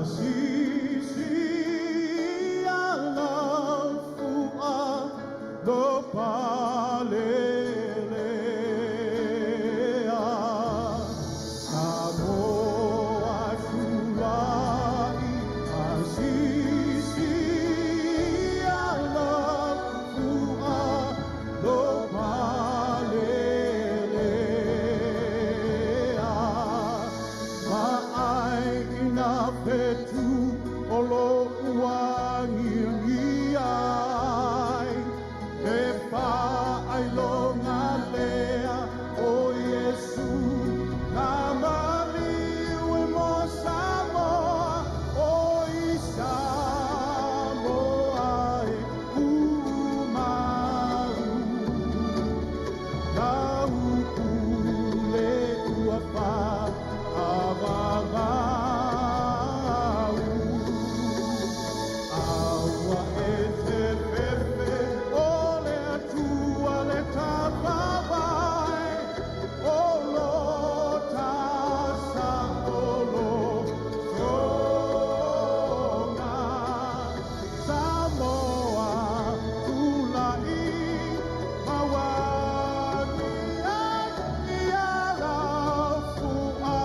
Asisi alafua no palelea. Samoa tulai asisi alafua no palelea. Ma'aina fetu o lo'u agiagi ai, e faailoga lea o Iesu na maliu e mo Samoa o i Samoa e tumau. Lau pule ua fa'avavau. Aua e te fefe o le Atua le tafavae, o lo ta saʻolotoga. Samoa tula'i ma ua agiagi alafua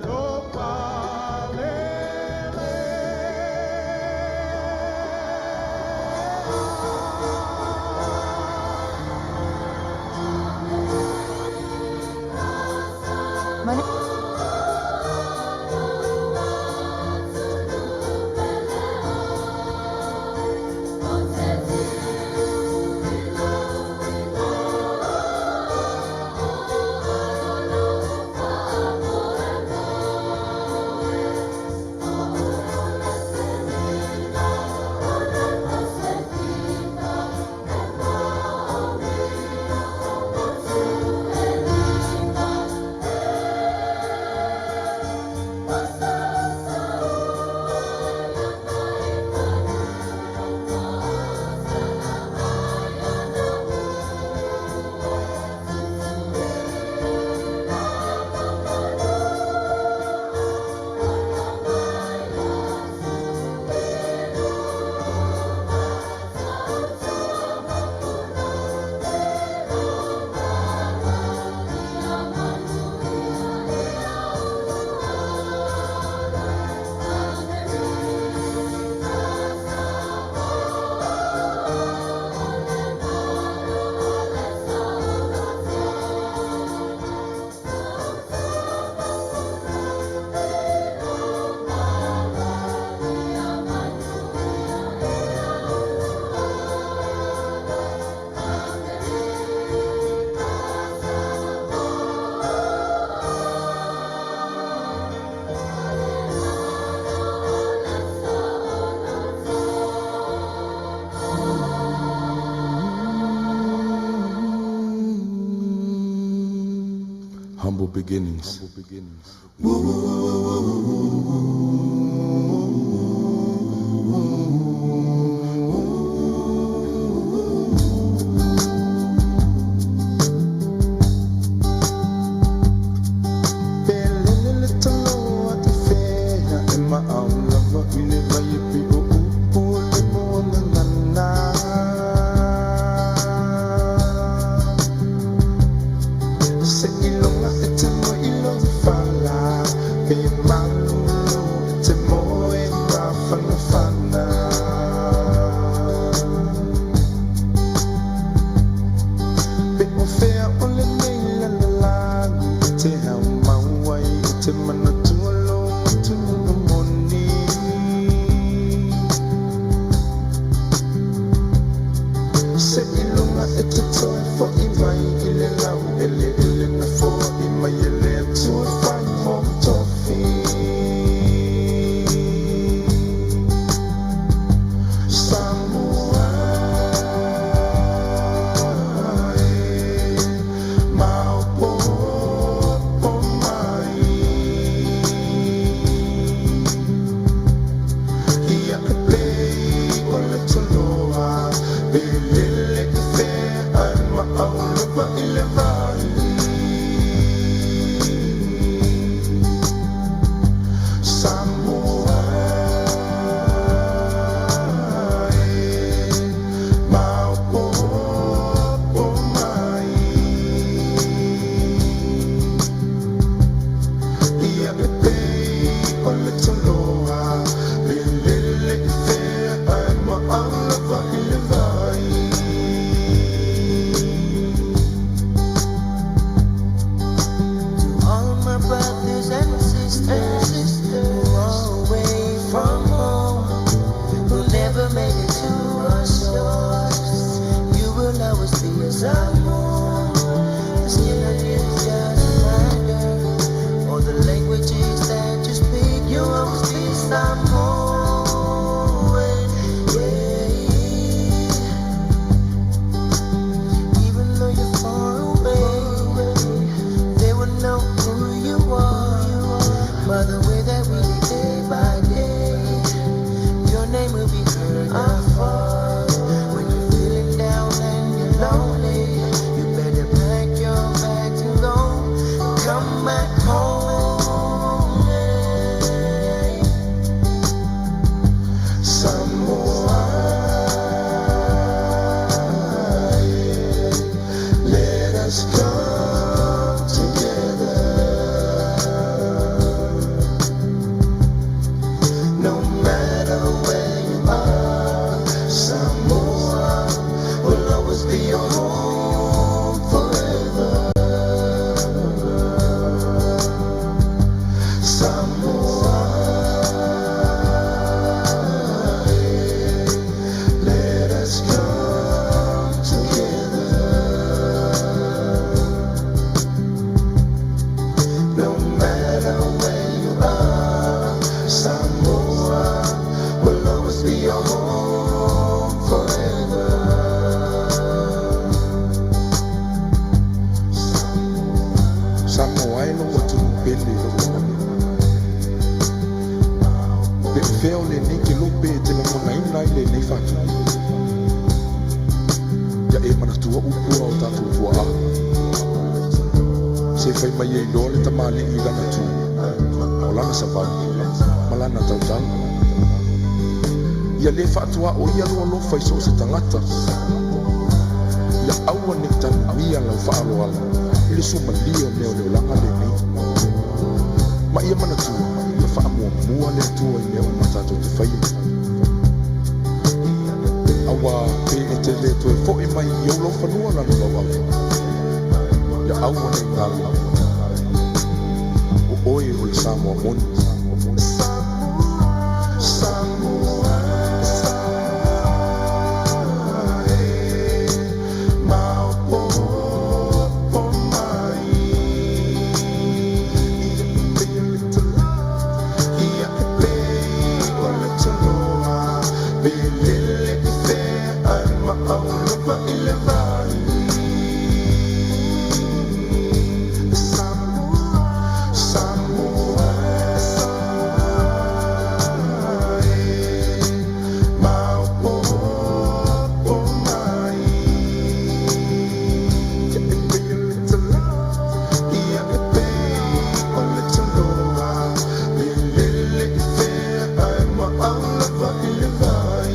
no palelea. My Humble beginnings. Pelele talo te whea e maau lava i le vai e pe o upu o le moana nana. Se ilonga e te mo ilo whala, pe malulu e te mo e ta whana whana. Pe o whea o le nei la la la, te hau mauai e te manatua lo tunu moni. Se ilunga e te toi fo i mai i le lau ele ele na fo i mai ele atua whai mo tofi. Samoa e maopopo mai. Ia e plei o le toloa, pe lele i fea ai ma au lapa i le vai. Samoa o le toloa Lelele i fea ae maau lava i le vai. To all my brothers and sisters who are away from home, who never made it to our shores, you will always be a Samoan. The skin on you doesn't matter, or the languages that you speak, you always be Samoan. Yeah. Even though you're far away, they will know who you are by the way that we live day by day. Your name will be heard afar. When you're feeling down and you're lonely, you better pack your bags and go. Come back home. Yeah. Samoa, let us come together. No matter where you are, Samoa will always be your home forever. Samoa, let us come together. No matter where you are, Samoa will always be your home forever. Samoa e lou atunuu pele i lou lagona. Pe o fea o lenei kelope e te lagonaina ai lenei faatupu. Ia e manatua upu a o tatou tuaa. Se fai mai e iloa le tamalii i lana tu, o lana savali, ma lana tautala. Ia lē faatuaoia lou alofa i so o se tagata. Ia aua nei tanumia lau faaaloalo i le suamalie o mea o le olaga lenei. Ma ia manatua, ia faamuamua le Atua i mea uma tatou te faia. Auā pe e te lē toe fo'i mai i ou laufanua lana lauava, ia aua nei galo, o oe o le Samoa moni. Samoa, e maopopo mai. Ia e pei o le toloa, pe lele i fea ae maau lava i le vai. Samoa, Samoa, e maopopo mai. Ia e pei o le toloa, ia e pei o le toloa, pe lele i fea ae maau lava i le vai.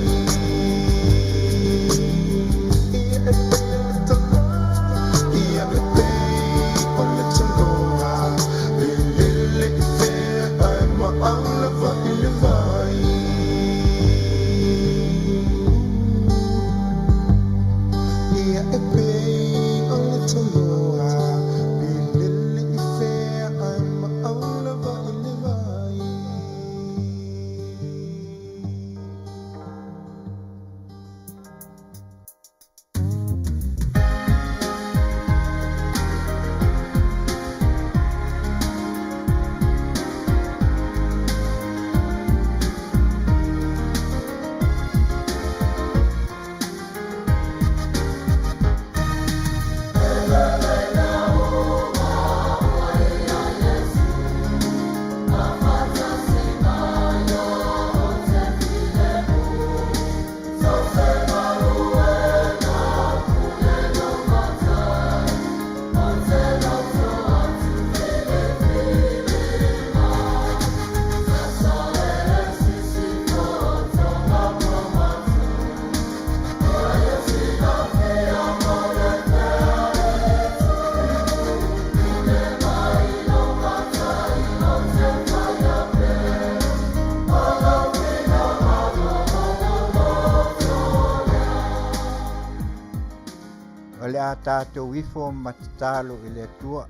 a tatou ifo ma tatalo i le Atua.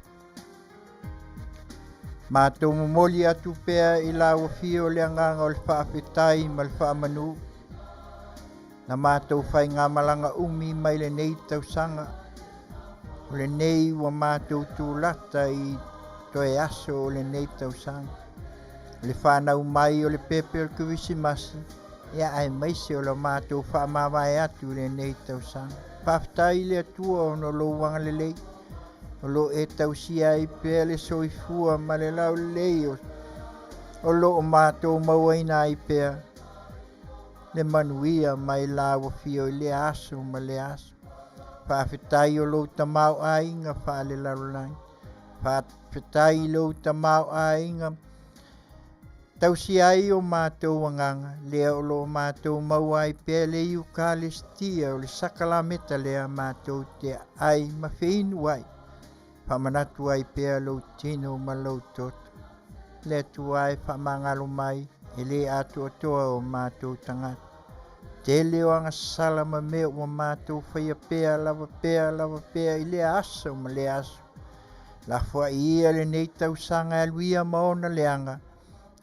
Matou momoli atu pea i lau afio le agaga o le faafetai ma le faamanu. Na matou faigamalaga umi mai lenei tausaga. O lenei ua matou tulata i toe aso o lenei tausaga. O le fanau mai o le pepe o le Kerisimasi, ia aemaise o le matou faamavae atu i lenei tausaga. Faafetai i le Atua ona o lou agalelei. O lo o e tausia ai pea le soifua ma le laulelei o lo o matou mauaina ai pea le manuia mai lau afio i lea aso ma lea aso. Faafetai o lou tamaoaiga faalelalolagi. Faafetai i lou tamaoaiga tausia ai o matou agaga, lea o lo o matou maua ai pea le Iukalestia o le sakalameta lea matou te ai ma feinu ai. Faamanatu ai pea lou tino ma lou toto. Le Atua e faamagalo mai, e le atoatoa o matou tagata. Tele o agasala ma mea ua matou faia pea lava pea lava pea i lea aso ma lea aso. Lafoai ia lenei tausaga e alu ia ma ona leaga,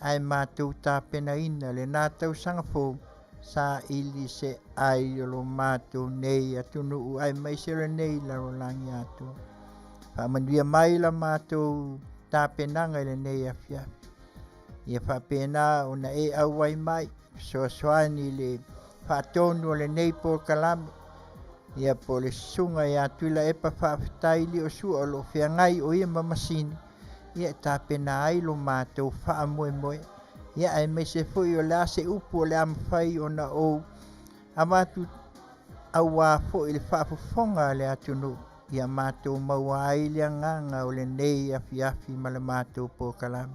ae matou tapenaina lena tausaga fou saili se ai o lo matou nei atunuu aemaise o lenei lalolagi atoa. Faamanuia mai la matou tapenaga i lenei afiafi. Ia faapena ona e auai mai, fesoasoani i le faatonu o lenei polokalame. Ia po o le susuga ia Tuilaepa Faafetai Liosua o lo o feagai o ia ma masini, ia e tapena ai lo matou faamoemoe. Ia aemaise foi o le a se upu o le a mafai ona ou avatu auā foi le faafofoga a le atunuu, ia matou maua ai le agaga o lenei afiafi ma le matou polokalame.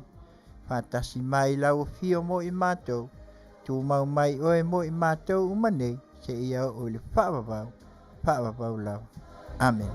Faatasi mai lau afio mo i matou, tumau mai oe mo i matou uma nei, seia oo i le faavavau, faavavau lava. Amene.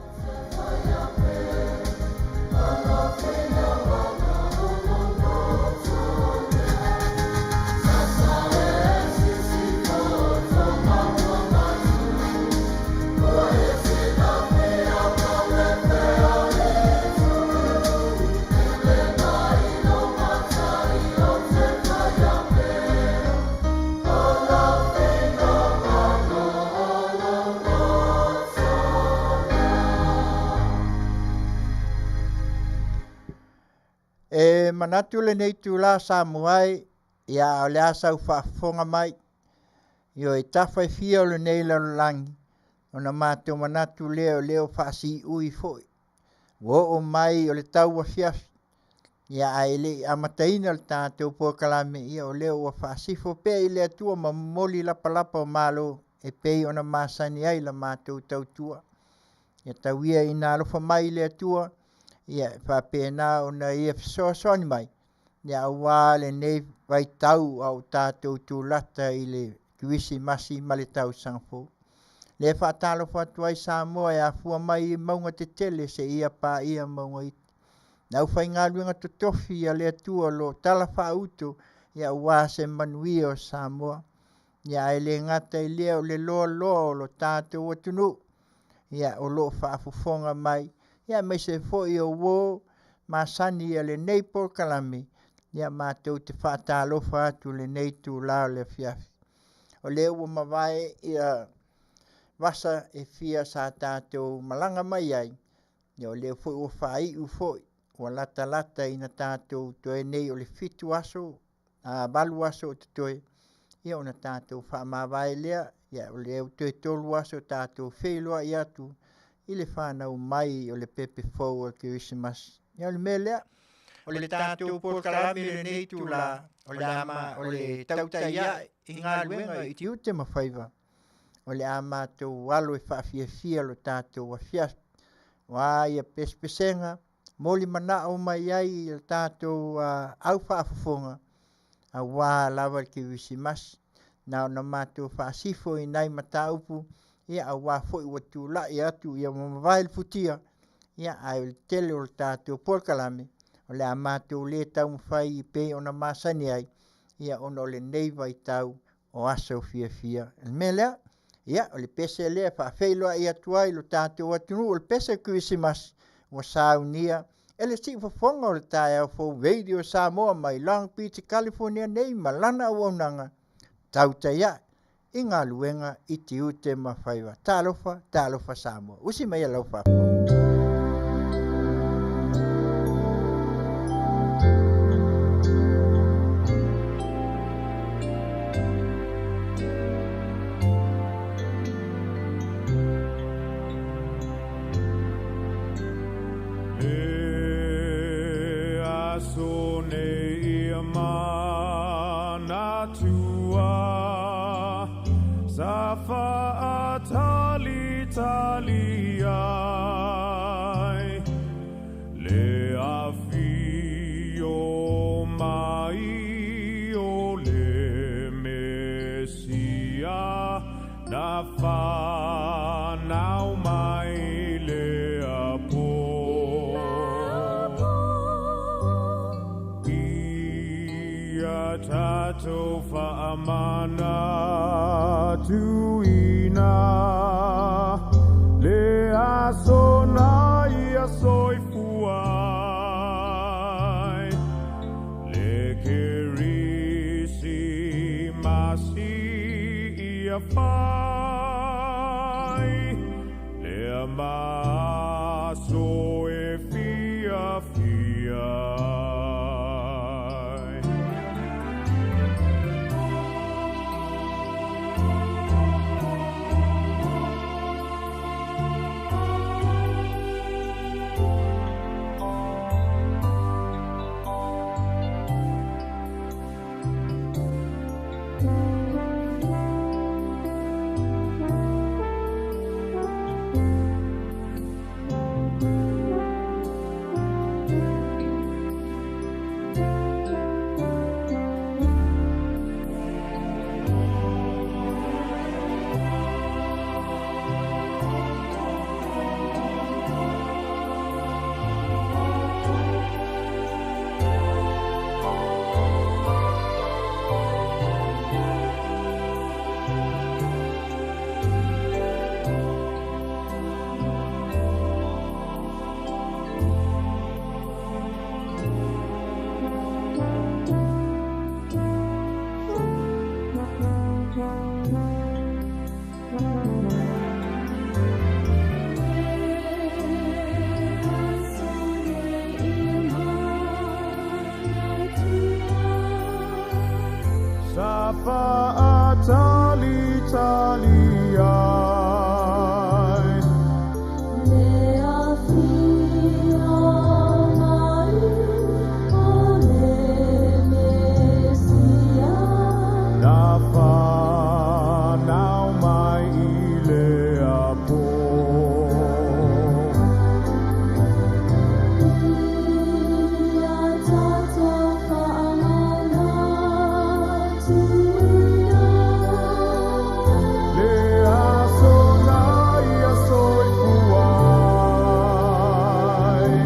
E manatu lenei itulā Samoa e, ia o le a sau faafofoga mai. Ioe, tafa e fia o lenei lalolagi, ona matou manatu lea o lea ua faasiui foi. Ua oo mai o le tauafiafi, ia ae le i amataina le tatou polokalame, ia o lea ua faasifo pea i le Atua ma momoli lapalapa o malo e pei ona masani ai la matou tautua. Ia tau ia ina alofa mai le Atua, ia e faapena ona ia fesoasoani mai, ia auā lenei vaitau a o tatou tulata i le Kerisimasi ma le tausaga fou. Lea e faatalofa atu ai Samoa e afua mai i mauga tetele seia paia mauga iti. Le aufaigaluega totofi a le Atua o lo o talafaauto ia aua se manuia o Samoa. Ia ae le gata i lea o le loaloa o lo tatou atunuu, ia o lo o faafofoga mai, ia aemaise foi o uo masani a lenei polokalame, ia matou te faatalofa atu i lenei itula o le afiafi. O lea ua mavae ia vasa e fia sa tatou malaga mai ai, ia o lea foi ua faaiu foi, ua latalata ina tatou toe nei o le 7 aso, 8 aso o totoe, ia ona tatou faamavae lea, ia o lea ua toe 3 aso tatou feiloai atu i le fanau mai o le pepe fou o le Kerisimasi. Ia o le mea lea, o le tatou polokalame i lenei itula, o le a ma, o le tautai ae i galuega i tiute ma faiva, o le a matou alo e faafiafia lo tatou afiafi. Ua ia pesepesega, moli manao mai ai i le tatou au faafofoga, auā lava le Kerisimasi. Na ona matou faasifo i nai mataupu, ia auā foi ua tulai atu ia ua mavae le futia, ia ae o le tele o le tatou polokalame, o le a matou le taumafai e pei ona masani ai, ia ona o lenei vaitau o aso fiafia. O le mea lea, Ia, o le pese lea e faafeiloai atu ai lo tatou atunuu o le pese Kerisimasi ua saunia e le siufofoga o le taeao fou Radio Samoa mai Long Beach, California nei ma lana auaunaga tautai ae i galuega i tiute ma faiva. Talofa, talofa Samoa. Usi mai lau faafofoga. Le aso nei ia manatua sa faatalitali ai le afio mai o le Mesia na whanau mai le apo. Ia tatou whaamana tuina le aso na ia soifua ai le Kerisimasi ia fai le maso e fia fia ai. Sa faatalitali ai Le afio mai o le Mesia na whanau mai i le apo. Ia tatou whaamana tuina Le aso na ia soifua ai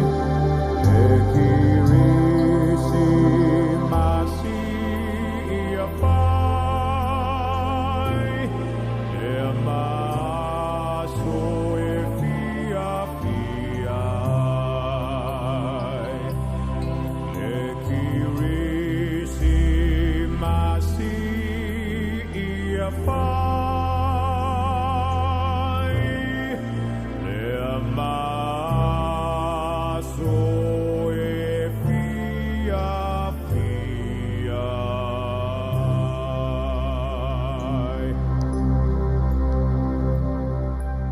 le Kerisimasi ia fai le maso e fia fia ai le Kerisimasi ia fai le maso e fia fia ai.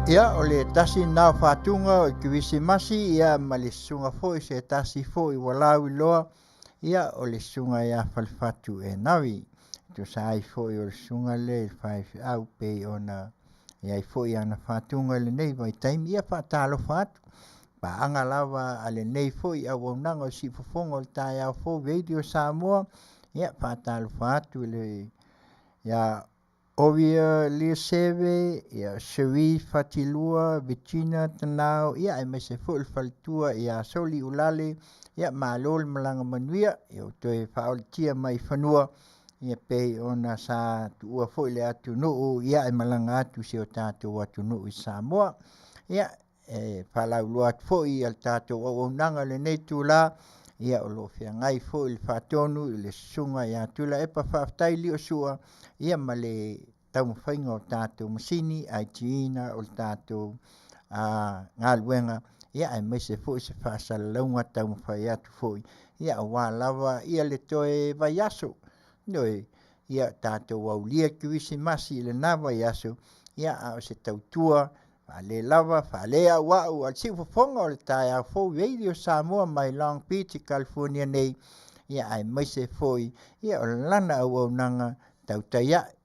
Ia, o le tasi nā whātunga o Kerisimasi, ia ma le susuga foi se tasi foi ua lau iloa, ia o le susuga ia Falefatu e Nawi. Tusa ai foi o le susuga le i le faifeau pei ona iai foi ana whātunga i lenei vaitaimi, ia faatalofa atu. Paaga lava a lenei foi auaunaga o siufofoga o le taeao fou Radio Samoa, ia faatalofa atu i le ia Oria Liaseve, ia Cherie Fatilua, Virginia Tanao, ia aemaise foi le faletua ia Soli Ulale, ia malo le malaga manuia, ia o toe faaolatia mai i fanua, Ia pei ona sa tuua foi le atunuu ia e malaga atu si o tatou atunuu i Samoa. Ia e faalauiloa atu foi ia le tatou auaunaga i lenei itula, ia o lo o feagai foi le faatonu i le Susuga ia Tuilaepa Faafetai Liosua ia ma le taumafaiga o tatou masini IT-ina o le tatou galuega ia aemaise foi se faasalalauga taumafai atu foi ia aua lava ia le toe vaiaso. Ioe, ia tatou aulia le Kerisimasi i lena vaiaso ia a o se tautua faalelava, faaleauau a o le siufofoga o le taeao fou Radio Samoa mai Long Beach i California nei ia aemaise foi ia o lana auaunaga tautai ae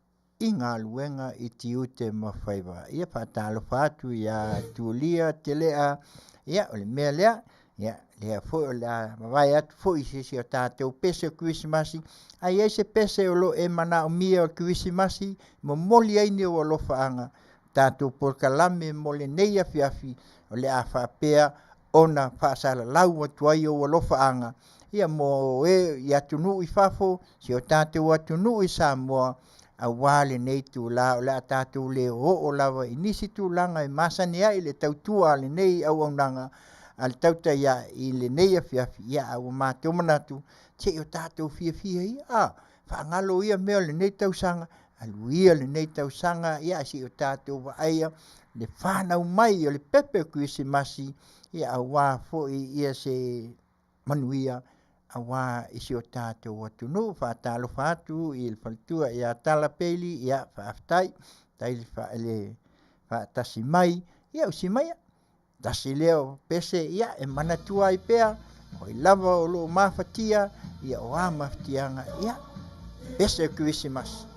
i galuega i tiute ma faiva. Ia faatalofa atu ia Tulia Telea, ia o le mea lea, ia lea foi o le a mavae atu foi i se isi o tatou pese o Kerisimasi. A i ai se pese o lo o e manaomia o le Kerisimasi, momoli ai ni ou alofaaga, tatou polokalame mo lenei afiafi o le a faapea ona faasalalau atu ai ou alofaaga ia mo e i atunuu i fafo, si o tatou atunuu i Samoa aua lenei itula o le a tatou le oo lava i nisi tulaga e masani ai le tautua a lenei auaunaga a le tautai ae i lenei afiafi ia ae ua matou manatu se i o tatou fiafia ia a faagalo ia mea o lenei tausaga alu ia lenei tausaga ia ae se i o tatou vaaia le fanau mai o le pepe o Kerisimasi ia aua foi ia se manuia aua i si o tatou atunuu. Faatalofa atu i le faletua ia Tala Peili, ia faafetai, faafetai le faatasi mai. Ia usi maia, tasi lea o pese ia e manatua ai pea o ai lava o lo o mafatia ia o a mafatiaga ia pese o Kerisimasi.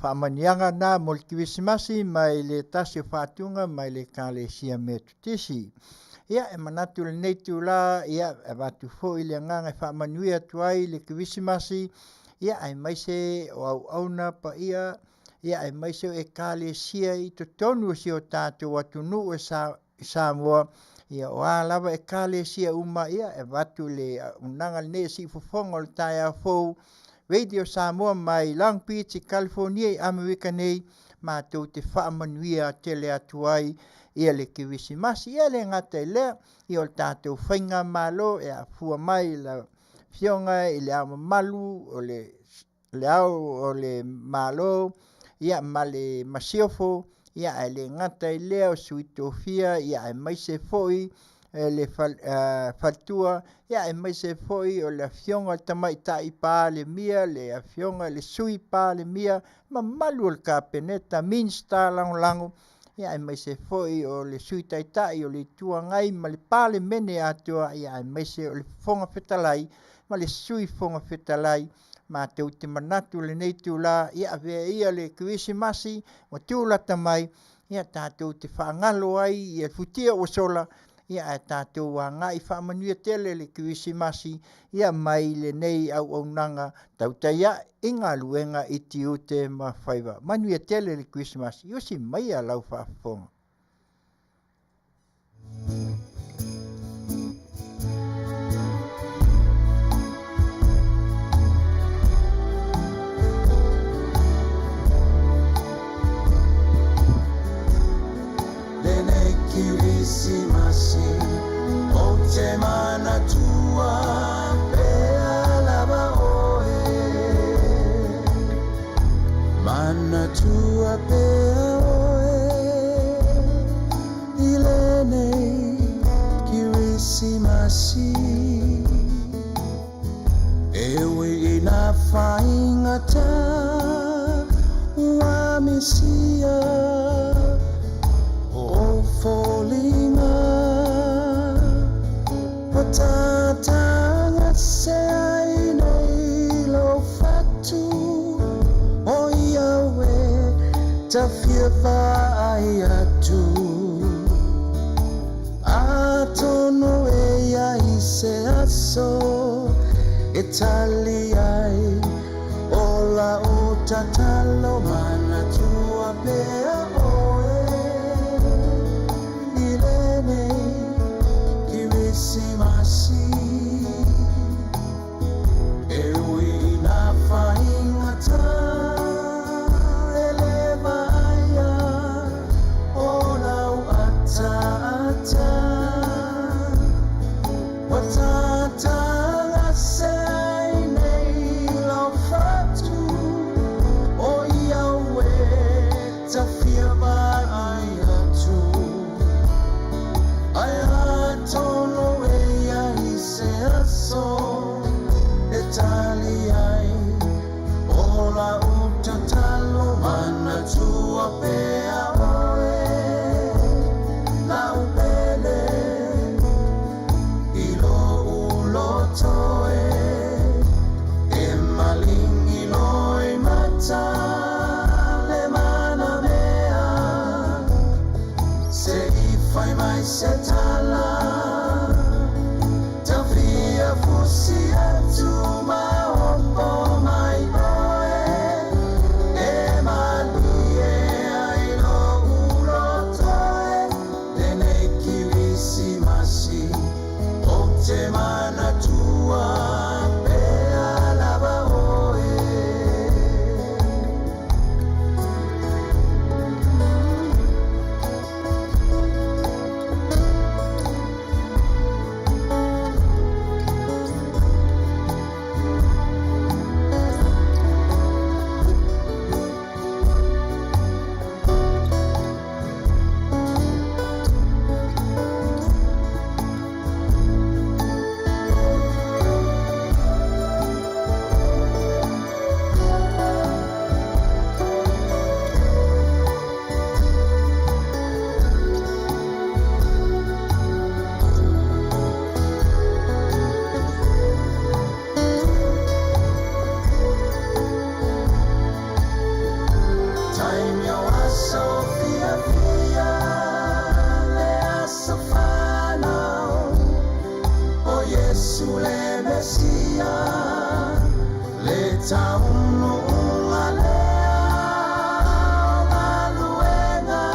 Faamanuiaga na mo le Kerisimasi mai le tasi o faatuga mai le Ekalesia Metotisi. Ia, e manatu i lenei itula, ia, e avatu foi le agaga e faamanuia atu ai le Kerisimasi, ia, aemaise o auauna paia, ia, aemaise o Ekalesia i totonu o si o tatou atunuu e sa i Samoa, ia o a lava ekalesia uma, ia e avatu le auaunaga lenei e siufofoga o le taeao fou Radio Samoa mai Long Beach i California i Amerika nei, matou te faamanuia tele atu ai ia le Kerisimasi. Ia e le gata i lea, ia o le tatou faigamalo e afua mai i le Afioga i Le Ao Mamalu o le Le Ao o le Malo, ia ma le Masiofo, ia ae le gata i lea o Sui Tofia, ia aemaise foi le faletua, ia aemaise foi o le Afioga i le Tamaitai Palemia, le Afioga i le Sui Palemia, mamalu o le Kapeneta, Minisita Lagolago, ia aemaise foi o le Sui Taitai o le Itu Agai ma le Palemene atoa, ia aemaise o le Fofoga Fetalai ma le Sui Fofoga Fetalai. Matou te manatu i lenei itula, ia avea ia le Kerisimasi ua tulata mai, ia tatou te faagalo ai ia futia ua sola, ia ae tatou agai faamanuia tele le Kerisimasi ia mai lenei auaunaga tautai ae i galuega i tiute ma faiva. Manuia tele le Kerisimasi, usi maia lau faafofoga. Lenei Kirisimasi o te manatua pea lava oe. Manatua pea oe i lenei Kirisimasi. E ui ina faigata ua misia o foliga ua tataga se ai nei lou fatu o ia e ta fia vaai atu atonu e i ai se aso e tali ai o lau tatalo manatua pea oe i lenei Kerisimasi e ui ina faigata e le vaaia o lau ataata ua tataga se ai nei lau fatu o ia e ta fia vaai atu ai atonu e i ai se aso e tali ai o lau tatalo manatua pea oe lau pele i lou loto e e maligi loimata le manamea se i fai mai se tala ta fia fusi atu ma opo mai oe e malie ai lou loto e lenei Kerisimasi o te manatua pea lava oe. Iesu le Mesia, le taunuuga lea o galuega,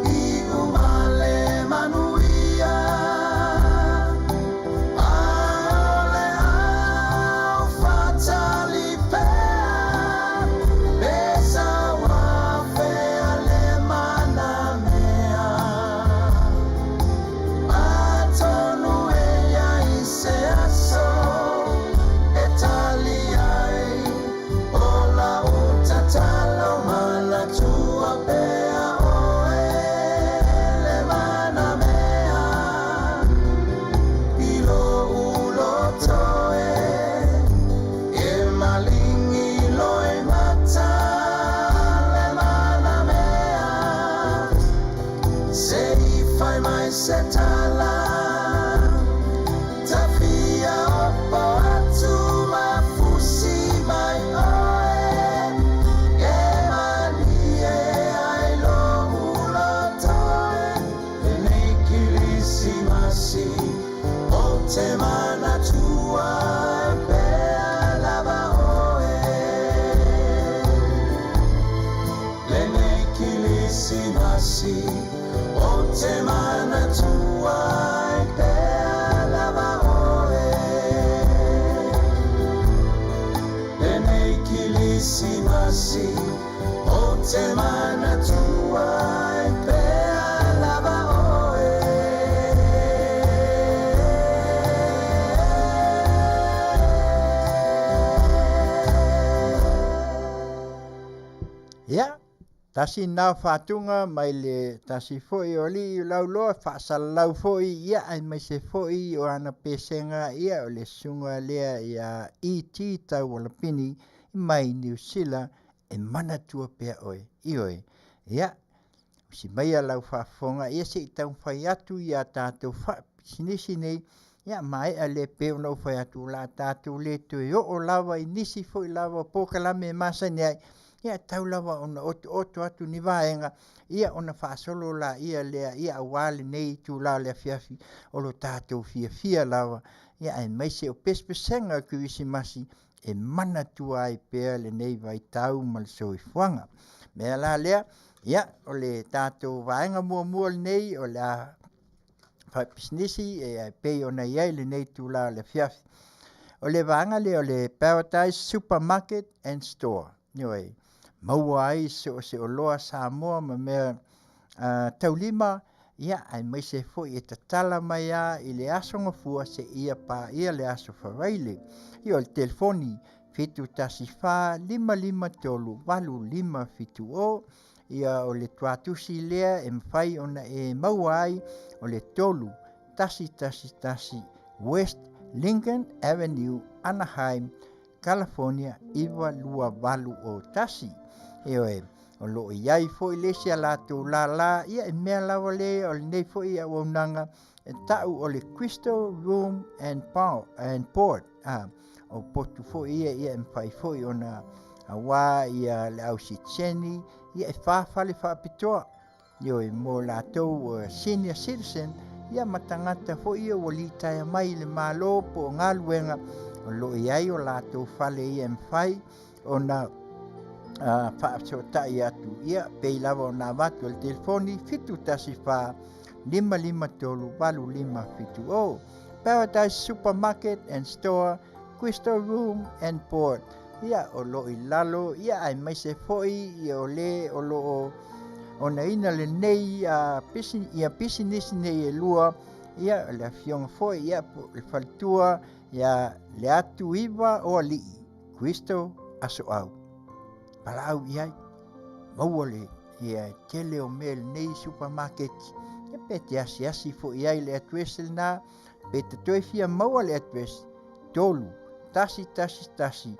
iu ma le manuia. Ae o le aufatali pea, pe sauafea le manamea. Atonu e iai se aso e tali ai o lau tatalo, manatua pea oe le manamea i lou loto e malingi loimata le manamea. Se i fai mai se tala, tafia opo atu ma fusi mai oe, e malie ai lou loto e. Lenei Kerisimasi ou te manatua pea lava oe. Lenei Kerisimasi ou te manatua pea lava oe. Lenei Kerisimasi ou te manatua pea lava oe. Ia, tasi na faatuga mai le tasi foi o alii lauloa faasalalau foi, ia, aemaise foi o ana pesega, ia, o le susuga lea ia E.T. Taualapini mai Niu Sila, e manatua pea oe. Ioe, ia, usi maia lau faafofoga, ia, se i taumafai atu ia tatou faapisinisi nei, ia maea le pe ona ou fai atu o le a tatou le toe oo lava i nisi foi lava o polokalame e masani ai, ia tau lava ona otooto atu ni vaega, ia ona faasolo laia lea, ia aua lenei itula o le afiafi o lo tatou fiafia lava, ia aemaise o pesepesega o le Kerisimasi e manatua ai pea lenei vaitau ma le soifuaga. Mea la lea, ia, o le tatou vaega muamua lenei o le a faapisinisi e pei ona i ai lenei itula o le afiafi. O le vaega lea o le Paradise Supermarket and Store. Ioe, maua ai so o se oloa Samoa ma mea taulima, ia aemaise foi e tatala mai lava i le aso Gafua seia paia le aso Faraile. Ia, o le telefoni 714 553 8570. Ia, o le tuatusi lea e mafai ona e maua ai o le 3111 West Lincoln Avenue, Anaheim, California 92801. Ioe, o loo i ai foi le isi a latou lala, ia e mea lava le o lenei foi auaunaga e tau o le Crystal Room and Board. O potu foi ia, ia e mafai foi ona aua ia le au sitiseni, ia e 4 fale faapitoa, ioe, mo latou senior citizen, ia ma tagata foi ia ua litaea mai i le Malo po o galuega, o loo i ai o latou fale ia e mafai ona faafesootai atu, ia pei lava ona avatu o le telefoni 714 553 8570. Paradise Supermarket and Store, Crystal Room and Board, ia o loo i lalo, ia aemaise foi ia o le o loo onaina lenei ia pisinisi nei e lua, ia le afioga foi ia po le faletua ia le atu iva o alii Crystal Asoau. Palau i ai maua le ia tele o mea lenei supermarket, ia pe te asiasi foi ai le address lena, pe te toe fia maua le address 3111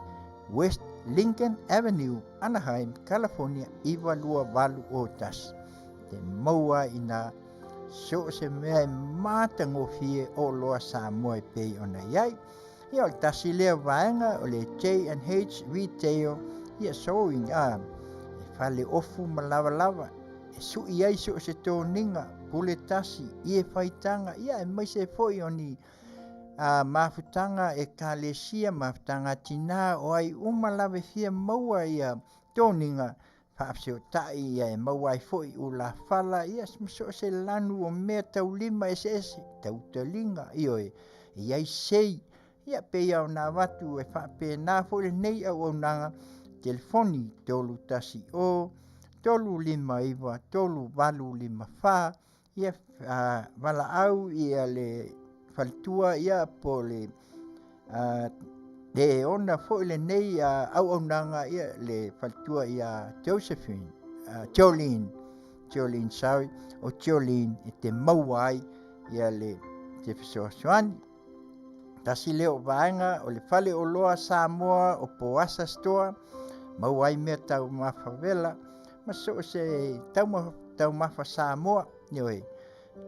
West Lincoln Avenue, Anaheim, California 92801. Te maua ina so o se mea e matagofie o loa Samoa e pei ona i ai. Ia, o le tasi lea vaega o le J&H Retail, ia sewing a e fale ofu ma lavalava e sui ai so o se toniga pule tasi ie faitaga, ia aemaise foi o ni Mafutaga ekalesia, mafutaga a tinā, o ai uma lava e fia maua ia toniga faafeso'ota'i ia e maua ai fo'i ulafala ia ma so o se lanu o mea taulima eseese tautaliga ioe e i ai sei ia pei lava ona avatu e faapena foi lenei auaunaga telefoni 310 359 3854 ia valaau ia le faletua ia po o le le ona foi lenei auaunaga ia le faletua ia Josephine Jolene Jolene sorry o Jolene e te maua ai ia le te fesoasoani. Tasi lea o vaega o le fale oloa Samoa o Poasa Store maua ai mea taumafa vela ma so o se taumafa Samoa ioe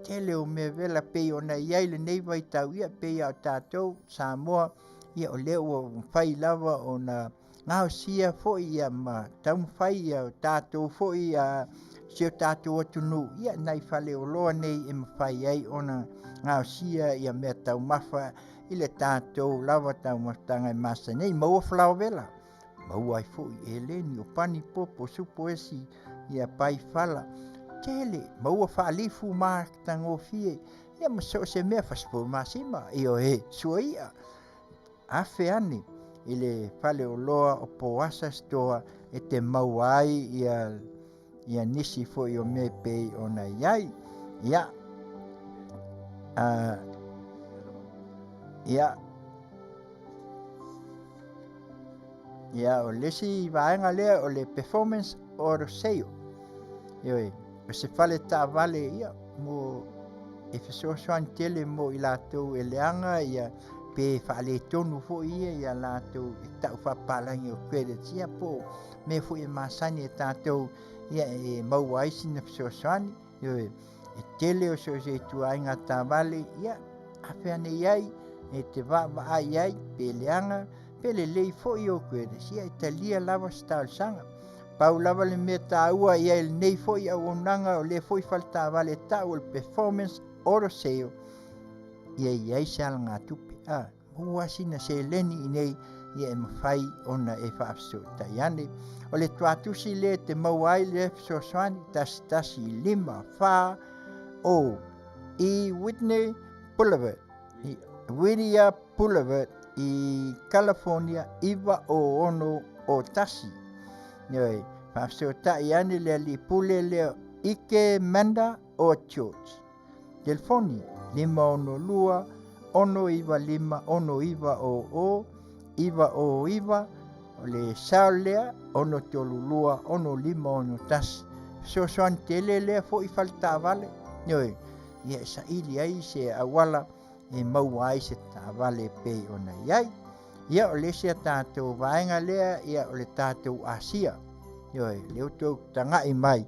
tele o mea vela pei ona i ai lenei vaitau ia pei a o tatou Samoa ia o lea ua mafai lava ona gaosia foi ia ma taumafai ia o tatou foi ia si o tatou atunuu ia nai faleoloa nei e mafai ai ona gaosia ia mea taumafa i le tatou lava taumafataga e masani ai maua falaovela maua ai foi eleni o pani popo supo esi ia pai fala tele maua faalifu matagofie ia ma so o se mea fasipo masima ioe suaia afe ane i le faleoloa o Poasa Store e te maua ai ia ia nisi foi o mea e pei ona i ai. Ia, ia, ia, o le isi vaega lea o le performance auto sale. Ioe, o se fale taavale ia mo e fesoasoani tele mo i latou e leaga ia pe faaletonu foi ia ia latou e tau faapalagi o credits ia po o mea foi e masani e tatou ia e maua ai sina fesoasoani ioe e tele o so o se ituaiga taavale ia afe ane i ai e te vaavaai ai pe leaga pe lelei foi ou credits ia e talia lava se talosaga. Pau lava le mea taua i ai lenei foi auaunaga o lea foi fale taavale e tau o le performance auto sale ia i ai se alagatupe a maua sina seleni i nei ia e mafai ona e faafesootai ane. O le tuatusi lea te maua ai le fesoasoani 1 1 5 O E Whitney Boulevard i Whittier Boulevard i California 9 0 6 1. Ioe, faafesootai ane le alii pule lea Ike Manda o George. Telefoni 562 695 6900 909 o le sao lea 632 6561. Fesoasoani tele lea foi fale taavale. Ioe, ia e saili ai se auala e maua ai se taavale e pei ona i ai. Ia o le isi a tatou vaega lea ia o le tatou Asia. Ioe, lea ua outou taga'i mai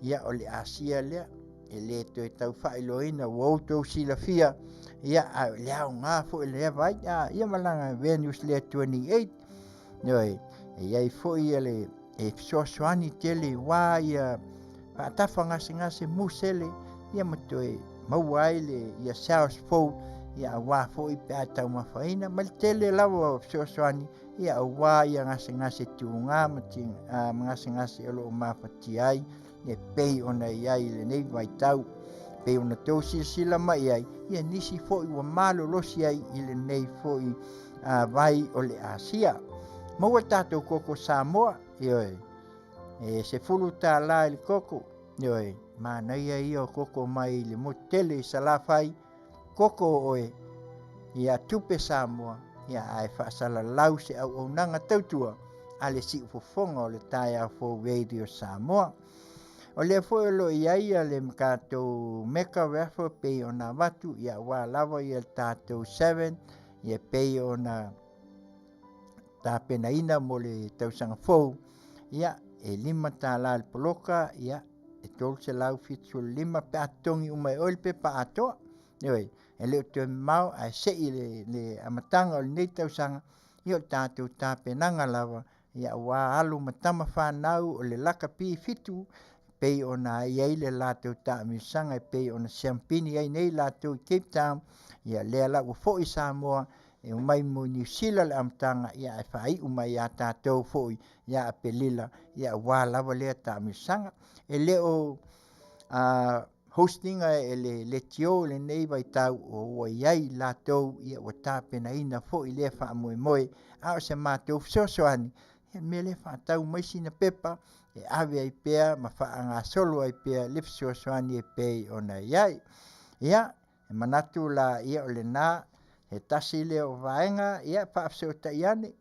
ia o le Asia lea e le toe tau faailoaina ua outou silafia ia a o le aoga foi lea vai a ia malaga Venus lea 28 ioe e i ai foi ia le e fesoasoani tele wā ia faatafa gasegase musele ia ma toe maua ai le ia South Pole ia auā foi pe a taumafaina ma le tele lava o fesoasoani ia auā ia gasegase tugā ma ma gasegase o lo o mafatia ai e pei ona i ai i lenei vaitau pei ona tou silasila mai ai ia nisi foi ua malolosi ai i lenei foi vai o le Asia. Maua tatou koko Samoa, ioe, e $10 i le koko, ioe, manaia ia o koko mai i le motu tele i Salafai, koko oe ia tupe Samoa, ia ae faasalalau se auaunaga tautua a le siufofoga o le Taeao Fou Radio Samoa. O lea foi o lo o i ai ia le tatou Mega Raffle pei ona avatu ia aua lava ia le tatou 7 ia pei ona tapenaina mo le tausaga fou ia e $5 le poloka ia e 375 pe a totogi uma e oe le pepa atoa. Ioe, e le o toe mamao ae se'i le amataga o lenei tausaga ia o le tatou tapenaga lava ia aua alo ma tama fanau o le lakapi 7 pei ona i ai le latou taamilosaga e pei ona siampini ai nei latou i Cape Town. Ia lea la ua foi Samoa e omai mo Niu Sila le amataga, ia ae faaiu mai ia tatou foi ia Apelila, ia aua lava lea taamilosaga. E le o host ina e le leitio i lenei vaitau o ua i ai latou ia ua tapenaina foi lea faamoemoe, a o se matou fesoasoani, ia le mea lea faatau mai sina pepa e ave ai pea ma faagasolo ai pea le fesoasoani e pei ona i ai. Ia, e manatu la ia o lena e tasi lea o vaega ia faafesootai ane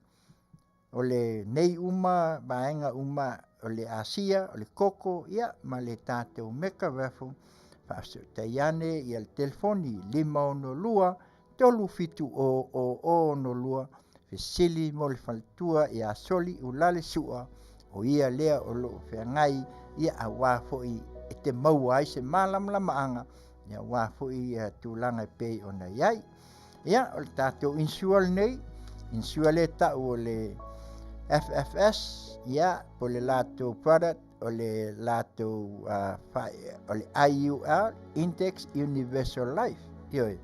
o lenei uma vaega uma o le asia, o le koko ia ma le tatou meka raffle. Faafesootai ane ia le telefoni 562 37 0 0 62, fesili mo le faletua ia Soli Ulale Sua, o ia lea o lo o feagai ia aua foi e te maua ai se malamalamaaga ia aua foi ia tulaga e pei ona i ai. Ia, o le tatou insure lenei, insure lea tau o le FFS, ia, po le latou product, o le latou o le IUL, Index Universal Life. Ioe.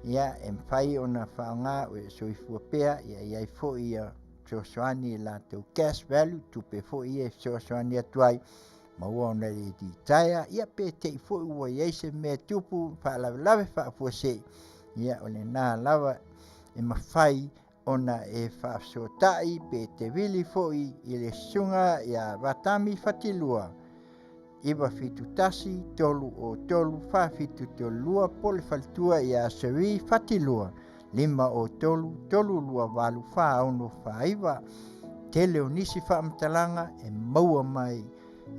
Ia, e mafai ona faaaoga o e soifua pea, ia i ai foi ia fesoasoani i latou cash value, tupe foi ia e fesoasoani atu ai, maua ona e retire, ia pe te i foi ua i ai se mea tupu faalavelave faafuasei, ia o lena lava e mafai ona e faafesootai pe te vili foi i le susuga ia Vatami Fatilua 971 303 4732 po le faletua ia Seri Fatilua 503 328 4649. Tele o nisi faamatalaga e maua mai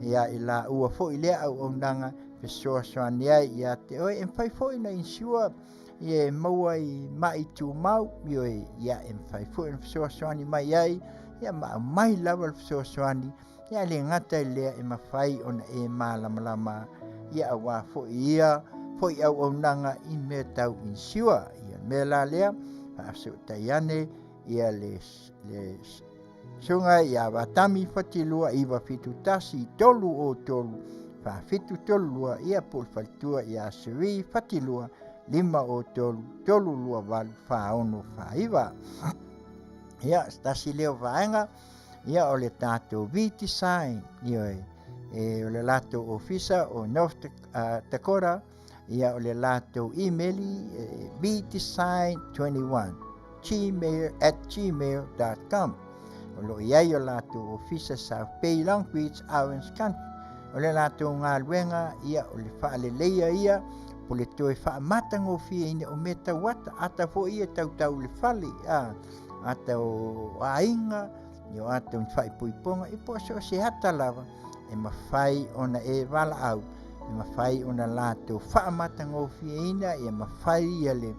ia i laua foi lea auaunaga fesoasoani ai ia te oe. E mafai foi na insure ia e maua i mai tumau, ioe, ia e mafai foi ona fesoasoani mai ai, ia ma aumai lava le fesoasoani, ia le gata i lea e mafai ona e malamalama ia aua foi ia foi auaunaga i mea tau insure. Ia mea la lea faafesootai ane ia le susuga ia Vatami Fatilua 971 303 4732, ia po o le faletua ia Seri Fatilua 503 328 4649. Ia, se tasi lea o vaega, ia o le tatou V-Design, ioe, e o le latou ofisa o North Dakota, ia o le latou email e vdesign21 gmail at gmail.com. O lo o i ai o latou ofisa South Bay, Long Beach, Orange County. O le latou galuega ia o le faaleleia ia po le toe faamatagofieina o mea tau ata, ata foi ia tautau i le fale, a, ata o aiga, ia o ata o ni faaipoipoga, ia po o so o se ata lava e mafai ona e valaau, e mafai ona latou faamatagofieina, ia mafai ia le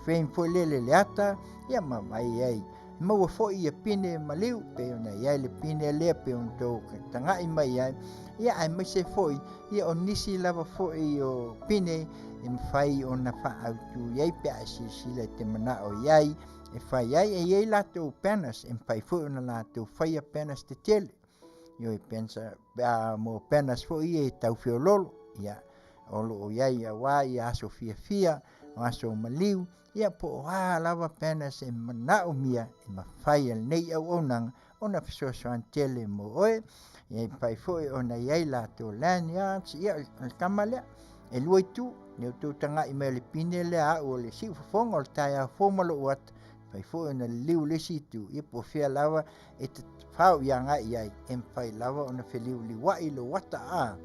frame foi lele le ata, ia ma vai ai. Maua foi ia pine maliu, pei ona i ai le pine lea, pei ona tou tagai mai ai, ia aemaise foi ia o nisi lava foi o pine e mafai ona faaautu i ai pe a e silasila i te manao i ai e fai ai. E i ai latou banners e mafai foi ona latou faia banners tetele, ioe, pensa a mo banners foi ia e tau feololo, ia o lo o i ai aua ia aso fiafia, o aso maliu, ia po o a lava banners e manaomia e mafai e lenei auaunaga ona fesoasoani tele mo oe. Ia e mafai foi ona i ai latou lanyards, ia o le tama lea e lua itu, ne tou tagai mai o le pine lea au o le siufofoga o le taeao fou ma lou ata, mafai foi ona liliu le isi itu, ia po o fea lava e te fao i agai i ai, e mafai lava ona feliuliuai lou ata a.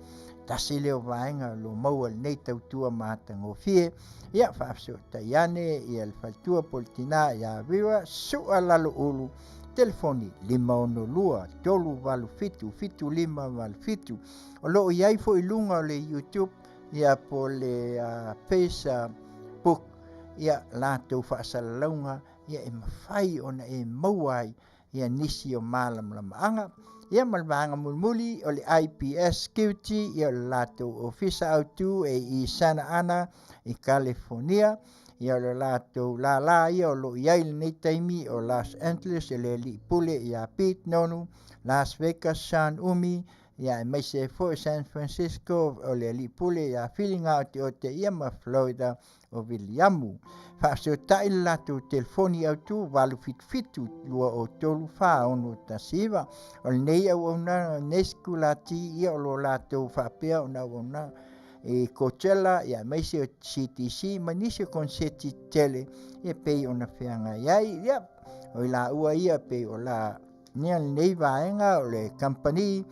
Tasi lea o vaega o lo o maua i lenei tautua matagofie. Ia faafesootai ane ia le faletua po o le tina ia Vera Sua Laloulu, telefoni 562 387 7587. O lo o i ai foi i luga o le YouTube ia po o le Facebook ia latou faasalalauga ia e mafai ona e maua ai ia nisi o malamalamaaga. Ia ma le vaega mulimuli o le IPS Security, ia o le latou ofisa autu e i Santa Ana i California. Ia o le latou lala ia o lo o i ai i lenei taimi o Los Angeles e le alii pule ia Pete Nonu, Las Vegas Sean Umi, Ia aemaise ai foi San Francisco o le alii pule ia Fili Gaoteote ia ma Florida o Viliamu. Faafesootai le latou telefoni autu 877 203 4619. O lenei auaunaga o lenei sikulati ia o lo latou faapea ona auaunaga i Coachella ia aemaise o CTC ma nisi o konseti tetele ia pei ona feagai ai. Ia o i laua ia pei o la ia lenei vaega o le kamupani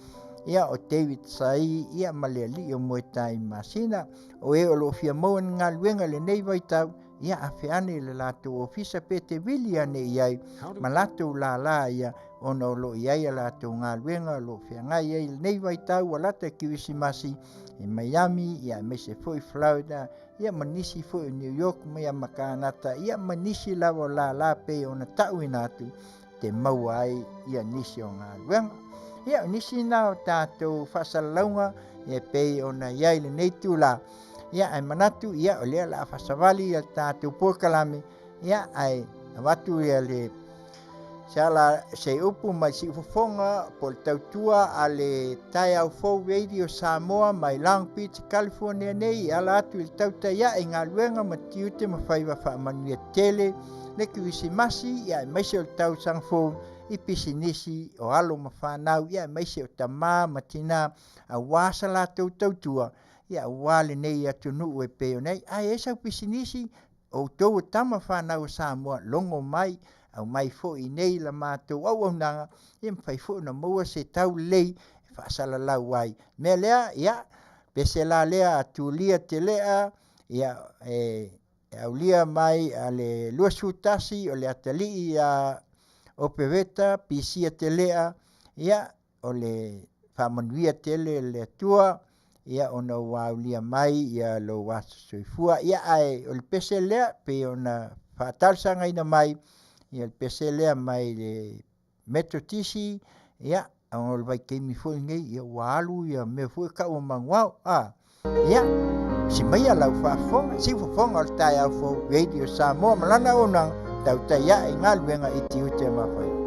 ia o David Sai ia ma le alii o Moetai Masina. O e o lo o fia maua ni galuega i lenei vaitau, ia afe ane i le latou ofisa pe te vili ane i ai ma latou lala ia ona o lo o i ai a latou galuega o lo o feagai ai i lenei vaitau ua lata i Kerisimasi i Miami ia aemaise foi Florida ia ma nisi foi o New York ma ia ma Kanata ia ma nisi lava o lala pei ona ta'uina atu te maua ai ia nisi o galuega. Ia, o nisi na o tatou faasalalauga e pei ona i ai lenei itulā. Ia, ae manatu, ia, o lea o le a faasavali ia le tatou polokalame, ia, ae avatu ia le se ala se upu mai Siufofoga po o le tautua a le Taeao Fou Radio Samoa mai Long Beach, California nei e ala atu i le tautai ae i galuega ma tiute ma faiva faamanuia tele le Kerisimasi ia aemaise o le tausaga fou i pisinisi o alo ma fanau ia aemaise o tamā ma tinā auā sa latou tautua ia auā lenei atunuu e pei ona i ai. Ae sau pisinisi outou o tama fanau a Samoa logo mai aumai foi i nei la matou auaunaga ia mafai foi ona maua se taulelei e faasalalau ai. Mea lea ia pese la lea a Tulia Telea ia e aulia mai a le 21 o le atalii ia Opereta Pisia Telea ia o le faamanuia tele e le Atua ia ona ua aulia mai ia lou aso soifua. Ia ae o le pese lea pei ona faatalosagaina mai ia le pese lea mai le Metotisi ia ona o le vaitaimi foi lenei ia ua alu ia mea foi e tau o manuao a ia si maia lau faafofoga siufofoga o le taeao fou Radio Samoa ma lana auaunaga tautai ae i galuega i tiute ma faiva.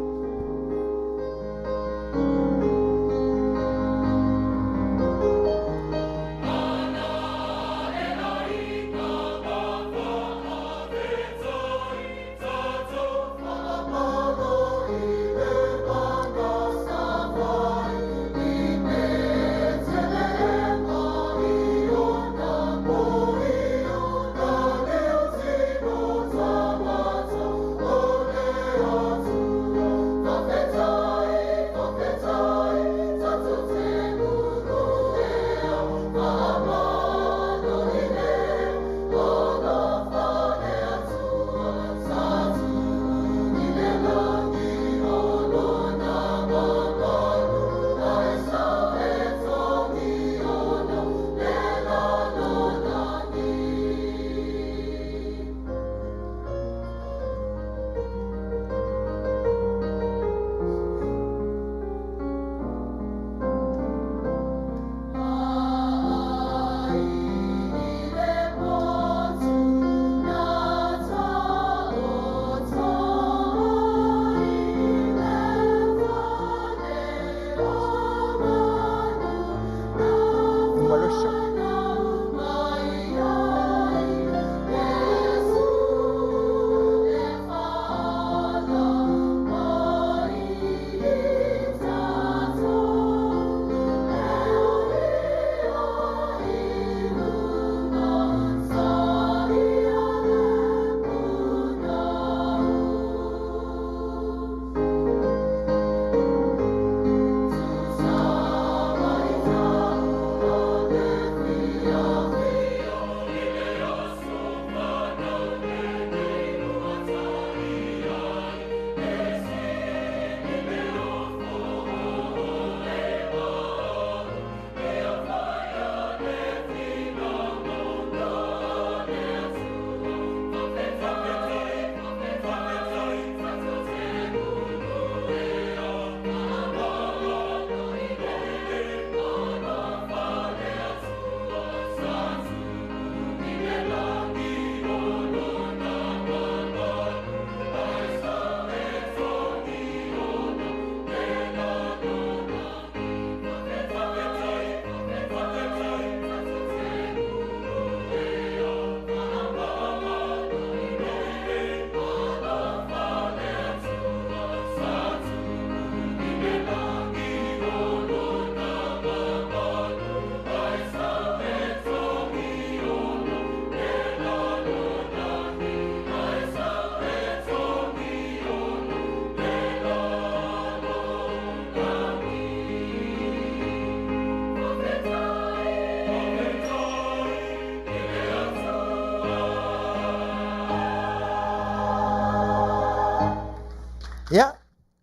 Ia,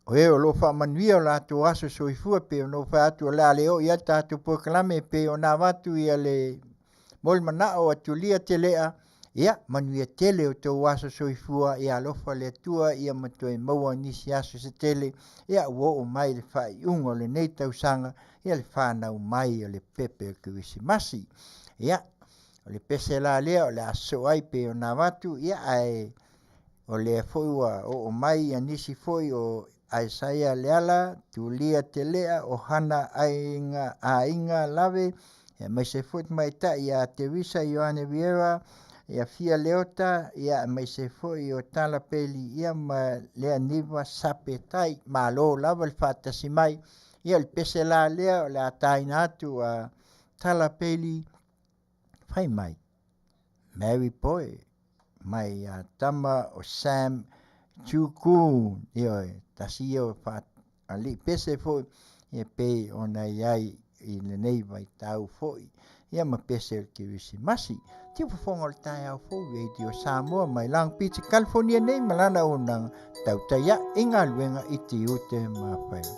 o e o lo o faamanuia o latou aso soifua pei ona ou fai atu o le a le oo i ai le tatou polokalame pei ona avatu ia le mo le manao a Tulia Telea, ia manuia tele o tou aso soifua, ia alofa le Atua ia ma toe maua nisi aso se tele, ia ua oo mai le faaiuga o lenei tausaga, ia le fanau mai o le pepe o le Kerisimasi. Ia, o le pese la lea o le a sosoo ai pei ona avatu, ia ae o lea foi ua oo mai ia nisi foi o Isaia Leala, Tulia Telea, Ohana Aiga, Aiga Lave, aemaise foi tamaitai ia Teresa Ioane Vieira, ia Fia Leota, ia aemaise foi o Tala Peli, ia ma Leaniva Sapetai. Malo lava le faatasi mai. Ia o le pese la lea o le a taina atu a Tala Peli, fai mai, Mary Boy, mai ia tama o Sam Tuku. Ioe, tasi ia o alii pese foi e pei ona i ai i lenei vaitau foi ia ma pese o le Kerisimasi. Tiu fofoga o le taeao fou Radio Samoa mai Long Beach, California nei ma lana auaunaga tautai ae i galuega i tiute ma faiva.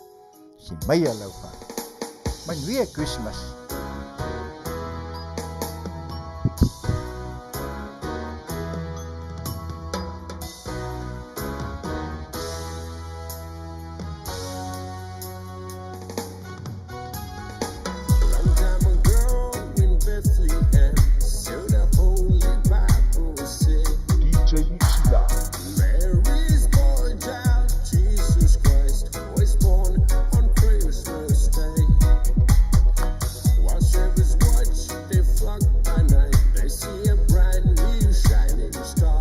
Si maia lau faa. Manuia Christmas. Long time ago in Bethlehem, so the Holy Bible said, DJ Muxila. Mary's boy child, Jesus Christ, was born on Christmas Day. While shepherds watch their flock by night, they see a bright new shining star.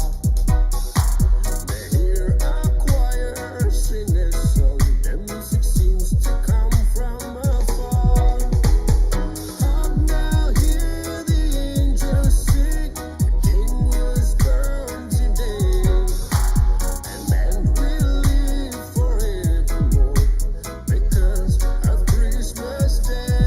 They hear a choir sing a song. The music seems to come from afar. Hark now, hear the angels sing. The King was born today, and man will live forevermore because of Christmas Day.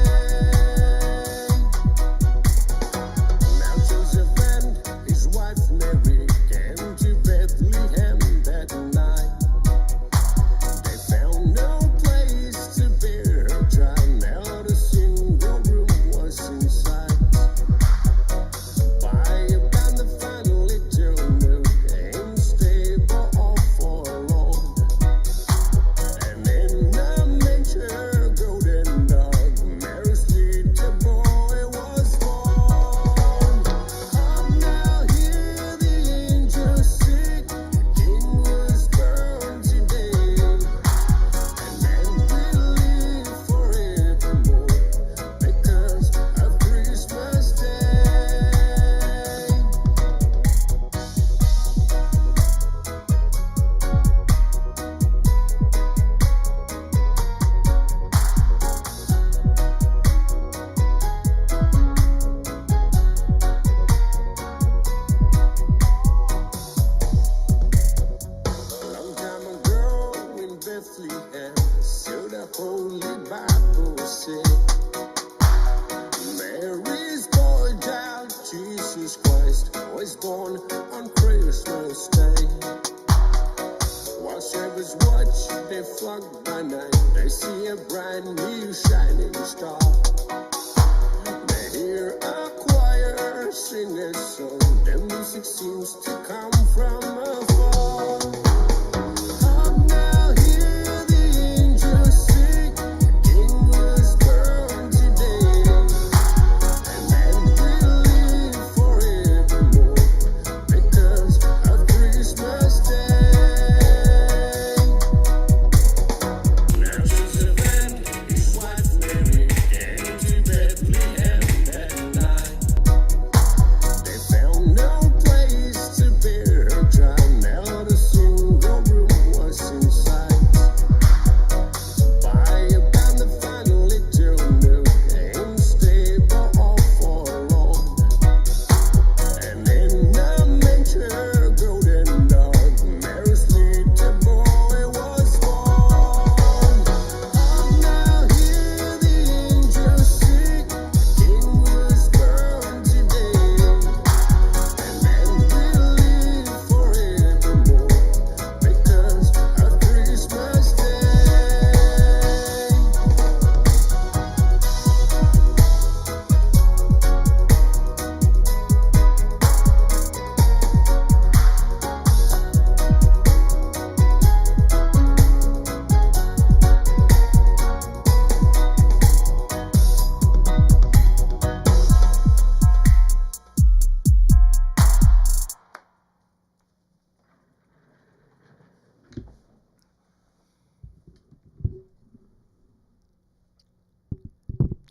Now Joseph and his wife Mary came to Bethlehem that night. They found no place to bear her child. Not a single room was in sight. By about the final little nook in stable all forlorn. And in a manger, golden dog, Mary's little boy was born. Hark now, hear the angels sing. The King was born today, and man will live forevermore because of Christmas Day. Long time ago in Bethlehem, so the Holy Bible said, Mary's boy child, Jesus Christ, was born on Christmas Day. While shepherds watch their flock by night, they see a bright new shining star. They hear a choir sing a song. The music seems to come from afar. Hark now, hear the angels sing. The King was born today, and man will live forevermore because of Christmas Day. Now Joseph and his wife Mary came to Bethlehem that night. They found no place to bear her child.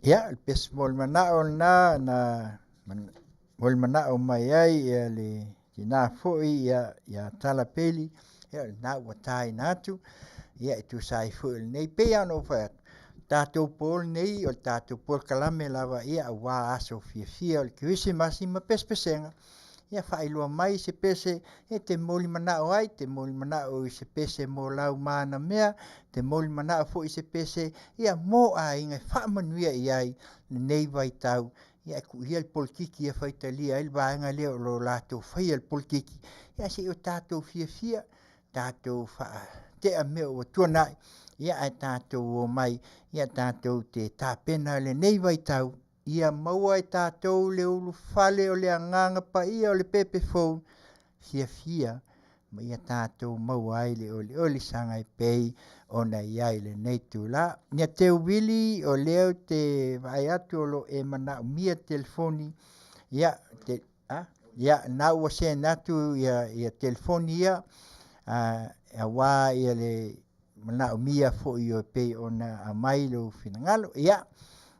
Ia, le pese mo le manao lena na mo le manao mai ai ia le tina foi ia ia Tala Peli, ia lena ua taina atu, ia e tusa ai foi o lenei. Pei lava ona ou fai atu, tatou po lenei o le tatou polokalame lava ia aua aso fiafia o le Kerisimasi ma pesepesega, ia faailoa mai se pese e te momoli manao ai, te momoli manao i se pese mo lau manamea, te momoli manao foi i se pese ia mo aiga e faamanuia i ai lenei vaitau. Ia ae tuu ia le polokiki e faitalia ai le vaega lea o lo o latou faia le polokiki, ia se i o tatou fiafia, tatou faatea mea ua tuanai, ia ae tatou omai ia tatou te tapena lenei vaitau ia maua e tatou le ulufale o le Agaga Paia o le pepe fou fiafia ma ia tatou maua ai le olioli saga e pei ona i ai i lenei itula. Ia Teu Vili, o lea ou te vaai atu o lo o e manaomia le telefoni, ia, te, a? Ia, na ua send atu ia, ia telefoni ia, a, aua ia le manaomia foi e pei ona aumai lou finagalo. Ia,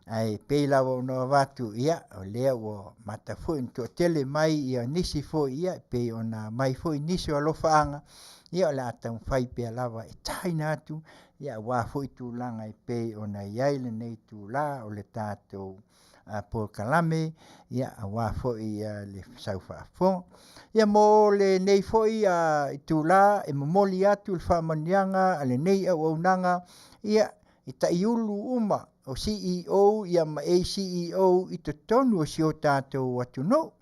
ae pei lava ona avatu, ia, o lea ua mata foi ona toatele mai ia nisi foi, ia, e pei ona aumai foi nisi o alofaaga, ia o le a taumafai pea lava e taina atu, ia aua foi tulaga e pei ona i ai lenei itula o le tatou polokalame, ia aua foi le sau faafofoga. Ia mo lenei foi itula e momoli atu le faamanuiaga a lenei auaunaga, ia i taiulu uma o CEO ia ma ACEO i totonu o si o tatou atunuu.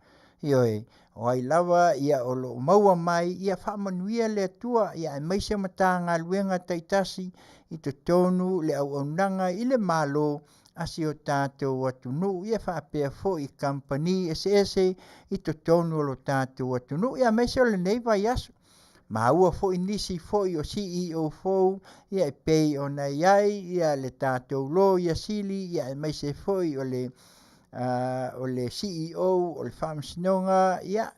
Ioe, o ai lava ia o lo o maua mai, ia faamanuia le Atua, ia aemaise Matagaluega taitasi i totonu le auaunaga i le Malo a si o tatou atunuu, ia faapea foi i kamupani eseese i totonu o lo tatou atunuu, ia aemaise o lenei vaiaso. Maua foi nisi foi o CEO fou ia e pei ona i ai ia le tatou Loia Sili, ia aemaise foi o le o le CEO o le Faamasinoga, ia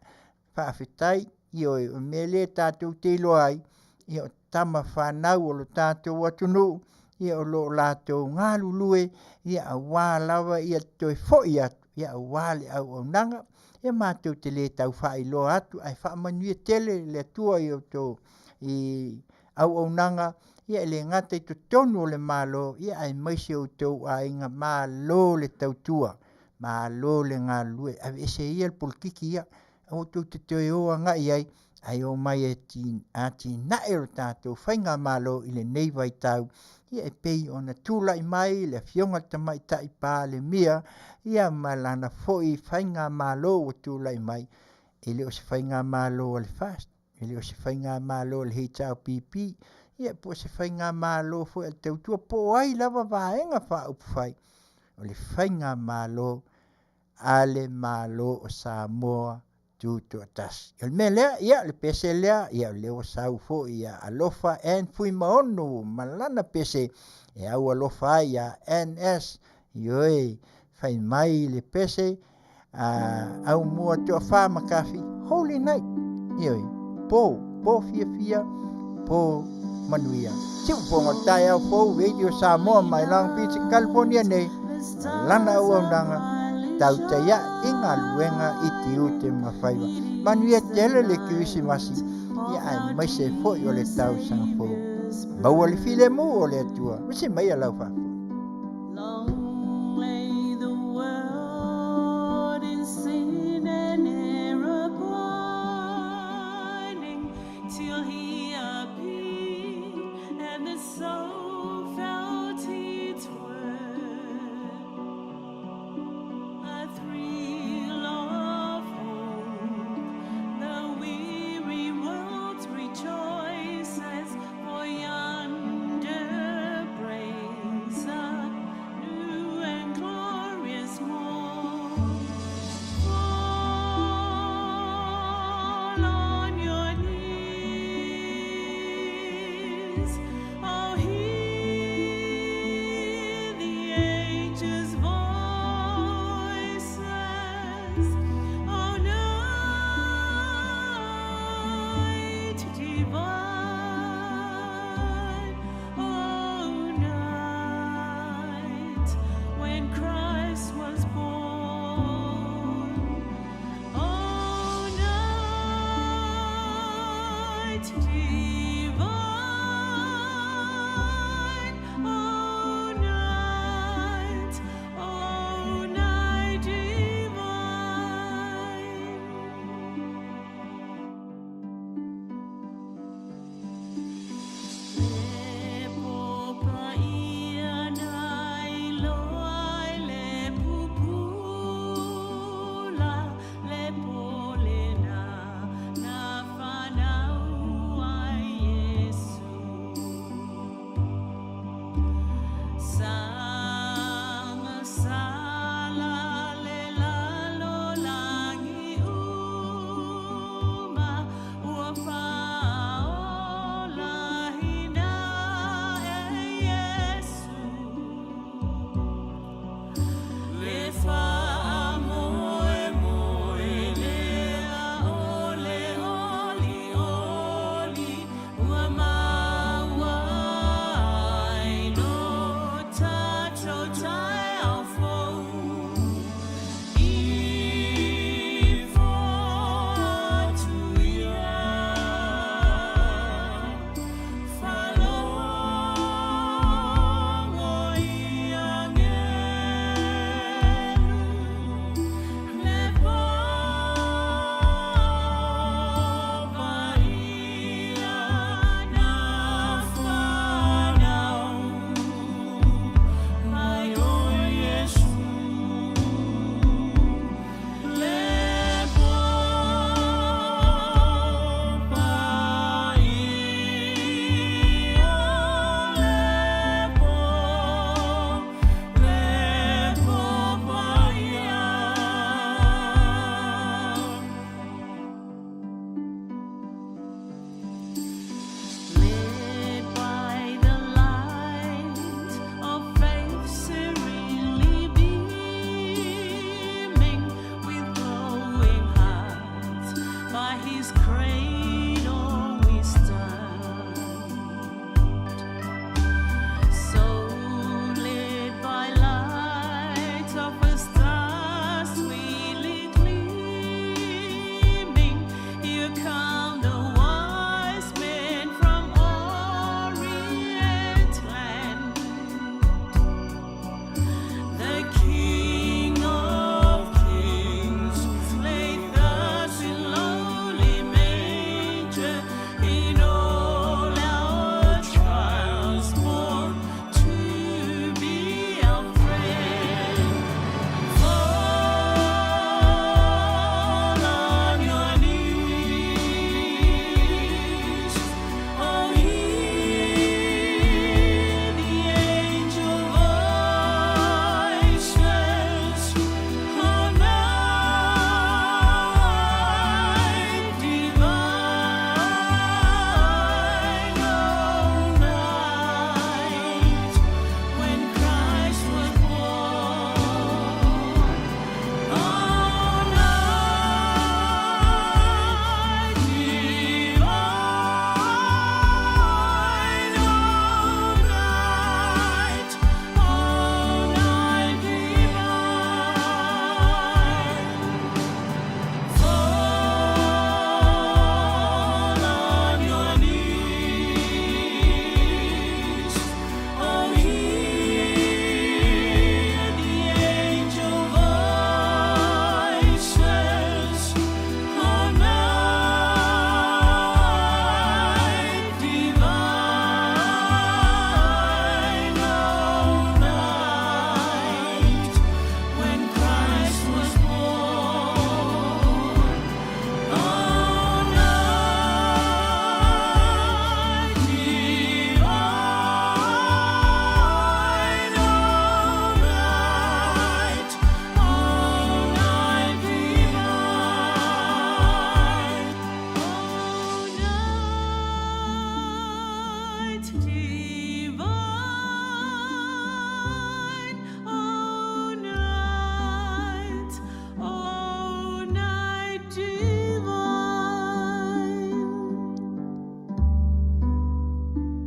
faafetai, ioe, o le mea lea tatou te iloa ai, ia o tama fanau o lo tatou atunuu, ia o lo o latou galulue, ia aua lava ia toe foi atu, ia aua le auaunaga. Ia matou te le tau faailoa atu, ae faamanuia tele le Atua i outou i auaunaga, ia e le gata i totonu o le Malo, ia aemaise outou aiga, malo le tautua, malo le galulue. Aveese ia le polokiki ia, aua tou te toe o agai ai, ae omai e atinae lo tatou faigamalo i lenei vaitau, ia e pei ona tulai mai le Afioga i le Tamaitai Palemia, ia ma lana foi faigamalo ua tulai mai, e le o se faigamalo a le FAST, e le o se faigamalo a le HRPP, ia po o se faigamalo foi a le Tautua po o ai lava Vaega Faaupufai, o le faigamalo a le Malo o Samoa Tutoatasi. O le mea lea, ia le pese lea, ia o lea ua sau foi ia Alofa Ann Fuimaono ma lana pese e au alofa ai ia NS. Ioe, fai mai le pese, a Aumua Toafa Makafi, Holy Night. Ioe, po, po fiafia, po manuia. Siufofoga o le taeao fou, Radio Samoa mai Long Beach, California nei, lana auaunaga tautai ae i galuega i tiute ma faiva. Manuia tele le Kerisimasi, ia aemaise foi o le tausaga fou. Maua le filemu o le Atua. Usi mai a lau faafofoga. Long lay the world in sin and error pining, till he appeared and the soul felt its worth. A thrill of hope, the weary world rejoices, for yonder breaks a new and glorious morn. Fall on your knees, oh, hear the angels' voices, oh, night divine, oh, night when Christ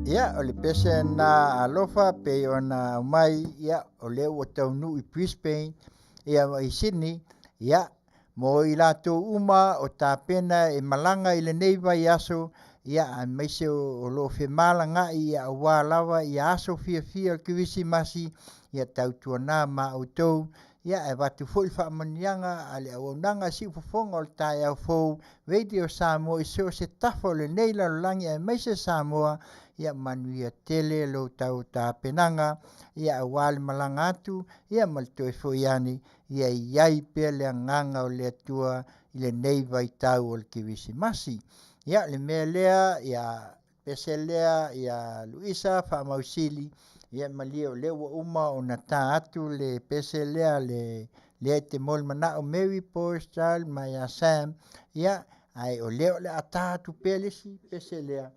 Ia, o le pese na alofa pei ona aumai, ia, o lea ua taunuu i Brisbane, ia ma i Sydney, ia, mo i latou uma o tapena e malaga i lenei vaiaso, ia, aemaise o lo o femalagaai aua lava ia aso fiafia o le Kerisimasi, ia tautuana ma outou, ia e avatu foi le faamanuiaga a le auaunaga a Siufofoga o le Taeao Fou Radio Samoa i so o se tafa o lenei lalolagi aemaise Samoa, ia manuia tele lo outou tapenaga, ia aua le malaga atu, ia ma le toe foi ane, ia i ai pea le agaga o le Atua i lenei vaitau o le Kerisimasi. Ia, le mea lea, ia pese lea ia Luisa Faamausili, ia malie o lea ua uma ona ta atu le pese lea le lea e te molimanaʻo Mary Boys Child ma ia Sam, ia ae o lea o le a ta atu pea le isi pese lea,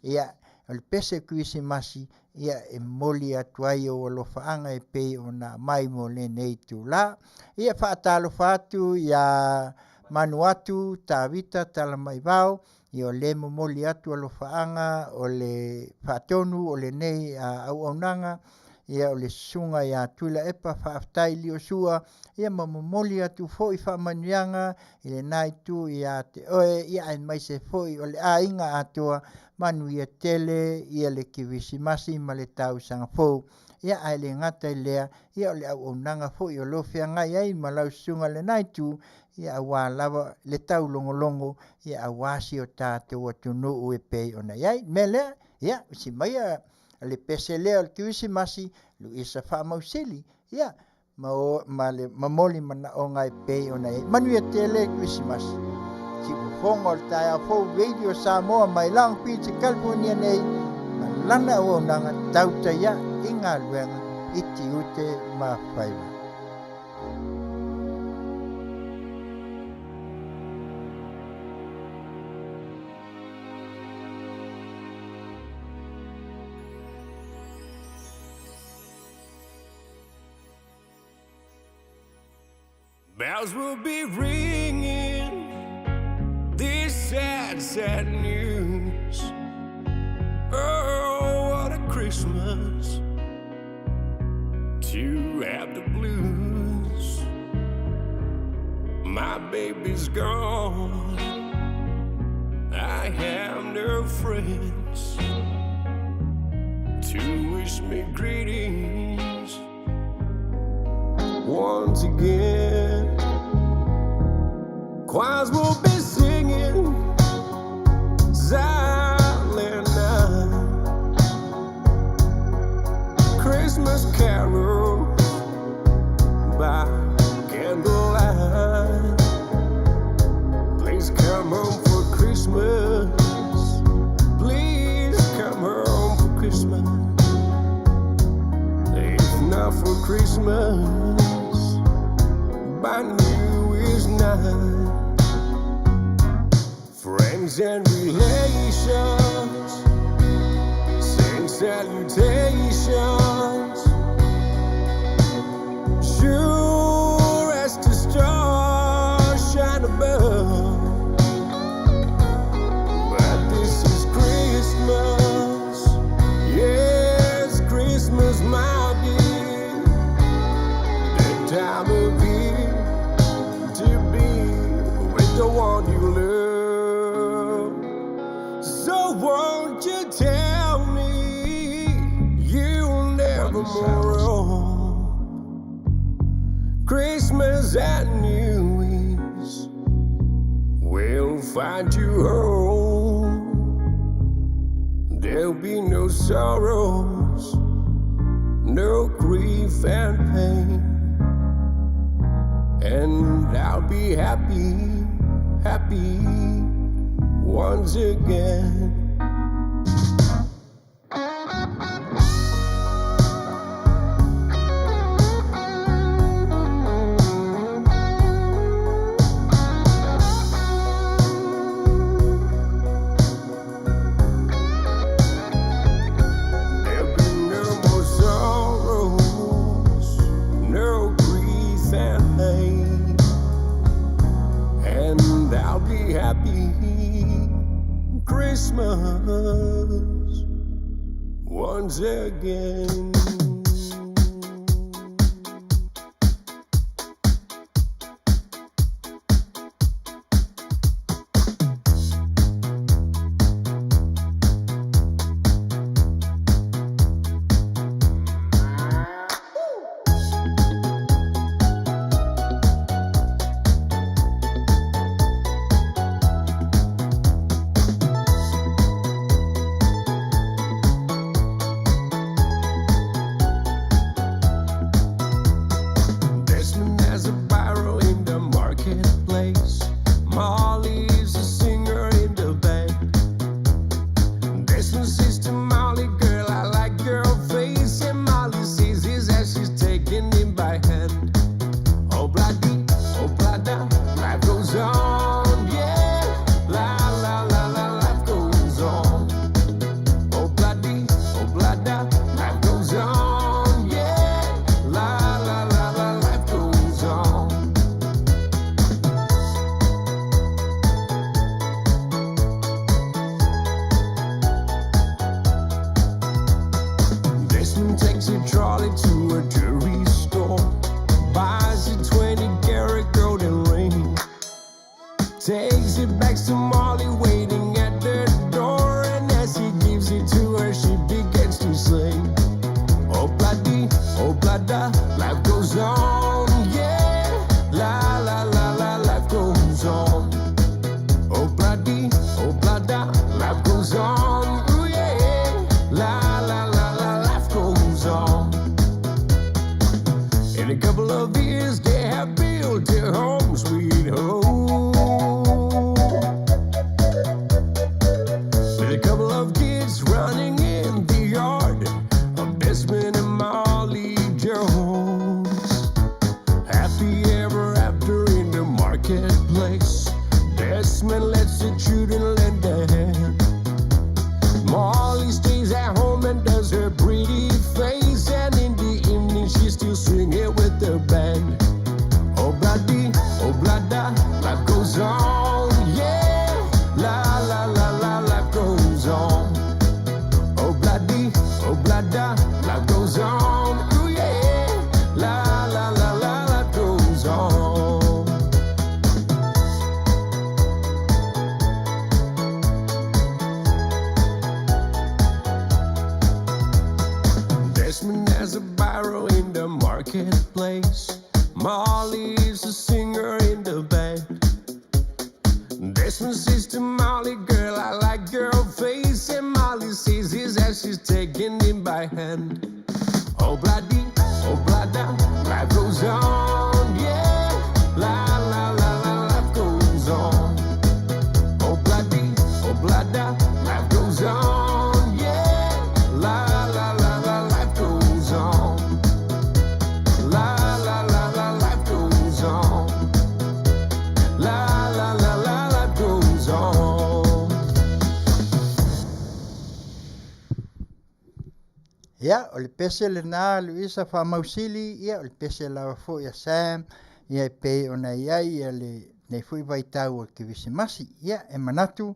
ia o le pese Kerisimasi, ia e momoli atu ai ou alofaaga e pei ona aumai mo lenei itula. Ia faatalofa atu ia Manuatu Tavita Talamaivao, ia o lea e momoli atu alofaaga o le faatonu o lenei auaunaga, ia o le susuga ia Tuilaepa Faafetai Liosua, ia ma momoli atu foi faamanuiaga i lena itu ia te oe, ia aemaise foi o le aiga atoa, manuia tele ia le Kerisimasi ma le tausaga fou. Ia ae le gata i lea, ia o le auaunaga foi o lo o feagai ai ma lau susuga i lena itu, ia aua lava le taulogologo, ia aua si o tatou atunuu e pei ona i ai. O le mea lea, ia usi maia le pese lea o le Kerisimasi, Luisa Faamausili, ia ma, o, ma le momoli manaoga e pei ona i ai. Manuia tele Kerisimasi. Siufofoga o le Taeao Fou Radio Samoa mai Long Beach, California nei, ma lana auaunaga tautai i galuega i tiute ma faiva. Bells will be ringing this sad, sad news. Oh, what a Christmas to have the blues. My baby's gone. I have no friends to wish me greetings once again. Choirs will be singing Silent Night, Christmas carols by candlelight. Please come home for Christmas. Please come home for Christmas. If not for Christmas, by New Year's night. Friends and relations sing salutations. Sure as the stars shine above. But this is Christmas, yes, Christmas, my dear. The time of year to be with the one you love. So won't you tell me you'll never more roam? Christmas and New Year's will find you home. There'll be no sorrows, no grief and pain. And I'll be happy, happy once again. There'll be no more sorrows, no grief and pain. And I'll be happy Christmas Once again. Desmond has a barrel in the marketplace. Molly is a singer in the band. Desmond says to Molly, girl, I like your face. And Molly sees his as she's taking him by hand. Oh, bloody, oh, blada, life goes on, yeah. La, la, la, la, life goes on. Oh, bloody, oh, blada, life goes on, yeah. La, la, la, la, life goes on. Desmond takes a trolley to a jewelry store, buys a 20 karat golden ring, takes it back to Molly waiting at the door, and as he gives it to her, she begins to sing. Oh bloody, oh blada, life goes on, yeah. La la la la, life goes on. Oh bloody, oh blada, life goes on, ooh yeah. La la la la, life goes on. In a couple of years, they have built a home sweet home. With a couple of kids running in the yard of Desmond and Molly Jones. Happy ever after in the marketplace. Desmond lets the children lend a hand. Molly stays at home and does her pretty face. And in the evening, she's still singing with the band. Oh, bloody, oh, blada, life goes on, yeah. La, la, la, la, life goes on. Oh, bloody, oh, blada, life goes on, ooh, yeah. La, la, la, la, life goes on. Desmond has a barrel in the marketplace. Molly is a singer in the band. Desmond says to Molly, girl, I like your face. And Molly sees his as she's taking him by hand. Oh, bloody, oh, blada, life goes on, yeah. La, la, la, la, life goes on. Oh, bloody, oh, blada, life goes on, yeah. La, la, la, la, life goes on. La, la, la, la, life goes on. La, la, la, la, life goes on. Ia, o le pese lenā Luisa Faamausili, ia o le pese lava foi a Sam, ia e pei ona i ai ia lenei foi vaitau o le Kerisimasi. Ia, e manatu,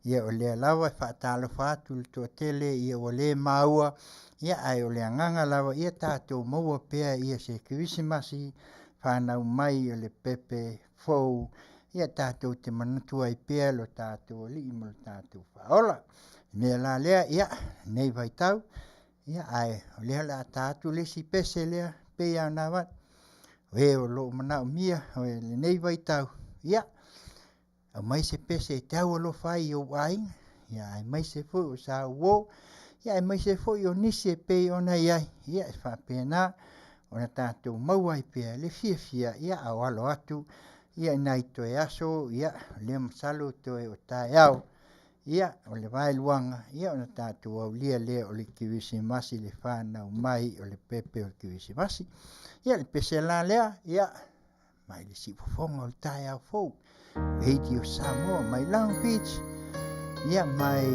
ia o lea lava e faatalofa atu i le toatele ia ua le maua, ia ae o le agaga lava ia tatou maua pea ia se Kerisimasi fanau mai o le pepe fou, ia tatou te manatu ai pea lo tatou Alii ma lo tatou Faaola. Le mea la lea, ia, lenei vaitau, ia ae o lea o le a ta atu le isi pese lea pei lava ona avatu. O e o lo o manaomia o lenei vaitau, ia, aumai se pese e te aualofa ai i ou aiga, ia aemaise foi o sa uo, ia aemaise foi o nisi e pei ona i ai, ia e faapena ona tatou maua ai pea le fiafia, ia a o alo atu ia i nai toe aso, ia o lea masalo toe o taeao, ia o le vaeluaga, ia ona tatou aulia lea o le Kerisimasi le fanau mai o le pepe o le Kerisimasi. Ia le pese la lea, ia mai le siufofoga o le taeao fou, Radio Samoa mai Long Beach, ia mai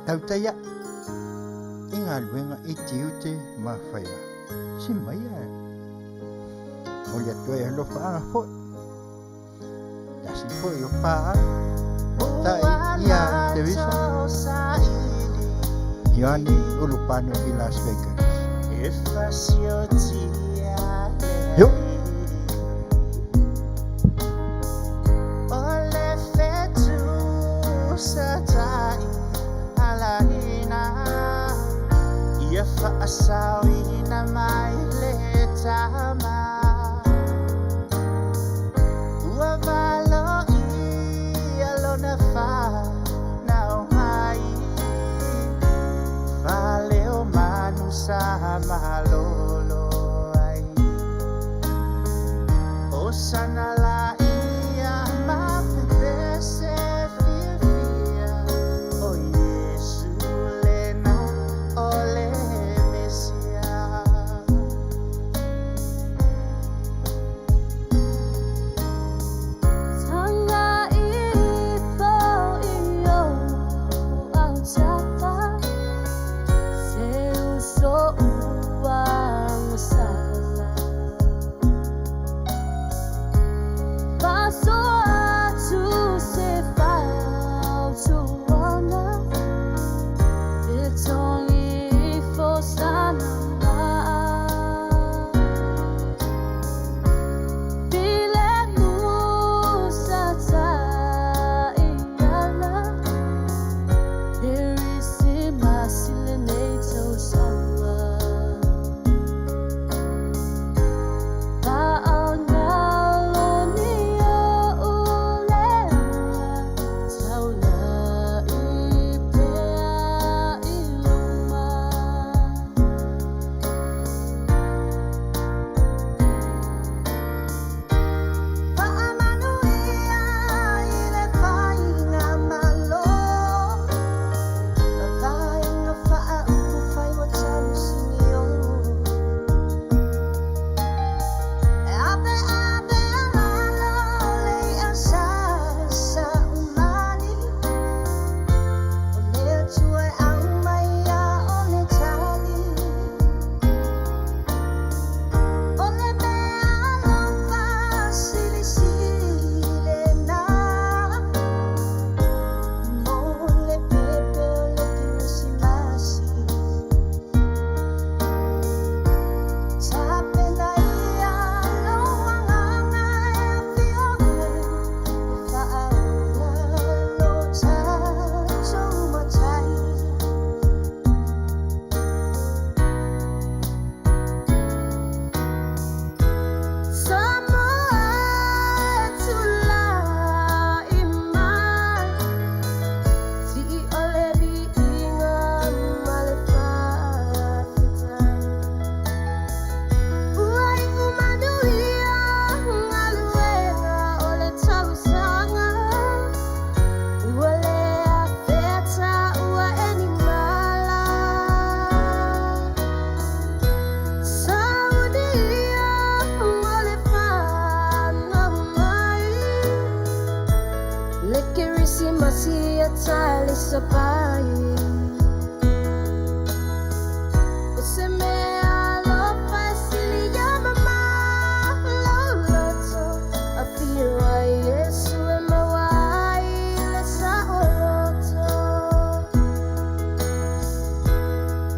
Tautaia i galuega i tiute ma faiva. Si mai a momoli atu ai alofaaga foi. Tasi foi o paaga tai ia Teresa. Johnny Ulupano i Las Vegas. Yo.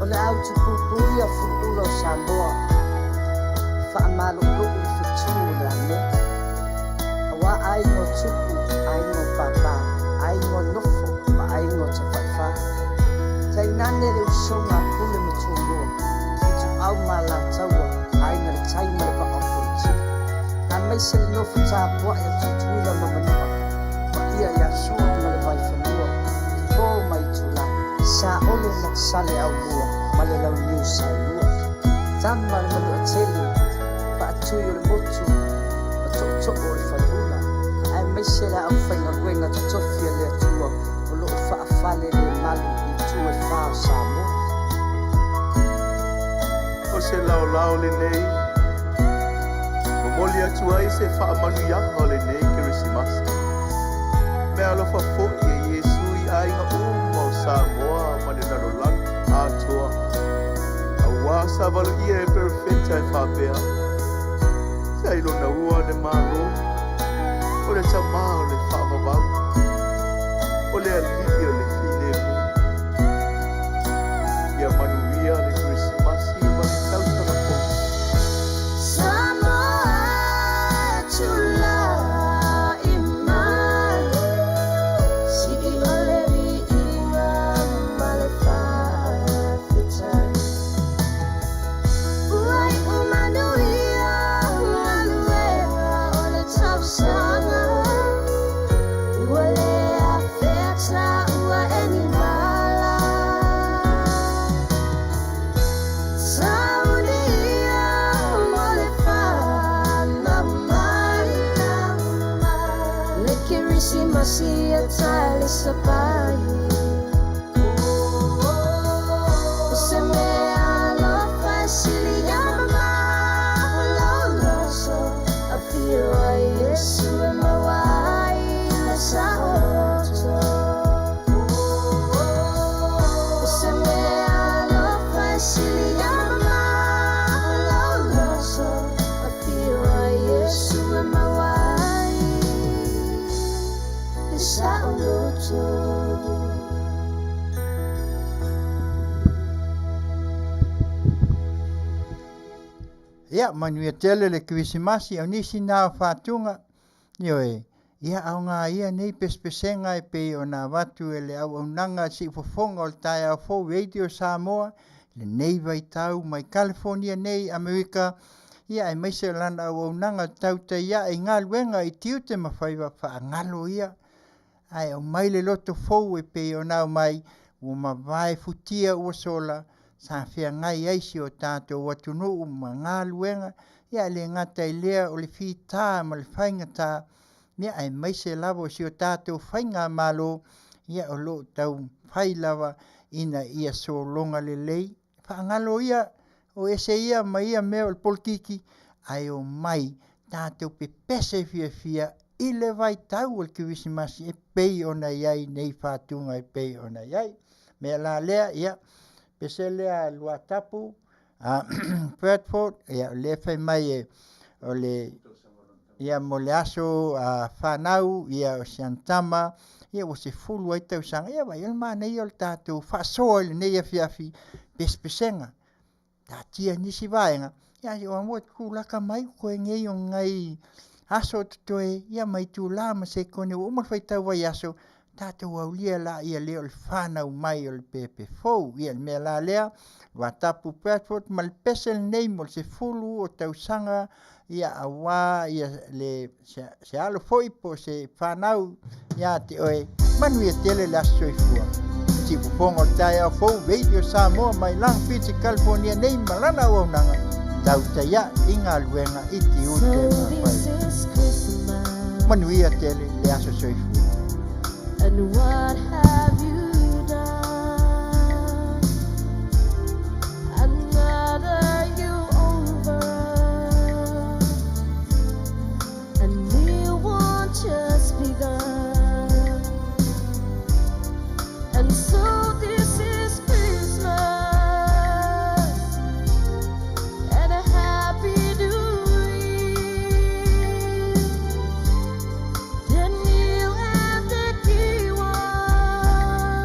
O le au tupupuia fuluula o Samoa, faamalulu'u i fetū o le amoa. Auā aiga o tupu, aiga o pāpā, aiga o nofo ma aiga o tafaifā. Tainane le usoga a Pule ma Tumua, Ituau ma Alataua, Aiga i le Tai ma le Vaa o Fonoti. Aemaise le nofo tapua'i a Tutuila ma Manua, paia ia Sua ma le Vaifanua, Fofo ma Itulā, Saole ma Saleaaumua ma le Launiu Saelua. Tama le Manu'atele, Faatui o le Motu ma To'oto'o o le Faleula, aemaise le aufaigaluega totofi a le Atua o lo'o fa'afalelemalu i itu e fā o Samoa. O se laolao lenei, momoli atu ai se faamanuiaga o lenei Kerisimasi. Meaalofa foi e Iesu i aiga uma o Samoa ma le lalolagi atoa. Auā sa valoia e perofeta e faapea, Seia i lona ua le Malo, o le Tamā o le faavavau, o le Alii o le filemu. Ia, manuia tele le Kerisimasi, o nisi na o fatuga, ioe, ia aoga ia nei pesepesega e pei ona avatu e le auaunaga siufofoga o le taeao fou Radio Samoa lenei vaitau mai California nei Amerika, ia aemaise o lana auaunaga tautai ae i galuega i tiute ma faiva faagalo ia ae aumai le loto fou e pei ona aumai ua mavae futia ua sola sa feagai ai si o tatou atunuu ma galuega ia e le gata i lea o le fita ma le faigata ia aemaise lava o si o tatou faigamalo ia o lo o taumafai lava ina ia sologa lelei faagalo ia o ese ia ma ia mea o le polokiki ae omai tatou pepese fiafia i le vaitau o le Kerisimasi e pei ona i ai nei fatuga e pei ona i ai. Mea la lea, ia, pese lea Luatapu Bradford, ia, o lea fai mai e o le ia mo le aso fanau ia o si ana tama ia ua 10 ai tausaga ia vaai o le manaia o le tatou faasoa i lenei afiafi pesepesega taatia nisi vaega ia o ua tulaka mai koe nei o nai aso totoe ia ma itulā ma sekone ua uma le faitau vaiaso tatou aulia laia lea o le fanau mai o le pepe fou. Ia le mea la lea, Luatapu Bradford ma le pese lenei mo le 10 o tausaga ia auā ia le se alo foi po o se fanau ia te oe manuia tele le aso soifua. Siufofoga o le taeao fou Radio Samoa mai Long Beach, California nei ma lana auaunaga tautai ae i galuega i tiute ma faiva. Manuia tele le aso soifua. And what have you done? Another you over, a new one just begun. And so this is Christmas, and a happy new year. The new and the key one.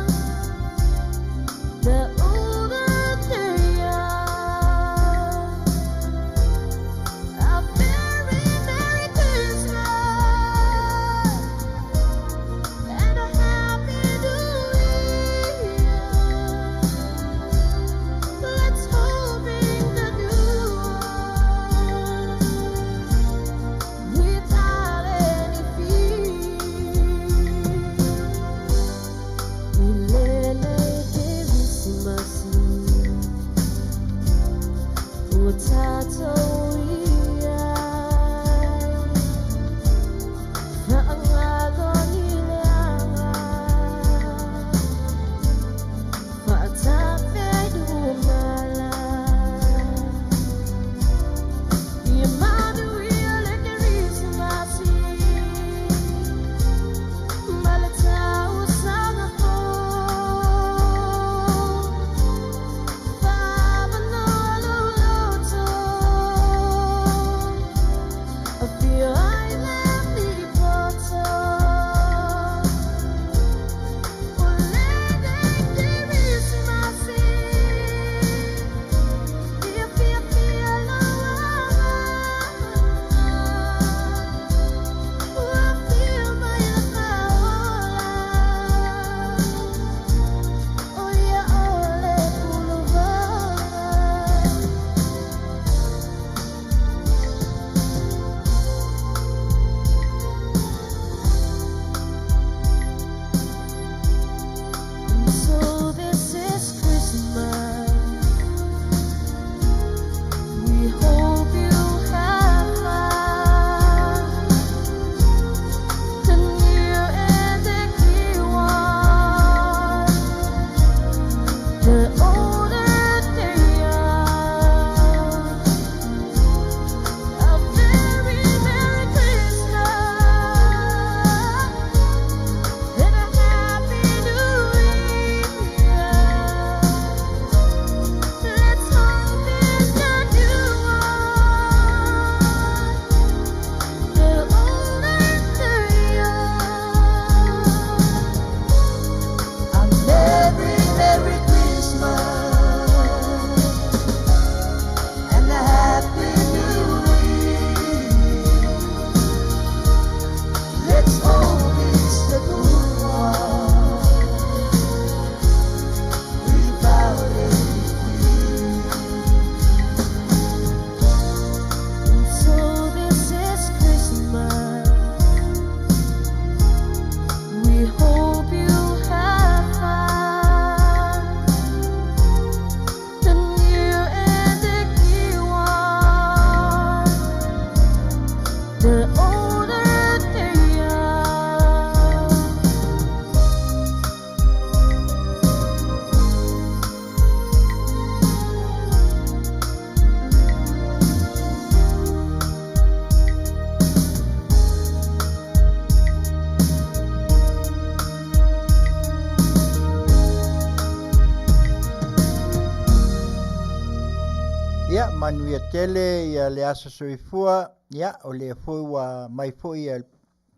Ia, manuia tele ia le aso soifua. Ia, o lea foi ua mai foi ia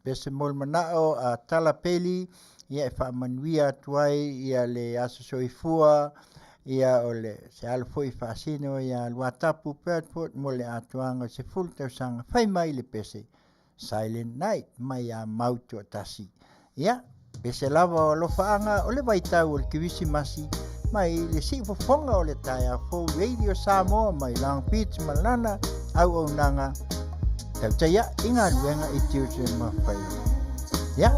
pese mo le manao a Tala Peli, ia e faamanuia atu ai ia le aso soifua, ia o le se alo foi faasino ia Luatapu Bradford mo le atoaga o le 10 tausaga. Fai mai le pese Silent Night mai ia Mautoatasi. Ia, pese lava o alofaaga o le vaitau o le Kerisimasi mai le siufofoga o le taeao fou Radio Samoa mai Long Beach ma lana auaunaga tautai a'i i galuega i tiute ma faiva. Ia,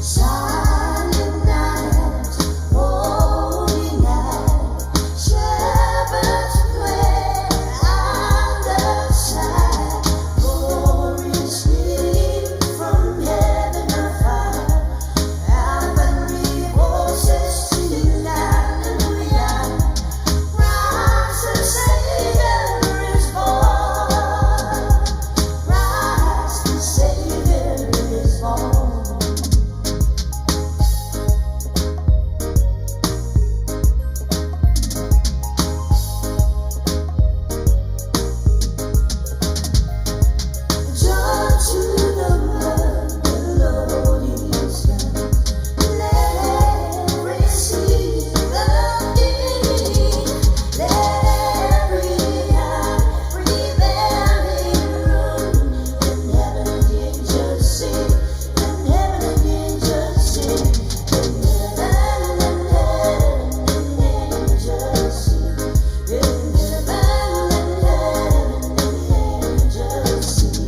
Silent night, holy night, shepherds quail at the sight, glory stream from heaven afar, heavenly voices sing hallelujah. Christ the Savior is born. Christ the Savior is born. Joy to the world, the Lord is come. Let every seed of King, let every heart prepare Him room. And heaven and angels sing, and heaven and angels sing, and heaven and heaven and angels sing, and heaven and heaven and angels sing.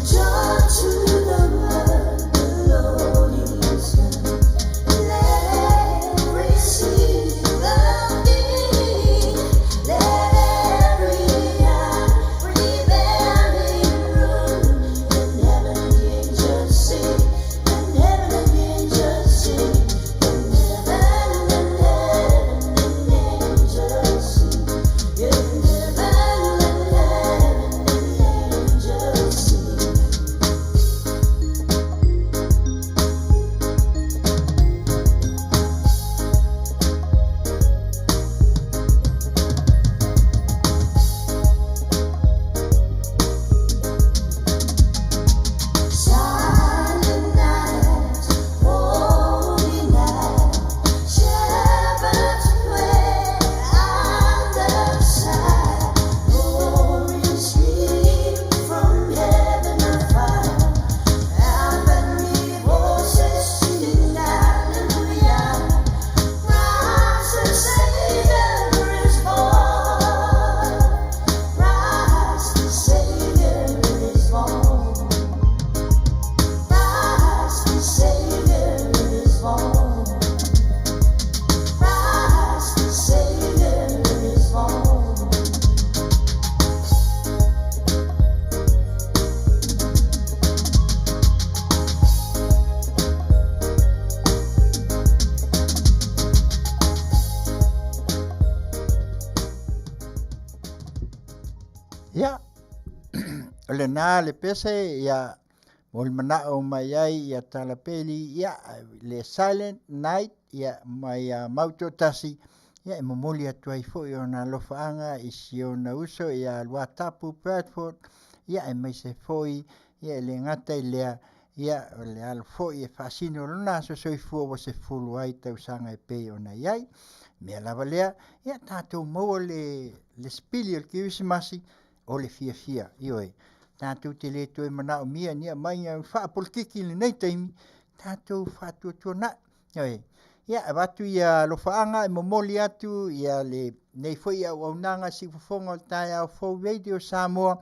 Joy to the world, the Lord is come. Let every seed of King, let every heart prepare Him room. And heaven and angels sing, and heaven and angels sing, and heaven and heaven and angels sing, and heaven and heaven and angels sing. Silent night, holy night, shepherds quail at the sight, glory stream from heaven afar, heavenly voices sing hallelujah. Christ the Savior is born. Christ the Savior is born. Christ the Savior is born. Christ the Savior is born. Ia, o lena le pese ia mo le manao mai ai ia Tala Peli, ia le Silent Night ia mai ia Mautoatasi, ia e momoli atu ai foi ona alofaaga i si ona uso ia Luatapu Bradford, ia aemaise foi ia e le gata i lea, ia o le alo foi e faasino lona aso soifua ua 10 ai tausaga e pei ona i ai. Mea lava lea, ia tatou maua le le sipili o le Kerisimasi o le fiafia. Ioe, tatou te le toe manaomia ni aumaiga faapolokiki i lenei taimi, tatou faatuatuanai. Ioe, ia avatu ia alofaaga e momoli atu ia lenei foi auaunaga siufofoga o le taeao fou Radio Samoa.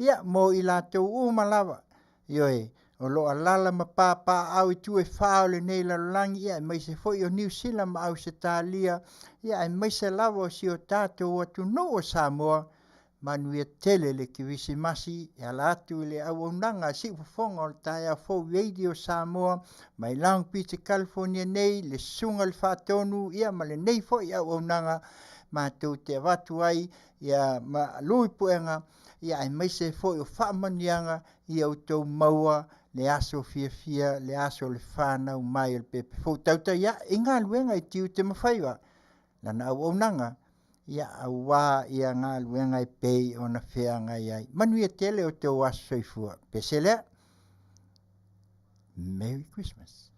Ia, mo i latou uma lava, ioe, o lo o alaala ma papaaao i itu e fa o lenei lalolagi, ia aemaise foi o Niu Sila ma Ausetalia, ia aemaise lava o si o tatou atunuu o Samoa, manuia tele le Kerisimasi e ala atu i le auaunaga a Siufofoga o le Taeao Fou Radio Samoa mai Long Beach i California nei, le Susuga i le Faatonu, ia ma lenei foi auaunaga matou te avatu ai ia malu i puega, ia aemaise foi o faamanuiaga ia outou maua le aso fiafia, le aso o le fanau mai o le pepe fou. Tautai ae i galuega i tiute ma faiva lana auaunaga, ia aua ia galuega e pei ona feagai ai. Manuia tele outou aso soifua. Pese lea. Merry Christmas.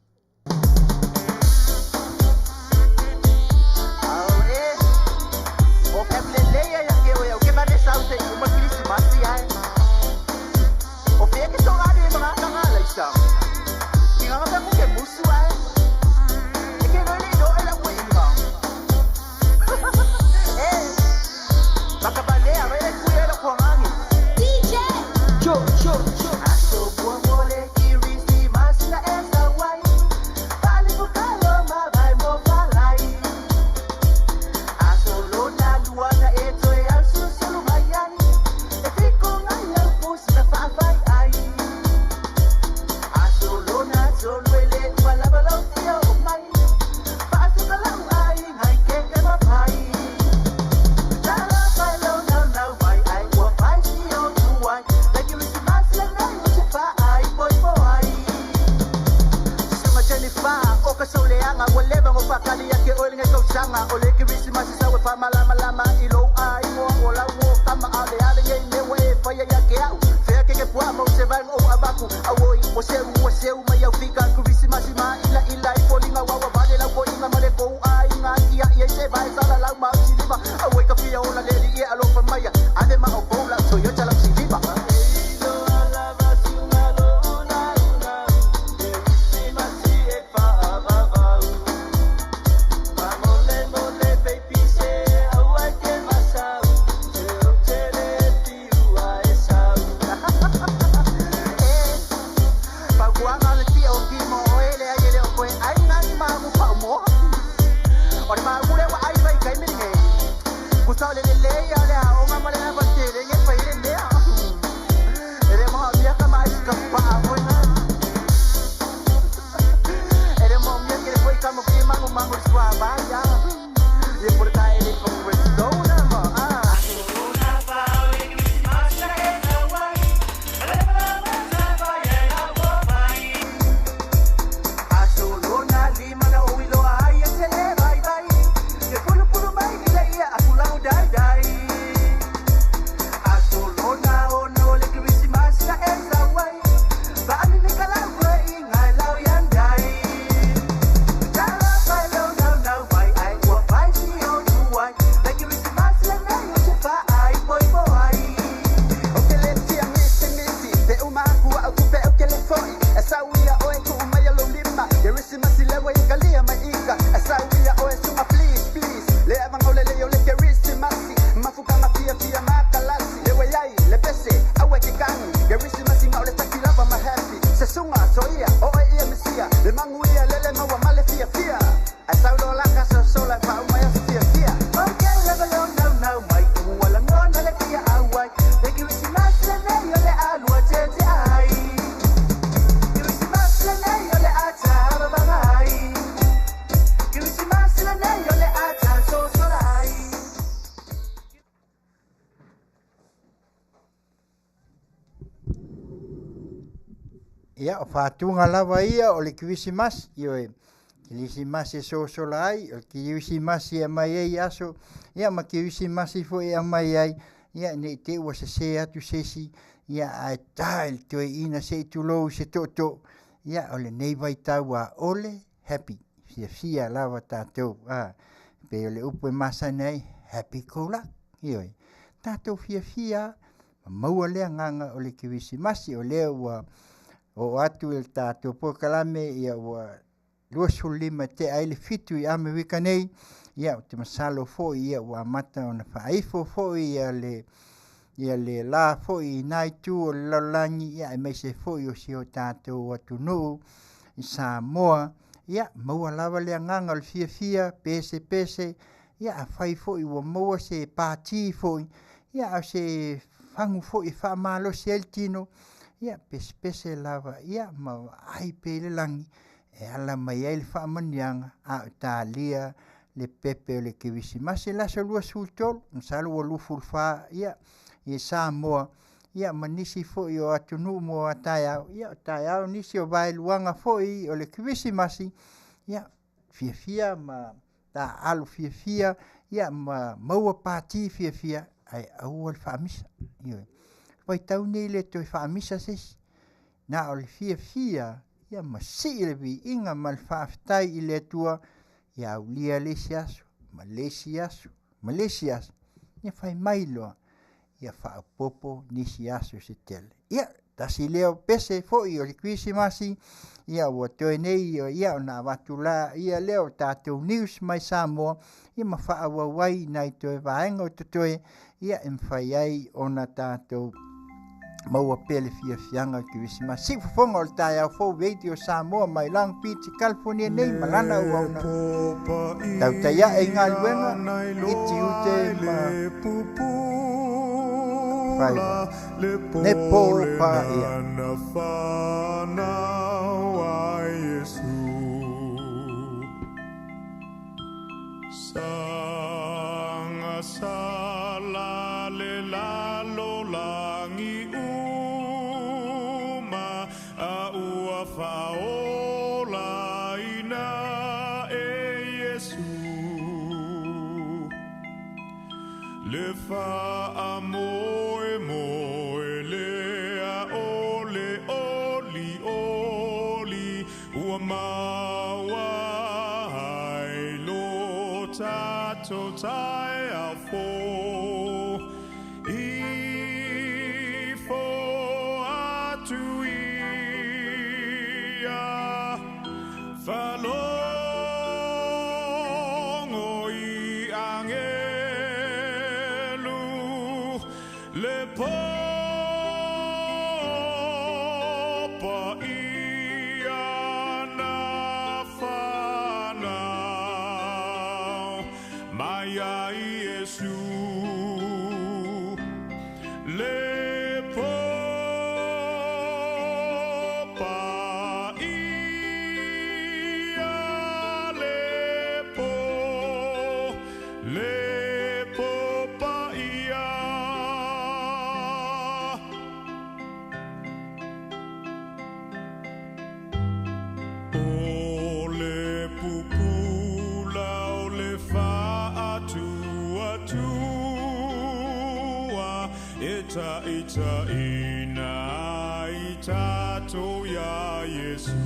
Ia, o fatuga lava ia o le Kerisimasi, ioe, Kerisimasi e sosola ai, o le Kerisimasi e aumai ai aso, ia ma Kerisimasi foi e aumai ai, ia ne i te i ua sese atu se isi, ia ae ta i le toeaina se i tulou i se tootoo, ia o lenei vaitau a ole happy, fiafia lava tatou, a, pei o le upu e masani ai, happy go luck, ioe, tatou fiafia ma maua le agaga o le Kerisimasi, o lea ua oo atu i le tatou polokalame, ia ua 25 tea ai le 7 i Amerika nei, ia ou te masalo foi ia ua amata ona faaifo foi ia le Ia le la foi i na itu o le lalolagi, ia aemaise foi o si o tatou atunuu i Samoa. Ia maua lava le agaga o le fiafia pesepese. Ia afai foi ua maua se pati foi, ia a o se fagu foi e faamalosi ai le tino, ia pesepese lava, ia ma vaai pea i le lagi e ala mai ai le faamanuiaga a o talia le pepe o le Kerisimasi i le aso 23, masalo ua 24 ia i Samoa, ia ma nisi foi o atunuu mo a taeao. Ia o taeao nisi o vaeluaga foi o le Kerisimasi, ia fiafia ma taaalo fiafia, ia ma maua pati fiafia, ae aua le faamisa. Ioe, vaitau nei e le toe faamisa se isi, na o le fiafia ia ma sii le viiga ma le faafetai i le Atua. Ia aulia le isi aso ma le isi aso ma le isi aso, ia fai mai loa ia faaopoopo nisi aso se tele. Ia tasi lea o pese foi o le Kerisimasi, ia ua toe nei ia ona avatu la ia lea o tatou news mai Samoa, ia ma faaauau ai nai toe vaega o totoe, ia e mafai ai ona tatou maua pea le fiafiaga o le Kerisimasi. Siufofoga o le taeao fou Radio Samoa mai Long Beach, California nei ma lana auauna tautai ae i galuega i tiute ma faiva. Le paia. Sanga sala le lalo langi uma a ua whaola ina e Yesu. Le wha moe moe le a ole oli oli ua maua ai lo tato tai a fo i fo atu ia whalongo i angelu le popa ia na whanau mai ai Yesu. Le popa ia le po, le popa ia. O le pupula o le whaatuatua, e ta ita ina i tatou ia Yesu.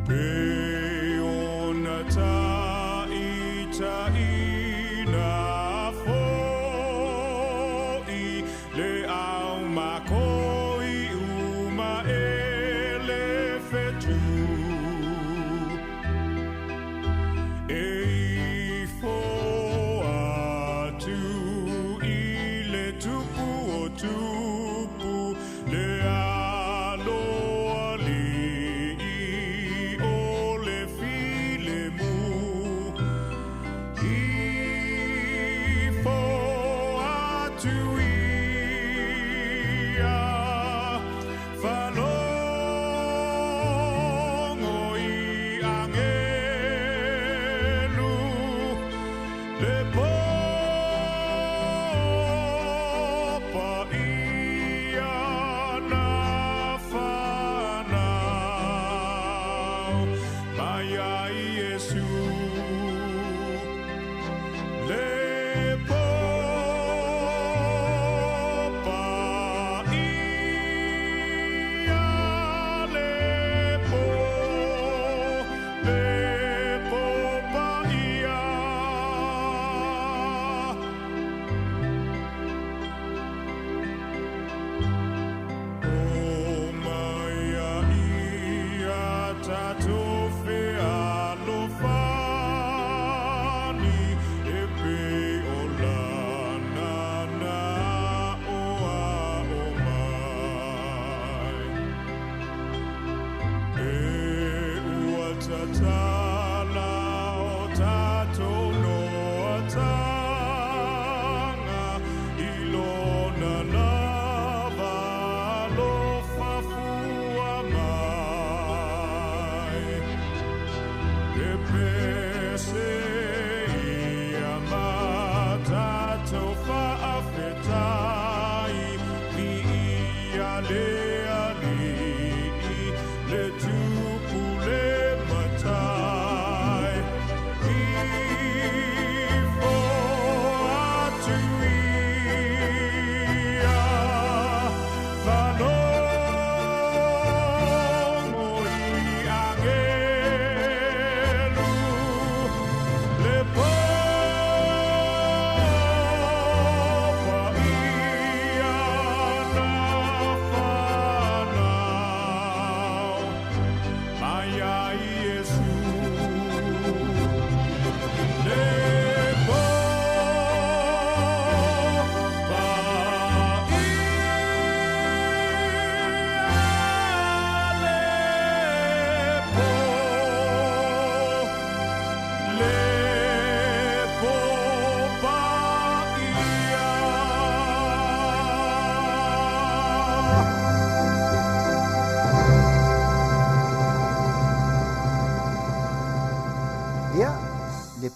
Pe ona ta ita ina foi, le au makoi uma e le whetu. E ifo atu i le tupu o tupu, le aloa li i o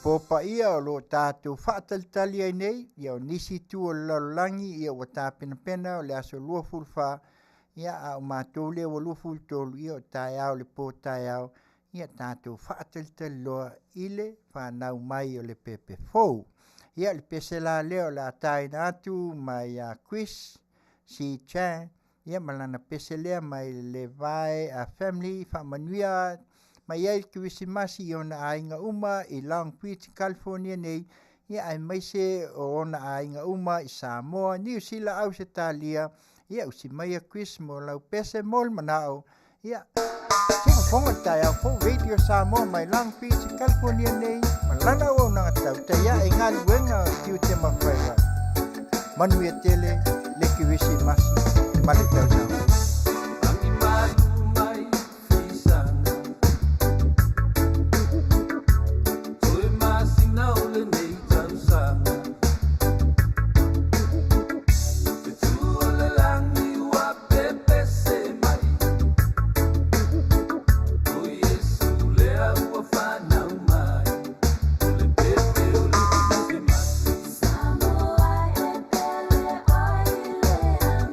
pō paia o lo o tatou faatalitali ai nei, ia o nisi itu o le lalolagi ia ua tapenapena o le aso 24, ia a o matou lea ua 23, ia o taeao le pō taeao, ia tatou faatalitali loa i le fanau mai o le pepe fou. Ia le pese la lea o le a taina atu mai ia Chris C. Chan, ia ma lana pese lea mai le Levi a Family, faamanuia mai ai le Kerisimasi i ona aiga uma i Long Beach, California nei, ia aemaise o ona aiga uma i Samoa, Niu Sila, Ausetalia, ia usi maia Chris mo lau pese mo le manao, ia se fofoga le taeao fou Radio Samoa mai Long Beach, California nei, ma lana auaunaga tautai ae galuega o tiute ma faiva. Manuia tele le Kerisimasi ma le tausaga fou. Lagi malu mai fisaga Toe masina o lenei tausaga Le tu o le lagi ua pepese mai O Iesu lea ua fanau mai O le pepe o le Kerisimasi. Samoa e pele oi le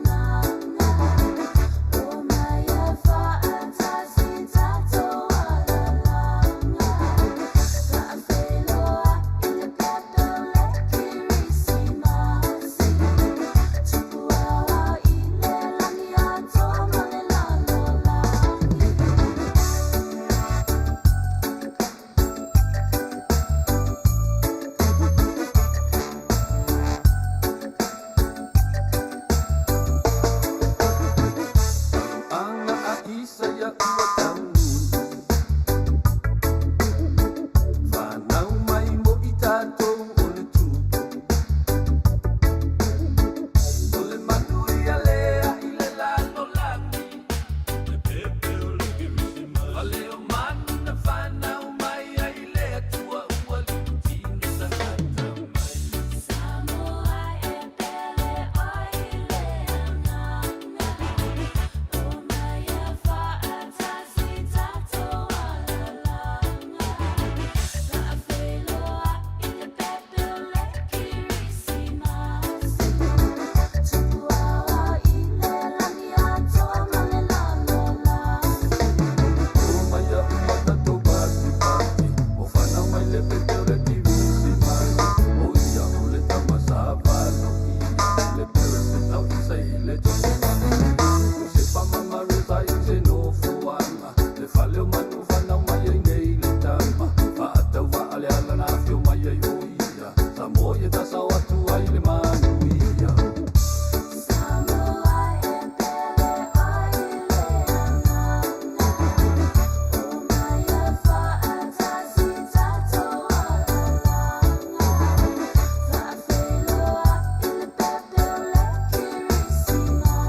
agaga O mai e faatasi tatou alalaga Faafeiloai i le pepe o le Kerisimasi Tupu aoao i le lagi atoa ma le lalolagi. Anga a Isaia ua taunuu Fanau mai mo i tatou o le tupu O le manuia lea i le lalolagi Le pepe o le Kerisimasi Fale o manu na fanau mai ai le Atua ua liutino tagata mai. Samoa e pele oi le agaga O mai e faatasi tatou alalaga Faafeiloai i le pepe o le Kerisimasi Tupu aoao i le lagi atoa ma le lalolagi. O mai a uma tatou patipati O fanau mai le pepe o le Kerisimasi O ia o le tama sa valo ia Le pere tau isa i le totoa Iosepa ma Maria i se nofoaga Le fale o manu fanau mai ai nei le tama Faatauva a le ala na afio mai ai o ia Samoa ia tasao atu ai le manuia. Samoa e pele oi le agaga O mai e faatasi tatou alalaga Faafeiloai i le pepe o le Kerisimasi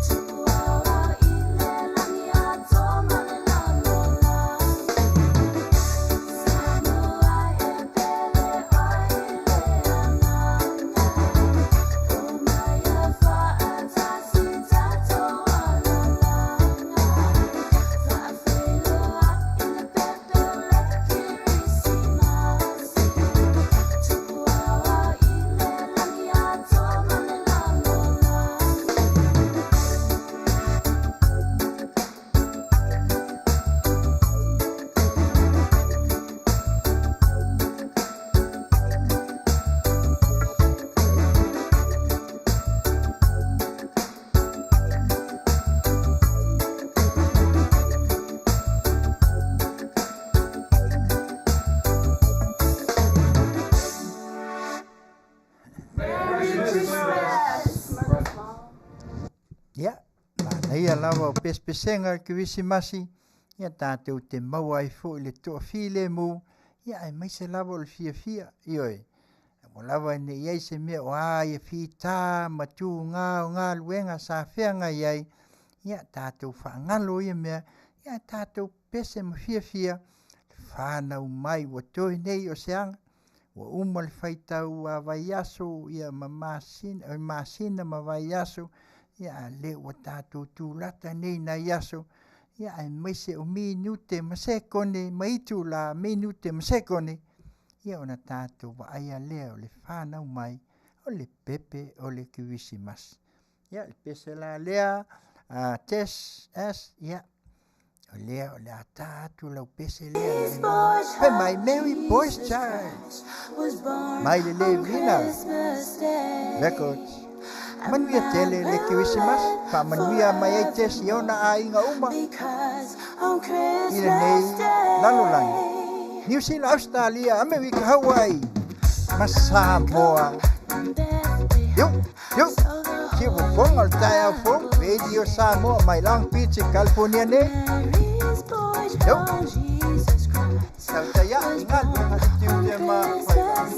Tupu aoao i le lagi atoa ma le lalolagi. Samoa e pele oi le agaga O mai e faatasi tatou alalaga Faafeiloai i le pepe o le Kerisimasi Tupu aoao i le lagi atoa ma le lalolagi. Ia, manaia lava o pesepesega o le Kerisimasi, ia tatou te maua ai foi le toafilemu, ia aemaise lava o le fiafia, ioe. Aua lava ne i ai se mea o a ia fita ma tuga o galuega sa feagai ai, ia tatou faagalo ia mea, ia tatou pese ma fiafia, le fanau mai ua toe nei o se aga, ua uma le faitau a vaiaso ia ma masina, o masina ma vaiaso, ia a lea ua tatou tulata nei nai aso, Ia aemaise o minute ma sekone ma itulā, minute ma sekone, ia ona tatou vaaia lea o le fanau mai o le pepe o le Kerisimasi. Ia le pese la lea a Tess S, ia o lea o le a tā atu lau pese lea fai mai Merry Boys Child mai le Levina Records. Manuia tele le Kerisimasi, faamanuia mai ai Tess i ona aiga uma i lenei lalolagi. Niu Sila, Australia, Amerika, Hawaii ma Samoa. Yo, yo, siufofoga o le taeao fou, Radio Samoa mai Long Beach, California nei. Yo, tautai ai i galuega i tiute ma faiva.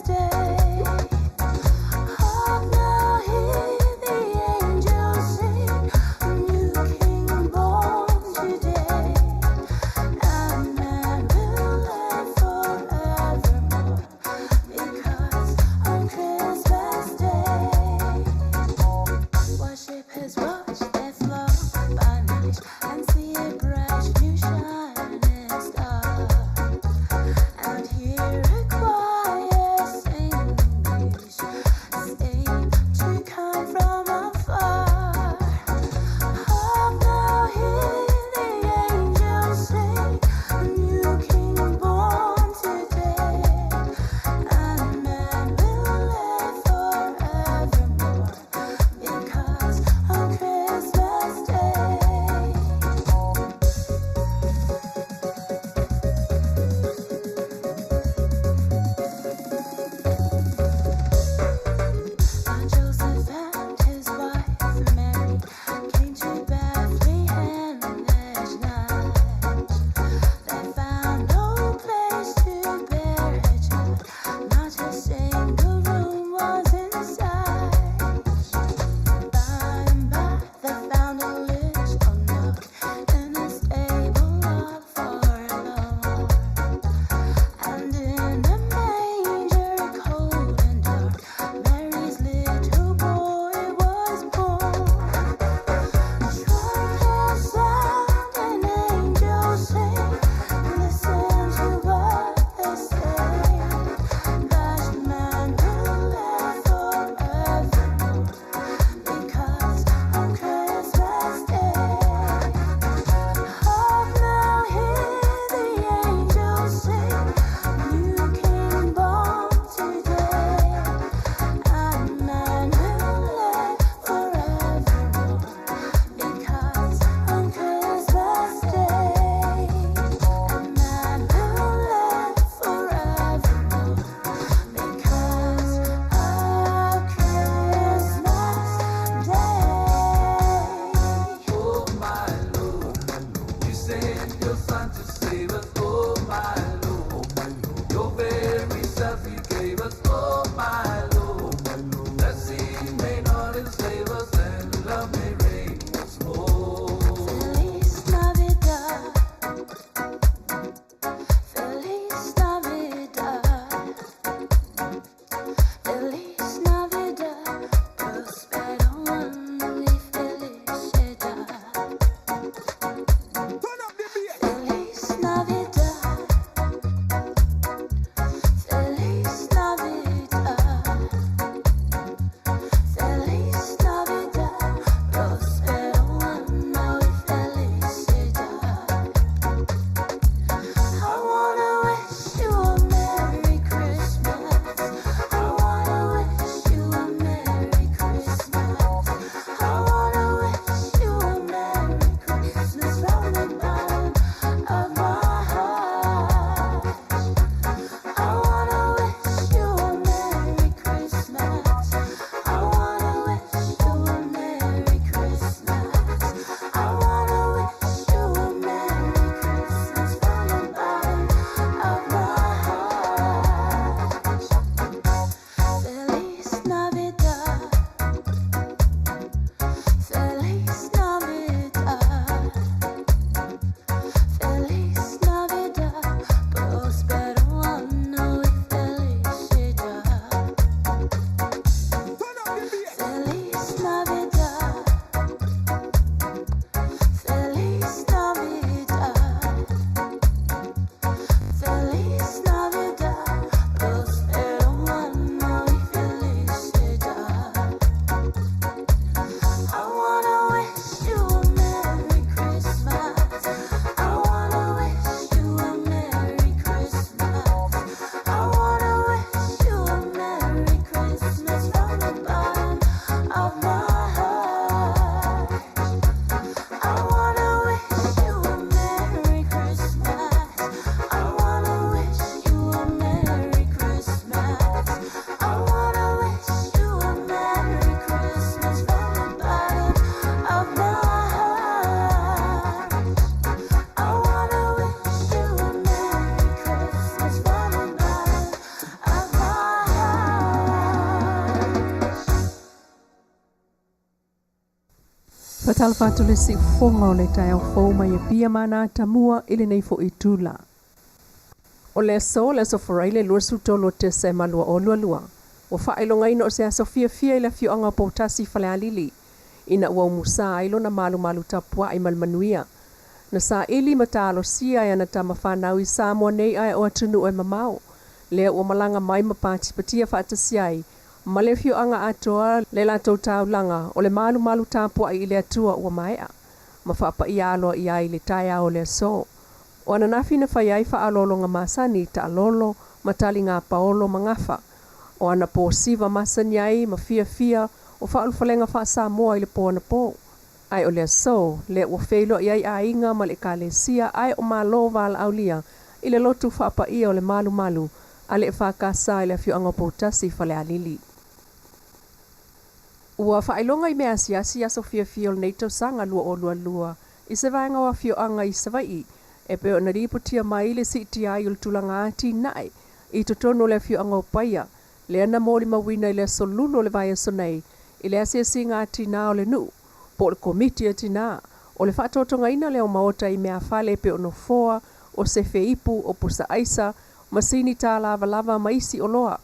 Faatalofa atu le siufofoga o le taeao fou mai Apia ma ana atamua i lenei foi itula. O le aso, le aso Faraile 23 o Tesema 2022, ua faailogaina o se aso fiafia i le afioaga o Poutasi i Falealili, ina ua umusa ai lona malumalu tapuai ma le manuia. Na saili ma talosia e ana tama fanau i Samoa nei ae o atunuu e mamao, lea ua malaga mai ma patipatia faatasi ai ma le afioaga atoa le latou taulaga o le malumalu tapuai i le Atua ua maea ma faapaia aloaia ai i le taeao o le aso. O ananafi na fai ai faaaloaloga masani, taalolo, ma taliga paolo ma gafa. O anapo siva masani ai ma fiafia o faaulufalega faa-Samoa i le po anapo. Ae o le aso lea ua feiloai ai aiga ma le Ekalesia ae o Malo valaaulia i le lotu faapaia o le malumalu a le EFKS i le afioaga o Poutasi i Falealili. Ua faailoga i mea asiasi aso fiafia o lenei tausaga 2022 i se vaega o afioaga i Savaii e pei ona lipotia mai le siitia ai o le tulaga atinae i totonu o le afioaga o Paia lea na molimauina i le aso Lulu o le vaiaso nei i le asiasiga a tinā o le nuu po o le Komiti a Tinā o le faatotogaina lea o maota i meafale e pei o nofoa, o sefe ipu, o pusa aisa, masini tā lavalava ma isi oloa.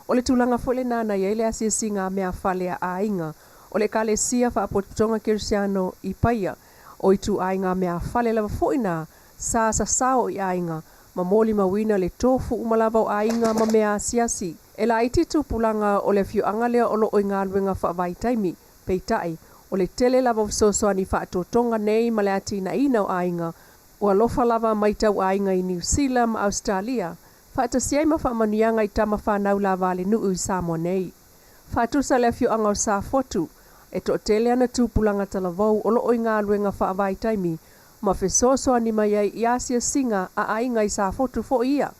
O le tulaga foi lenā na i ai le asiasiga a meafale a aiga o le Ekalesia Faapotopotoga Kerisiano i Paia, o ituaiga meafale lava foi na sa sasao i aiga ma molimauina le tofu uma lava o aiga ma mea asiasi. E laiti tupulaga o le afioaga lea o lo o i galuega faavaitaimi, peitai, o le tele lava o fesoasoani faatotoga nei ma le atinaeina o aiga ua alofa lava mai tau aiga i Niu Sila ma Ausetalia, faatasi ai ma faamanuiaga i tama fanau lava a le nuu i Samoa nei. Faatusa le afioaga o Safotu, e toatele ana tupulaga talavou o lo o i galuega faavaitaimi ma fesoasoani mai ai i asiasiga a aiga i Safotu foi ia.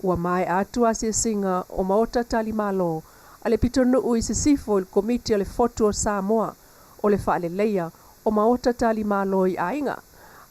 Ua maea atu asiasiga o maota tali malo a le pitonuu i sisifo i le Komiti a le Fotu o Samoa o le Faaleleia o Maota Tali Malo i Aiga,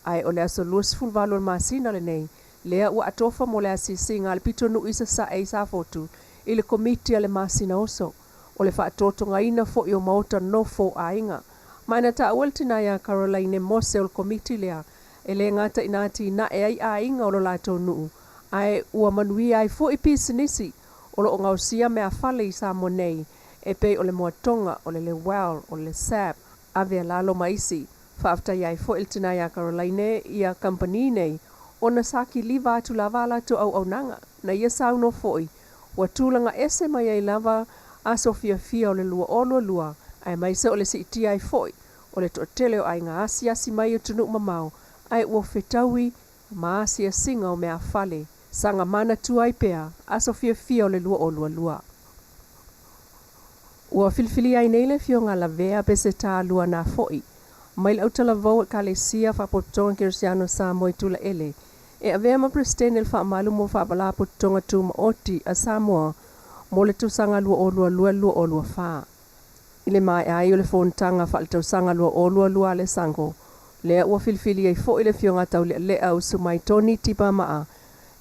ae o le aso 28 o le masina lenei lea ua atofa mo le asiasiga a le pitonuu i Sasae i Safotu i le Komiti a le Masina Oso o le Faatotogaina foi o Maota Nofo o Aiga. Ma na taua le tina ia Karolaine Mose o le Komiti lea e le gata ina atinae ai aiga o lo latou nuu ae ua manuia ai foi pisinisi o lo o gaosia meafale i Samoa nei e pei o le Moatoga, o le Lewell, o le Sap, Ave a lalo ma isi. Faafetai ai foi le tina ia Karolaine ia kamupani nei ona sa kiliva atu lava a latou auaunaga. Na ia saunoa foi, ua tulaga ese mai ai lava aso fiafia o le 2022 aemaise o le siitia ai foi o le toatele o aiga asiasi mai i atunuu mamao ae ua fetaui ma asiasiga o meafale saga manatua ai pea aso fiafia o le 2022. Ua filifilia ai nei le Afioga a Lavea Peseta Luanafo'i mai le Autalavou Ekalesia Faapotopotoga Kerisiano Samoa i Tulaele e avea ma Peresetene o le Faamalu mo Faapalapotopotoga Tumaoti a Samoa mo le tausaga 2022/2024. I le maea ai o le fonotaga faaletausaga 2022 a le SANGO, lea ua filifili ai foi le Afioga a Taulealea Usumai Tony Tipamaa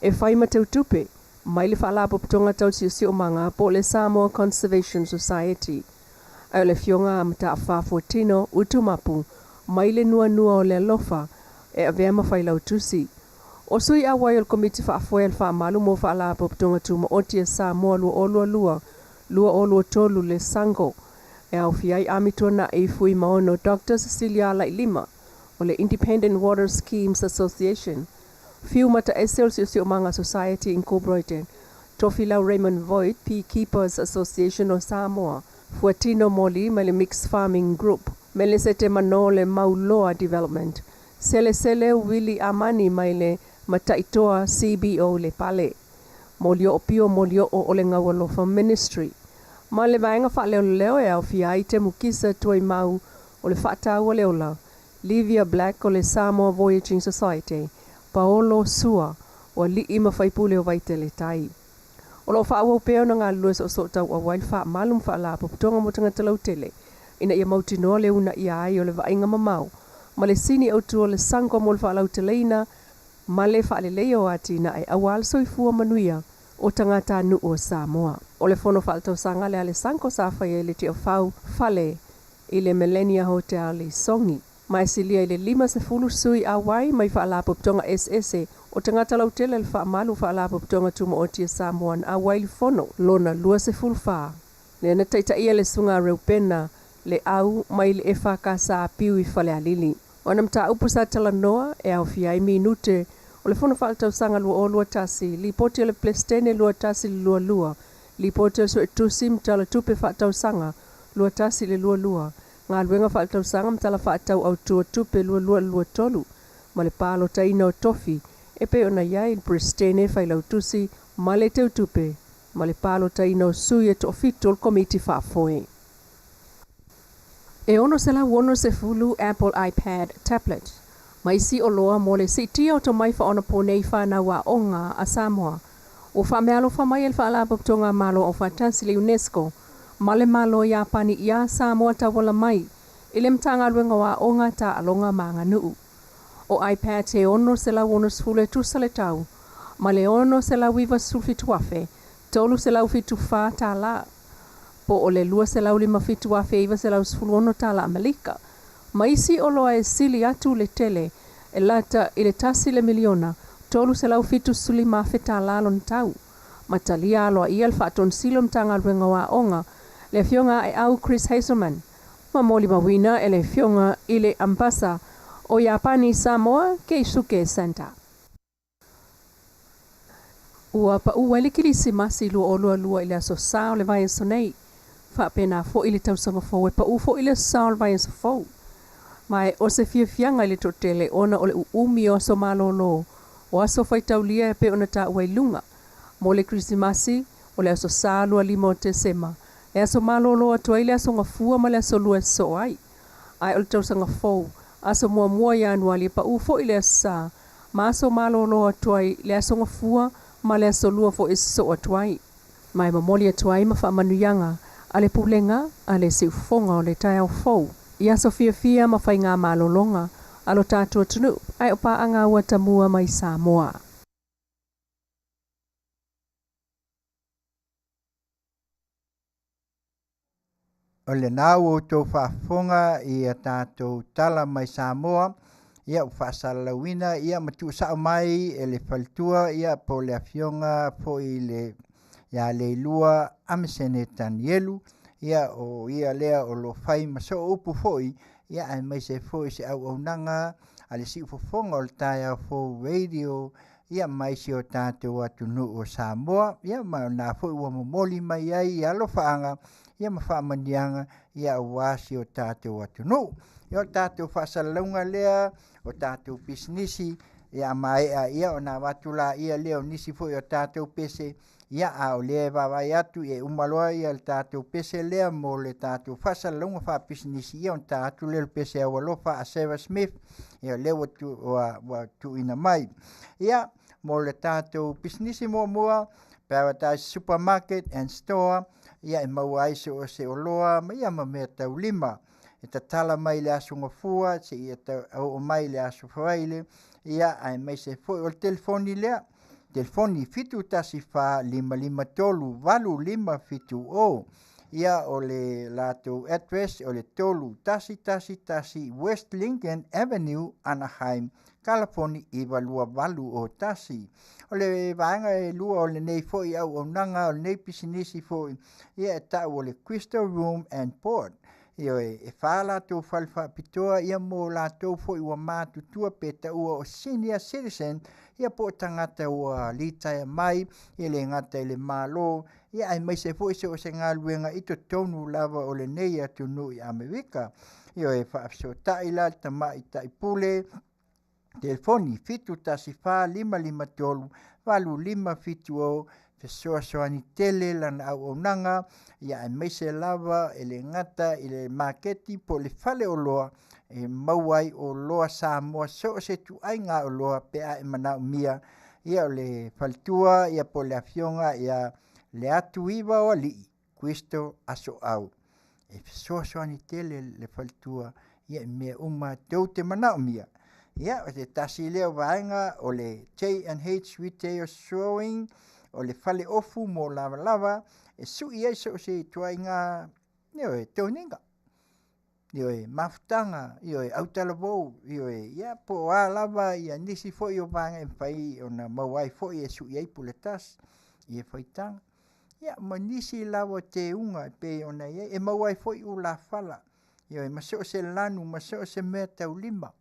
e fai ma teutupe mai le Faalapotopotoga Tau Siosiomaga po o le Samoa Conservation Society, ae o le Afioga a Mataafa Fuatino Utumapu mai le Nuanua o le Alofa e avea ma Failautusi. O sui auai o le Komiti Faafoe a le Faamalu mo Faalapotopotoga Tumaoti a Samoa 2022, 2023 le SANGO, e aofia ai Amituanai Fuimaono Doctor Cecilia Alailima o le Independent Water Schemes Association, Fiu Mataese o le Siosiomaga Society Incorporated, Tofilau Raymond Voigt, Beekeepers Association o Samoa, Fuatino Moli mai le Mixed Farming Group, Melesete Mano le Mauloa Development, Selesele Willie Amani mai le Mataitoa CBO Lepale, Molioo Pio Molioo o le Gaualofa Ministry, ma le vaega faaleoleo e aofia ai Temukisa Tuaimau o le Faataua le Ola, Livia Black o le Samoa Voyaging Society, Paolo Sua o alii ma faipule o Vaitele Tai. O lo o faaauau pea ona galulue soosoo tauau ai le faamalu ma faalapotopotoga mo tagata lautele ina ia mautinoa le uunaia ai o le vaaiga mamao ma le sini autu o le SANGO mo le faalauteleina ma le faaleleia o atinae aua le soifua manuia o tagatanuu o Samoa. O le fono faaletausaga lea a le SANGO sa faia i le Tiafau Fale. i le Millennia Hotel i Sogi. Ma e silia i le 50 sui auai mai faalapotopotoga eseese o tagata lautele le faamalu faalapotopotoga tumaoti a Samoa na auai i le fono lona 24. Lea na taitaia le susuga a Reupena le au mai le EFKS a Apiu i Falealili. O ana mataupu sa talanoa e aofia ai minute o le Fono Faaletausaga 2021, Lipoti a le Peresetene 2022, Lipoti a le Suetusi ma Tala Tupe Faatausaga 21/22, Galuega Faaletausaga ma Tala Faatatau Autu o Tupe 22/23, ma le palotaina o tofi e pei ona i ai le Peresetene, Failautusi ma le Teutupe, ma le palotaina o sui e toafitu o le Komiti Faafoe. E 660 Apple iPad tablet ma isi oloa mo le siitia o tomai faaonaponei fanau aoga a Samoa ua faameaalofa mai e le Faalapotopotoga a Malo Aufaatasi le UNESCO ma le Malo o Iapani iā Samoa tauala mai i le Matagaluega o Aoga, Taaloga ma Aganuu. O iPads e 660 e tusa le tau ma le $697,374 tala po o le $257,916 tala Amelika, ma isi oloa e sili atu le tele e lata i le tasi le miliona $375,000 tala lona tau. Ma talia aloaia le Faatonesili o le Matagaluega o Aoga, le Afioga Aeau Chris Hazelman, ma molimauina e le Afioga i le Ambasa o Iapani i Samoa, Keisuke Santa. Ua pau ai le Kilisimasi 2022 i le Aso Sa o le vaiaso nei. Faapena foi le tausaga fou e pau foi le Aso Sa o le vaiaso fou. Ma e o se fiafiaga i le toatele ona o le uumi o aso malolo o aso faitaulia e pei ona taua i luga. Mo le Kerisimasi, o le Aso Sa 25 o Tesema, e aso malolo atu ai le Aso Gafua ma le Aso Lua e sosoo ai. Ae o le tausaga fou, aso muamua o Ianuali e pau foi le Aso Sa ma aso malolo atu ai le Aso Gafua ma le Aso Lua foi e sosoo atu ai. Ma e momoli atu ai ma faamanuiaga a le Pulega a le Siufofoga o le Taeao Fou i aso fiafia ma faiga malologa a lo tatou atunuu ae o paaga ua tamua mai Samoa. O lena ua outou faafofoga i a tatou tala mai Samoa, ia ua faasalalauina ia ma tuusao mai e le faletua ia po o le afioga foi i le ia Leilua Amesene Tanielu, ia o ia lea o lo o fai ma soo upu foi, ia aemaise foi se auaunaga a le siufofoga o le Taeao Fou Radio ia ma isi o tatou atunuu o Samoa, ia ma o lena foi ua momoli mai ai ia alofaaga ia ma faamanuiaga ia aua si o tatou atunuu. Ia o le tatou faasalalauga lea o tatou pisinisi ia a maea ia ona avatu laia lea o nisi foi o tatou pese ia a o lea e vaavaai atu ia e uma loa ia le tatou pese lea mo le tatou faasalalauga faapisinisi ia ona ta atu lea o le pese aualofa a Sarah Smith ia lea ua, tu, ua, ua tuuina mai. Ia mo le tatou pisinisi muamua Paradise Supermarket and Store ia e maua ai so o se oloa ma ia ma mea taulima e tatala mai le Aso Gafua seia oo mai le Aso Faraile ia aemaise foi o le telefoni lea telefoni 714 553 8570 ia o le latou address o le 3111 West Lincoln Avenue Anaheim Kalafoni 92801. O le vaega e lua o lenei foi auaunaga o lenei pisinisi foi ia e tau o le Crystal Room and Board. Ioe, e fa latou fale faapitoa ia mo latou foi ua matutua pe taua o senior citizen ia po o tagata ua litaea mai e le gata i le Malo ia aemaise foi so o se galuega i totonu lava o lenei atunuu i Amerika. Ioe, faafesootai la le tamaitai pule telefoni 714 553 8570 fesoasoani tele lana auaunaga ia aemaise lava e le gata i le maketi po o le faleoloa e maua ai oloa Samoa so o se ituaiga oloa pe a e manaomia ia o le faletua ia po o le afioga ia Leatuiva o Alii Kristo Asoau. E fesoasoani tele le faletua ia i mea uma tou te manaomia. Ia, o se tasi lea o vaega o le J&H Retail Showing, o le fale ofu mo lavalava e sui ai so o se ituaiga, ioe, toniga. Ioe, mafutaga, ioe, autalavou, ioe, ia po o a lava ia nisi foi o vaega e mafai ona maua ai foi e sui ai puletasi ia faitaga. Ia ma nisi lava o teuga e pei ona i ai, e maua ai foi ulafala, ioe, ma so o se lanu ma so o se mea taulima.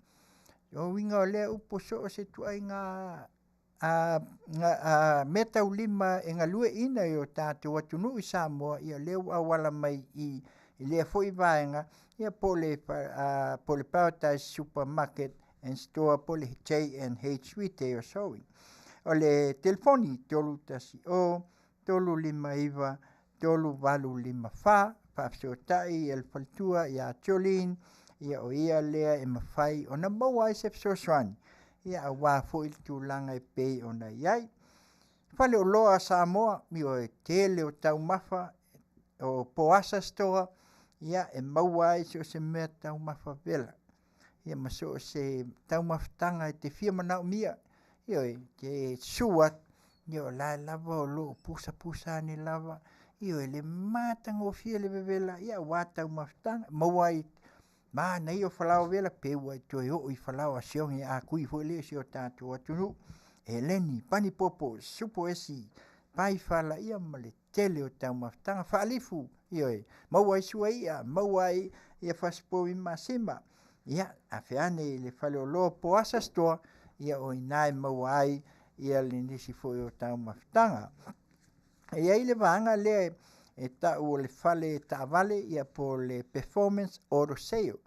O uiga o lea upu so o se ituaiga meataulima e galueaiina e o tatou atunuu i Samoa, ia lea ua auala mai i lea foi vaega, ia po o le Paradise Supermarket and Store po o le J&H Retail Showing. O le telefoni 310 359 3854, faafesootai le faletua ia Jolene, ia o ia lea e mafai ona maua ai se fesoasoani, ia aua foi le tulaga e pei ona i ai. Faleoloa a Samoa, ioe, tele o taumafa, o Poasa Store, ia e maua ai so o se mea taumafa vela, ia ma so o se taumafataga e te fia manaomia, ioe, te susu atu, ia o la e lava o lo o pusapusa ane lava, ioe, le matagofie le vevela, ia aua taumafataga, maua ai manaia o falaoa vela pe ua e toe oo i falaoa a siogi a kui foi lea i si o tatou atunuu, eleni, panipopo, supo esi, paifala, ia ma le tele o taumafataga, faalifu, ioe, maua ai suaia, maua ai ia fasipovi masima, ia afe ane i le faleoloa o Poasa Store, ia o i ina e maua ai ia le nisi foi o taumafataga. E i ai le vaega lea e tau o le fale taavale, ia po o le Performance Auto Sale.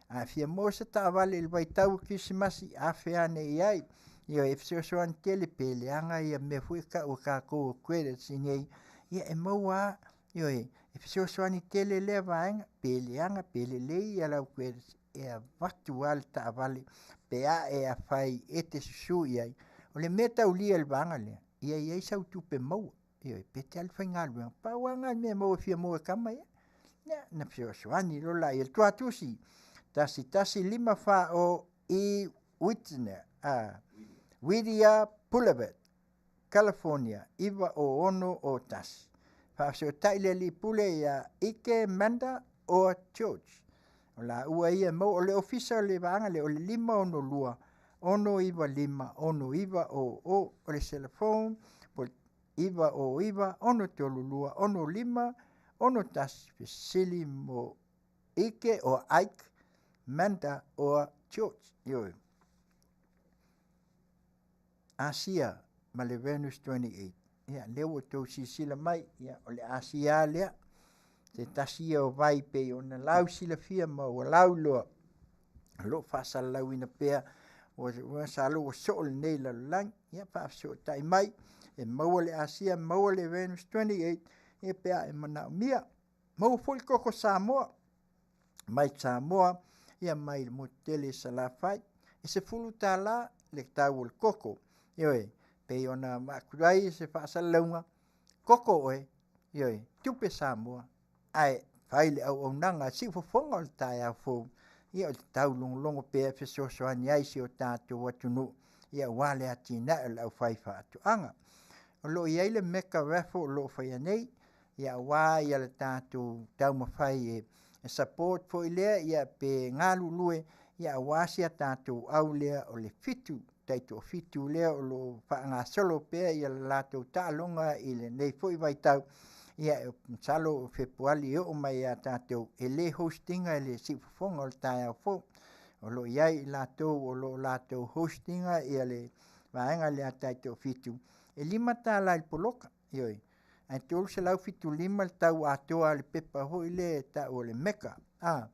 A fia maua se taavale i le vaitau o Kerisimasi, afe ane i ai. Ia e fesoasoani tele pe leaga ia mea foi e tau e tatou o credits i inei, ia e maua lava, ioe, e fesoasoani tele lea vaega, pe leaga pe lelei ia lau credits, e avatu lava le taavale pe a e afai e te susu i ai. O le mea taulia i le vaega lea, ia i ai sau tupe maua, ioe, pe te alu e faigaluega, pau lava lena o le mea e maua e fia maua e tama ia. Ia, ona fesoasoani loa lea. Le tuatusi, 11540 E Whitner, Whittier Boulevard, California, 90601. Faafesootai le alii pule ia Ike Manda or George. O laua ia e maua, o le ofisa o le vaega lea o le 562 695 6900, o le selefone po o le 909 632 65 61, fesili mo Ike or Ike Manda or George. Ioe. Asia ma le Venus 28. Ia, lea ua outou silasila mai, ia, o le Asia lava lea, se tasi ia o vai pei ona lau silafia ma ua lauiloa, o lo o faasalalauina pea, ua masalo ua soo lenei lalolagi. Ia, faafesootai mai, e maua le Asia, maua le Venus 28, ia pe a e manaomia. Maua foi le koko Samoa, mai Samoa, ia mai le motu tele i Salafai. E $10 le tau o le koko. Ioe, pei ona avatu ai se faasalalauga, koko oe, ioe, tupe Samoa, ae fai le auaunaga a siufofoga o le taeao fou, ia o le taulogologo pea e fesoasoani ai si o tatou atunuu, ia aua le atinae o le aufaifaatoaga. O lo o i ai le meka raffle o lo o faia nei, ia aua ia le tatou taumafai e support foi lea, ia pe galulue, ia aua si a tatou au lea o le fitu, taitoafitu lea o lo o faagasolo pea ia le latou taaloga i lenei foi vaitau, ia masalo o Fepuari e oo mai ia tatou, e le host ina e le siufofoga o le taeao fou. O lo o i ai i latou o lo o latou host ina ia le vaega lea taitoafitu, e $5 i le poloka, ioe, ae 375 le tau atoa o le pepa foi lea e tau o le Meka. A,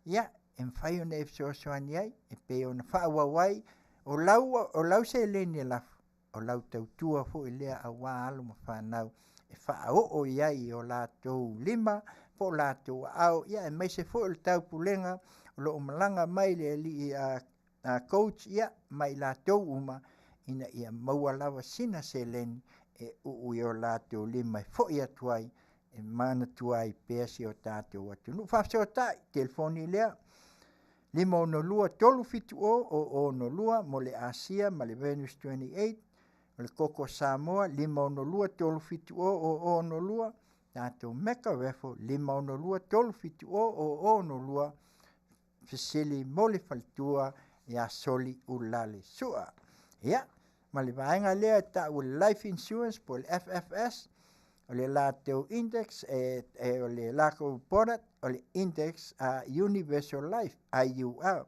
ia, e mafai ona e fesoasoani ai, e pei ona faaauau ai, o lau, o lau seleni e lafo, o lau tautua foi lea aua alo ma fanau e faaoo i ai i o latou lima po o latou aao, ia aemaise foi o le taupulega o lo o malaga mai le alii a coach ia ma i latou uma ina ia maua lava sina seleni e uu i o latou lima e foi atu ai e manatua ai pea si o tatou atunuu. Faafesootai, telefoni lea 562 370 062 mo le Asia ma le Venus 28, o le Koko Samoa 562 370 062, tatou Mecca Raffle 562 370 062. fesili mo le faletua ia Soli Ulale Sua. Ia, ma le vaega lea e ta'u o le Life Insurance po o le FFS, o le latou index e, e o le latou product o le index a Universal Life, IUL.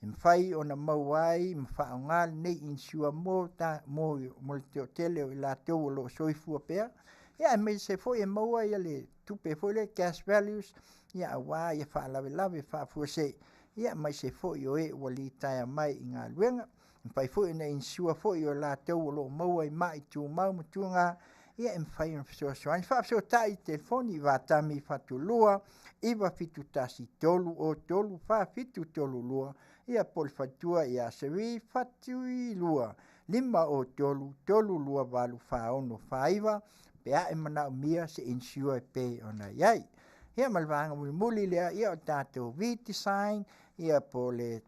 E mafai ona maua ai ma faaaoga lenei insure mo ta mo mo le toatele o i latou o lo o soifua pea, ia aemaise foi e maua ia le tupe foi lea cash values, ia aua ia faalavelave faafuasei, ia aemaise foi o e ua litaea mai i galuega. E mafai foi ona insure foi o latou o lo o maua i mai tumau ma tuga, ia e mafai ona fesoasoani. Faafesootai i telefoni vatami fatulua 971 303 4732, ia po o le faletua ia Seri Fatuilua 503 328 4649 pe a e manaomia se insure e pei ona i ai. Ia ma le vaega mulimuli lea, ia o le tatou V-Design, ia po o le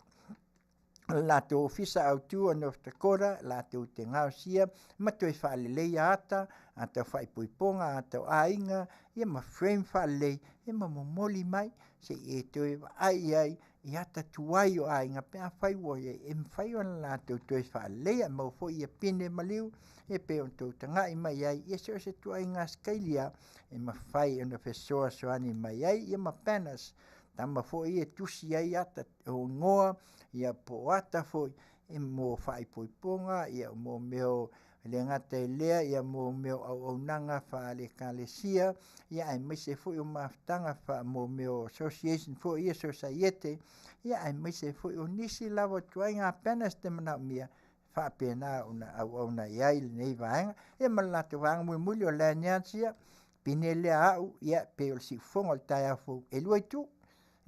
latou ofisa autu o North Dakota, latou te gaosia ma toe faaleleia ata, ata faaipoipoga, ata o aiga, ia ma frame faalelei, ia ma momoli mai se i e toe vaai i ai i ata tuai o aiga pe afai ua e mafai ona latou toe faaleleia. E maua foi ia pine maliu e pei ona tou taga'i mai ai, ia so o se ituaiga sikaili e mafai ona fesoasoani mai ai, ia ma banners tama foi ia e tusi ai ata o igoa, ia po o ata foi e mo faaipoipoga, ia mo mea o e le gata i lea, ia mo mea o auaunaga faale-ekalesia, ia aemaise foi o mafutaga faa mo mea o association foi ia sosaiete, ia aemaise foi o nisi lava o ituaiga banners te manaomia, faapena ona auauna i ai lenei vaega. Ia ma le latou vaega mulimuli o lanyards ia, pine lea a'u, ia pei o le siufofoga o le taeao fou, e lua itu.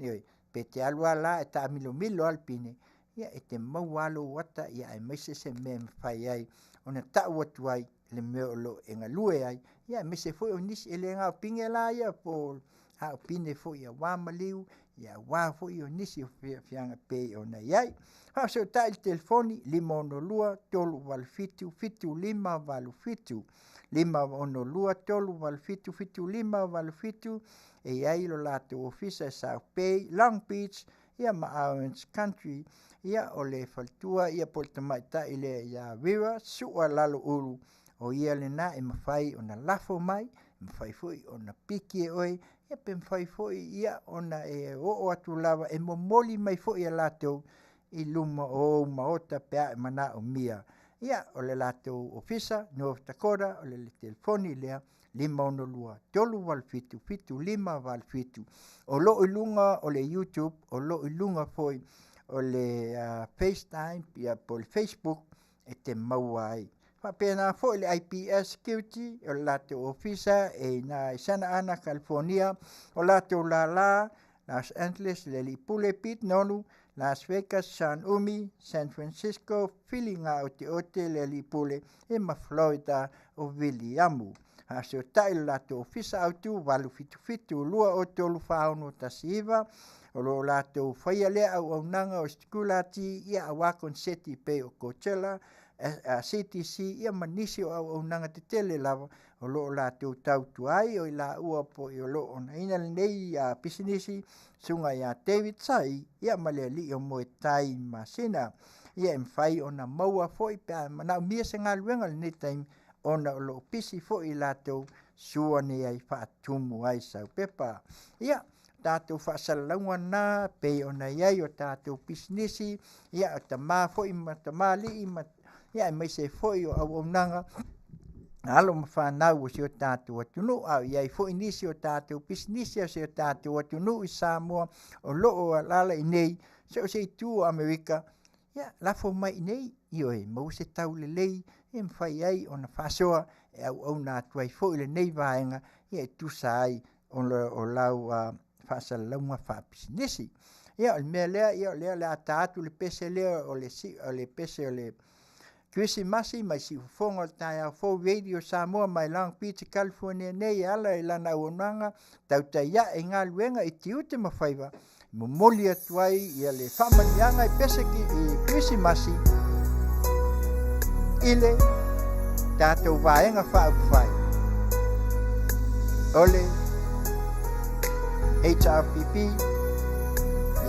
Ioe, pe te alu lava la e taamilomilo lava le pine, ia e te maua lava lou ata, ia aemaise se mea e mafai ai ona ta'u atu ai le mea o lo o e galue ai, ia aemaise foi o nisi e le gao pine la ia po o a o pine foi aua maliu, ia aua foi o nisi o fiafiaga pei ona i ai. Faafesootai i le telefoni 562 387 7587, 562 387 7587. E i ai lo latou ofisa i South Bay, Long Beach, ia ma Orange Country. Ia o le faletua ia po o le tamaitai lea ia Vera Sua Laloulu, o ia lena e mafai ona lafo mai, e mafai foi ona piki e oe, ia pe mafai foi ia ona e oo atu lava e momoli mai foi e latou i luma o ou maota pe a e manaomia. Ia, o le latou ofisa, North Dakota, o le telefoni lea, 562 387 7587. O lo o i luga o le YouTube, o lo o i luga foi o le FaceTime, ia po o le Facebook e te maua ai. Faapena foi le IPS Security, o le latou ofisa e i ina i Santa Ana, California, o latou lala Los Angeles, le Alii Pule Pete Nonu, Las Vegas, Sean Umi, San Francisco, Filiga Oteote, le Alii Pule, e ma Florida o Viliamu. Faasiotai le latou ofisa autu 877 203 4619. O lo o latou faia lea auaunaga o sikulati, ia aua konseti pei o Coachella, CTC, ia ma nisi o auaunaga tetele lava o lo o latou tautua ai. O i laua po o lo o onaina lenei pisinisi, susuga ia David Sai, ia ma le alii o Moetai Masina. Ia e mafai ona maua foi pe a manaomia se galuega i lenei taimi, ona o lo o pisi foi i latou sua nei ai faatumu ai sau pepa. Ia tatou faasalalauga na pei ona i ai o tatou pisinisi, ia o tamā foi ma tamalii ma ia aemaise foi o auaunaga alo ma fanau o si o tatou atunuu, a o i ai foi nisi o tatou pisinisi a si o tatou atunuu i Samoa o lo o alaala i nei so o se itu o Amerika, ia lafo mai i nei, ioe, maua se taulelei e mafai ai ona faasoa e auauna atu ai foi lenei vaega, ia e tusa ai o lau faasalalauga faapisinisi. Ia o le mea lea, ia o lea o le a ta atu le pese lea o le o le pese o le Kerisimasi mai Siufofoga o le Taeao Fou Radio Samoa mai Long Beach, California nei e ala i lana auaunaga tautai ae i galuega i tiute ma faiva, e momoli atu ai ia le faamanuiaga i pese i Kerisimasi i le tatou vaega faaupufai o le HRPP.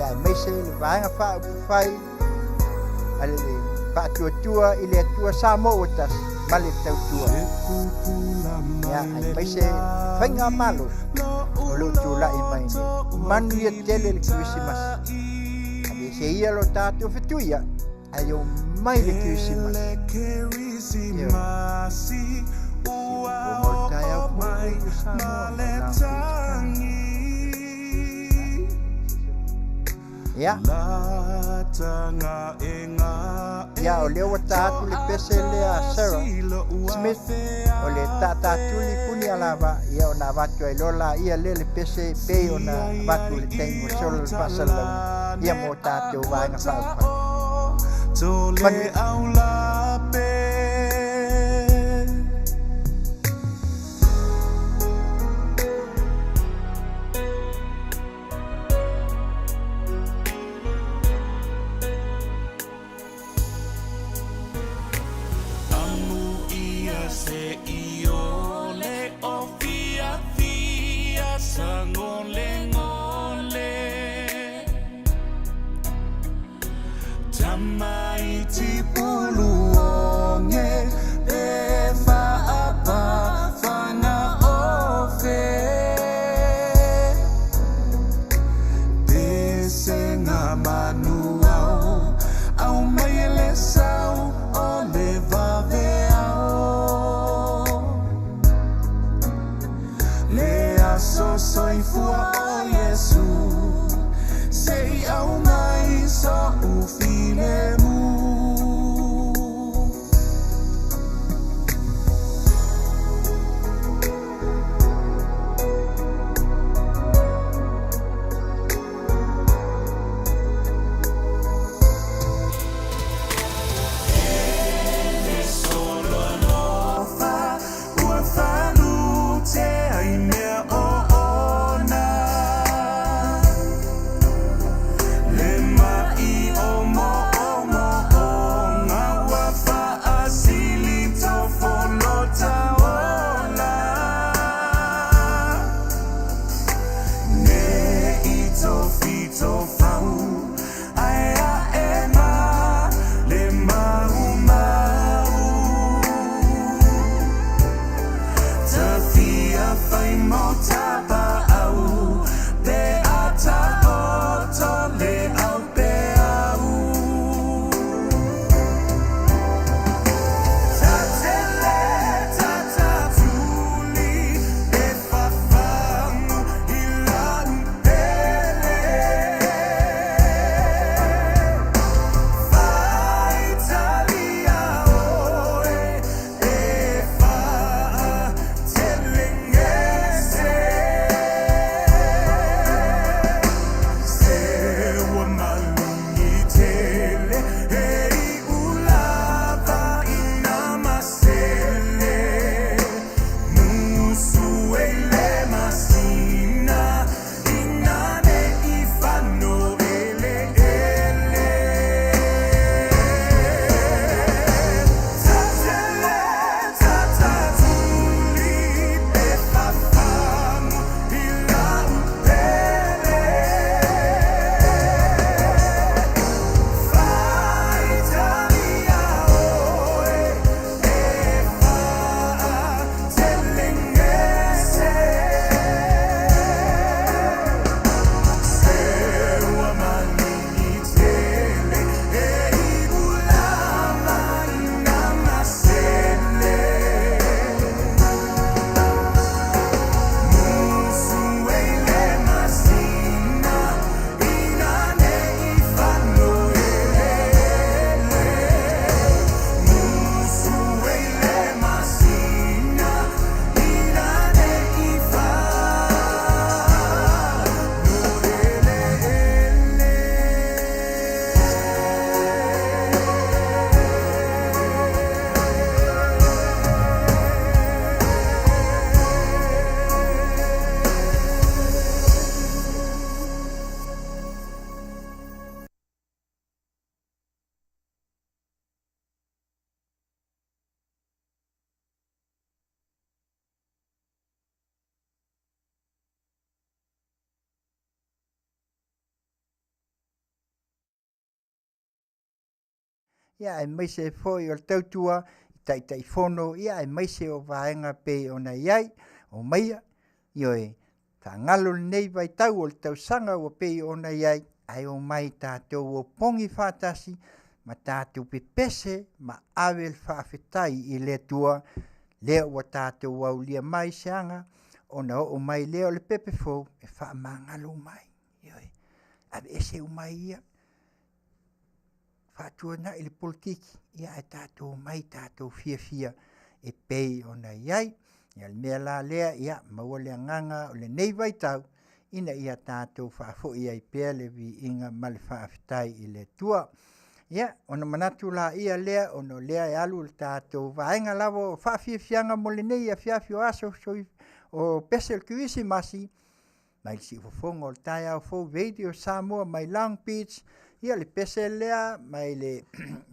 Ia aemaise le Vaega Faaupufai a le Faatuatua i le Atua Samoa ua Tasi ma le Tautua. Ia aemaise Faigamalo o lo o tulai mai nei. Manuia tele le Kerisimasi. Aveese ia lo tatou fetuia, ae omai le Kerisimasi. Ioe. Siupoga o le taeao fou i Samoa ma lana tatalo. Ia. Ia, o lea ua ta atu le pese lea a Sarah Smith, o le tātātuli puni alava, ia ona avatu ai loa laia lea le pese pei ona avatu i le taimi ua sola le faasalalauga, ia mo tātou vaega faaupufai. Manuia. Amu ia se iole o fia fia sa ngole ngole Tamaiti pulu onge e whaapa whana ofe Pese ngā manu au, au mai e le sau o le vave au. Le aso soifua o Iesu, se i au mai so u file mu. Ua whanute ai mea o ona. Le mai o mo o mo. ia aemaise ai foi o le tautua i Taitaifono, ia aemaise o vaega pei ona i ai. Omaia, ioe, faagalo lenei vaitau o le tausaga ua pei ona i ai, ae omai tatou opogi faatasi ma tatou pepese ma ave le faafetai i le Atua lea ua tatou aulia mai se aga ona oo mai lea o le pepe fou e faamagalo uma ai. Ioe, aveese uma ai ia, faatuanai le polokiki, ia ae tatou omai tatou fiafia e pei ona i ai. Ia o le mea la lea, ia maua le agaga o lenei vaitau ina ia tatou faafoi ai pea le viiga ma le faafetai i le Atua. Ia, ona manatu laia lea ona o lea e alu le tatou vaega lava o faafiafiaga mo lenei afiafi o aso o pese o le Kerisimasi mai le siufofoga o le taeao fou Radio Samoa mai Long Beach. Ia le pese lea mai le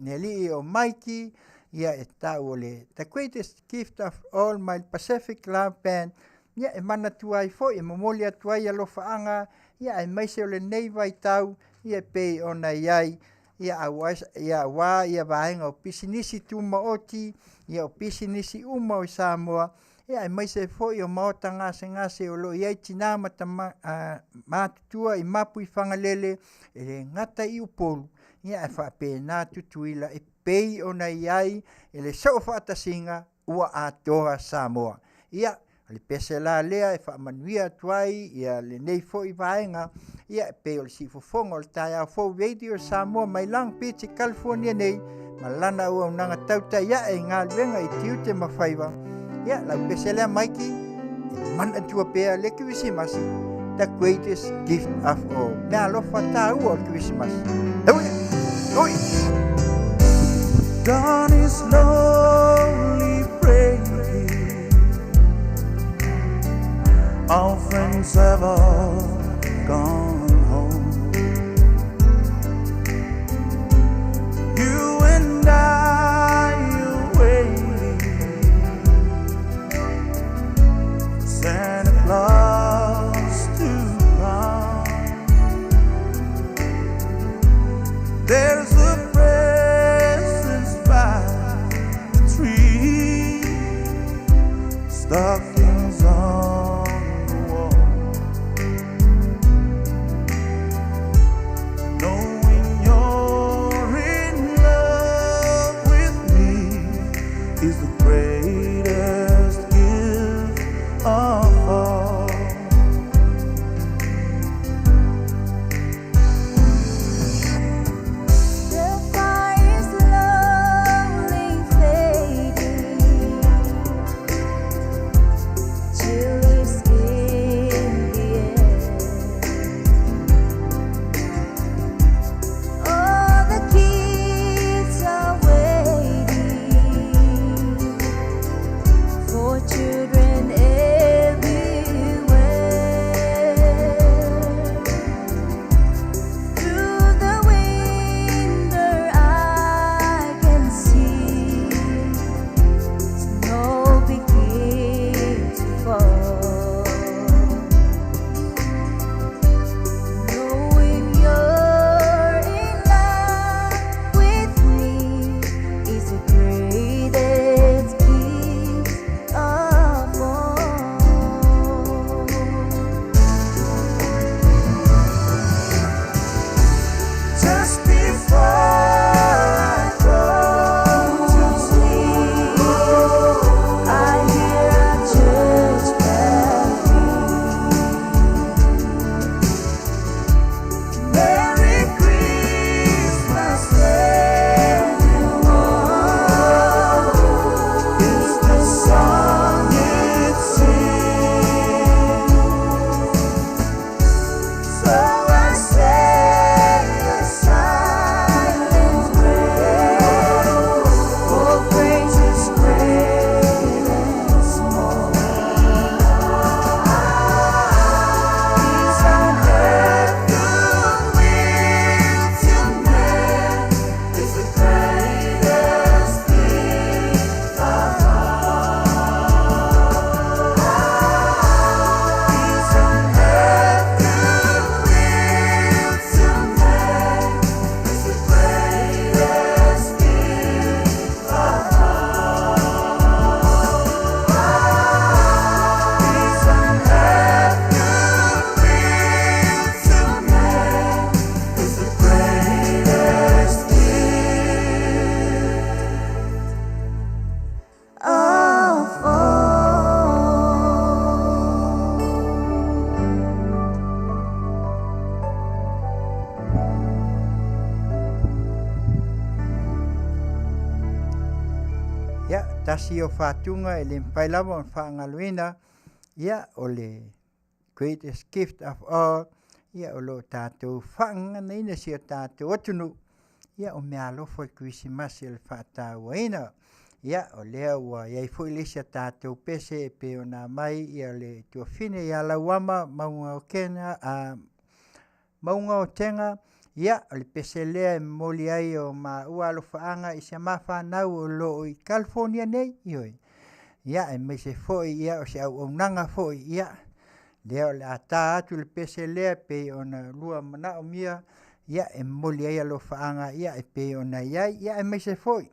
alii o Mikey, ia e tau o le The Greatest Gift of All mai le Pacific Love Band. Ia e manatua ai foi, e momoli atu ai alofaaga, ia aemaise o lenei vaitau, ia e pei ona i ai, ia aua, ia aua ia vaega o pisinisi tumaoti, ia o pisinisi uma o Samoa, ia aemaise foi o maota gasegase o lo o i ai tinā ma tama, matutua i mapu i Fagalele, e le gata i Upolu, ia ae faapena Tutuila e pei ona i ai i le soofaatasiga ua atoa Samoa. Ia, o le pese la lea e faamanuia atu ai ia lenei foi vaega, ia e pei o le siufofoga o le taeao fou Radio Samoa mai Long Beach i California nei, ma lana auaunaga tautai ae i galuega i tiute ma faiva. Ia, lau pese lea Mikey, e manatua pea le Kerisimasi, the greatest gift of all. Mea alofa tāua o le Kerisimasi. Ui! Ui! Dawn is slowly breaking. Our friends have all gone home. You and I are waiting for Santa Claus to come. There's a present by the tree, stockings on the wall. Tasi ia o fatuga e le mafai lava ona faagaloina, ia o le greatest gift of all, ia o lo o tatou faagaganaina si o tatou atunuu, ia o meaalofa o le Kerisimasi o le faatauaina. Ia o lea ua i ai foi le isi a tatou pese e pei ona aumai ia le tuafine ia Lauama Mauga o Kena a Mauga o Tega, ia o le pese lea e momoli ai o maua alofaaga i si ama fanau o lo o i California nei, ioe. Ia aemaise foi ia o se auaunaga foi, ia lea o le a ta atu le pese lea e pei ona lua manaomia, ia e momoli ai alofaaga ia e pei ona i ai, ia aemaise foi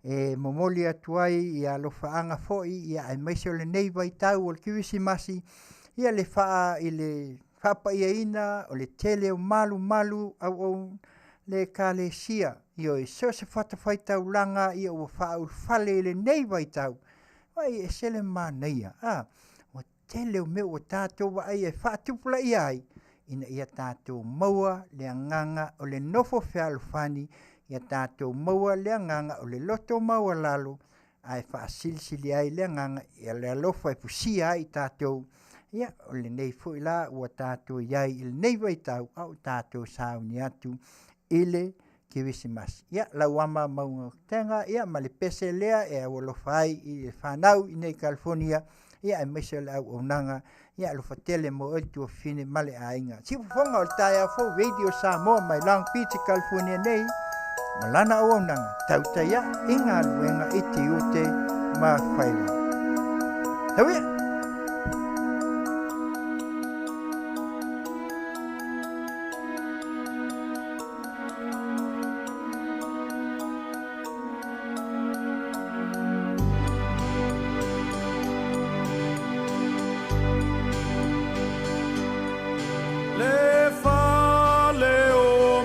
e momoli atu ai ia alofaaga foi ia aemaise o lenei vaitau o le Kerisimasi, ia le faa i le faapaiaina o le tele o malumalu auau le Ekalesia, ioe, so o se fatafaitaulaga ia ua faaulufale i lenei vaitau. Vaai e ese le manaia, a, ua tele o mea ua tatou vaaia e faatupulaia ai, ina ia tatou maua le agaga o le nofo fealofani, ia tatou maua le agaga o le loto maualalo, ae faasilisili ai le agaga ia le alofa e fusia ai i tatou. Ia o lenei foi la ua tatou i ai i lenei vaitau a o tatou sauni atu i le Kerisimasi. Ia Lauama Mauga Tega, ia ma le pese lea e aualofa ai i le fanau i nei California, ia aemaise o le auaunaga, ia alofa tele mo oe le tuafafine ma le aiga. Siufofoga o le taeao fou Radio Samoa mai Long Beach, California nei, ma lana auaunaga tautai i galuega i tiute ma faiva. Tauia! Le fale o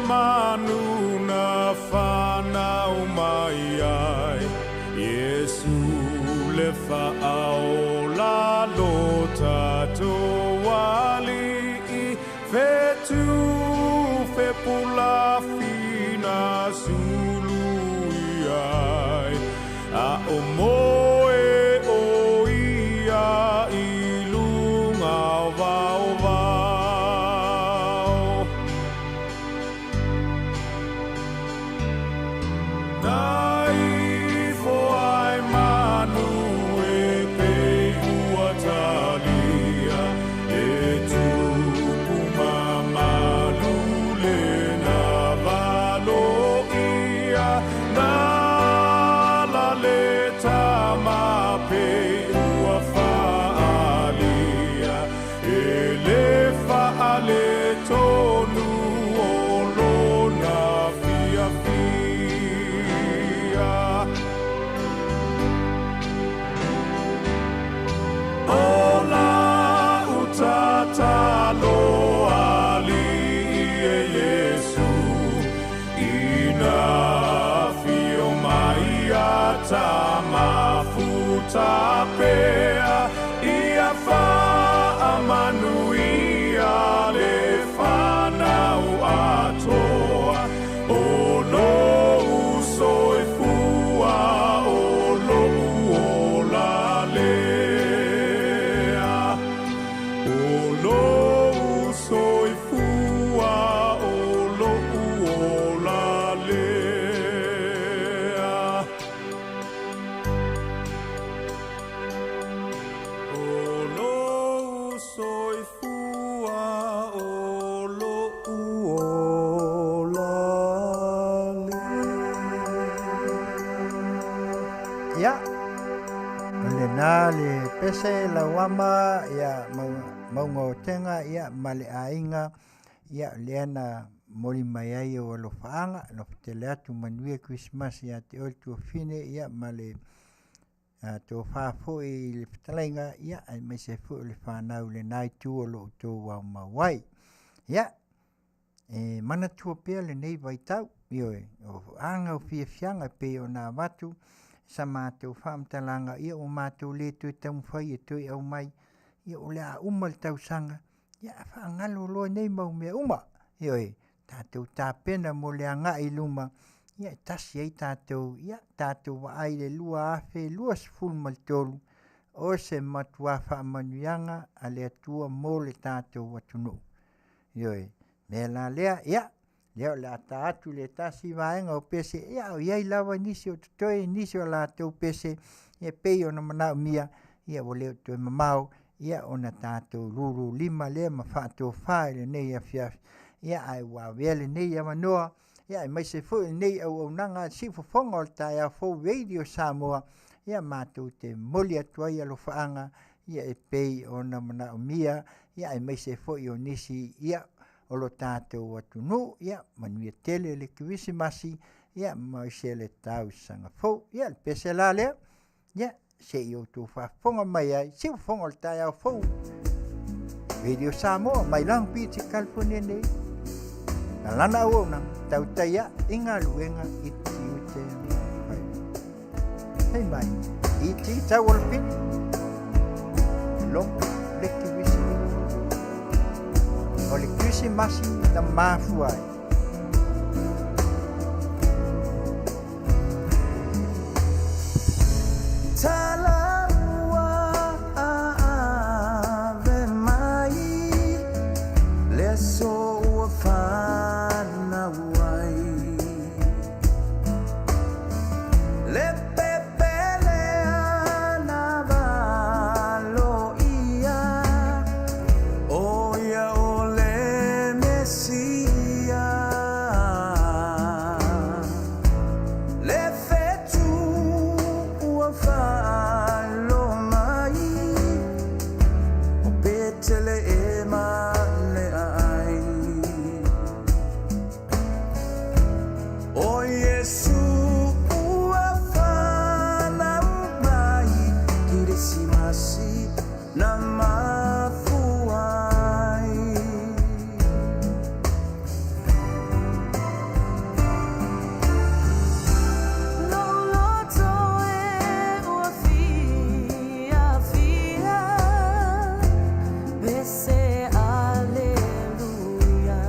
manu na whanau mai ai, Iesu le whaaola lo tatou ali'i, fetu fepula fina sulu i ai, a o moe o ia i lunga o vao vao. Na ifo ai manu e pe ua talia, e tupu mamalu le na valo ia, na la le tama pe ua faalia, e le faale tonu o lona fia fia. O la utatalo ali e Iesu, ina fio mai a tamafuta pea, ia faamanuia le fanau atoa, o lou soifua o lou ola lea. O lou soifua o lou ola lea. O lou soifua o lou ola lea. Ia, o lena le pese Lauama, ia Mauga o Tega, ia ma le aiga, ia lea na moli mai ai o alofaaga, alofa tele atu manuia Kerisimasi ia te oe le tuafafine, ia ma le tofa foi i le fetalaiga, ia aemaise foi o le fanau i lena itu o lo o outou aumau ai. Ia, e manatua pea lenei vaitau, ioe, o aga o fiafiaga e pei ona avatu sa matou faamatalaga, ia ua matou le toe taumafai e toe aumai, ia o le a uma le tausaga, ia faagalo loa nei mau mea uma, ioe, tatou tapena mo le agai i luma, Ia e tasi ai tatou, ia tatou vaai i le 2023 o se matuā faamanuiaga a le Atua mo le tatou atunuu. Ioe, mea la lea, ia, lea o le a ta atu le tasi vaega o pese, ia o i ai lava nisi o totoe, nisi o latou pese e pei ona manaomia, ia ua le o toe mamao, ia ona tatou lulu lima lea ma faatofa i lenei afiafi, ia ae ua avea lenei avanoa, ia aemaise foi lenei auaunaga a le siufofoga o le taeao fou Radio Samoa, ia matou te momoli atu ai alofaaga, ia e pei ona manaomia, ia aemaise foi o nisi ia o lo tatou atunuu, ia manuia tele le Kerisimasi, ia ma se le tausaga fou. Ia le pese la lea, ia se i outou faafofoga mai ai, siufofoga o le taeao fou. Radio Samoa mai Long Beach, California nei. Na lana auaunaga, tautaia i galuega i tiute ma faiva. Hei mai, i ti tau o le pili, logo le kirisi. O le Kerisimasi na mafua ai. Talaua ave mai le aso ua fanau ai. Le pepele ana valo ia, o ia o le Mesia. Le fetu ua faalo mai, o Petele e ma le ai. O Iesu ua fanau mai, Kerisimasi na mafua ai. Lou loto e ua fiafia, pese aleluia.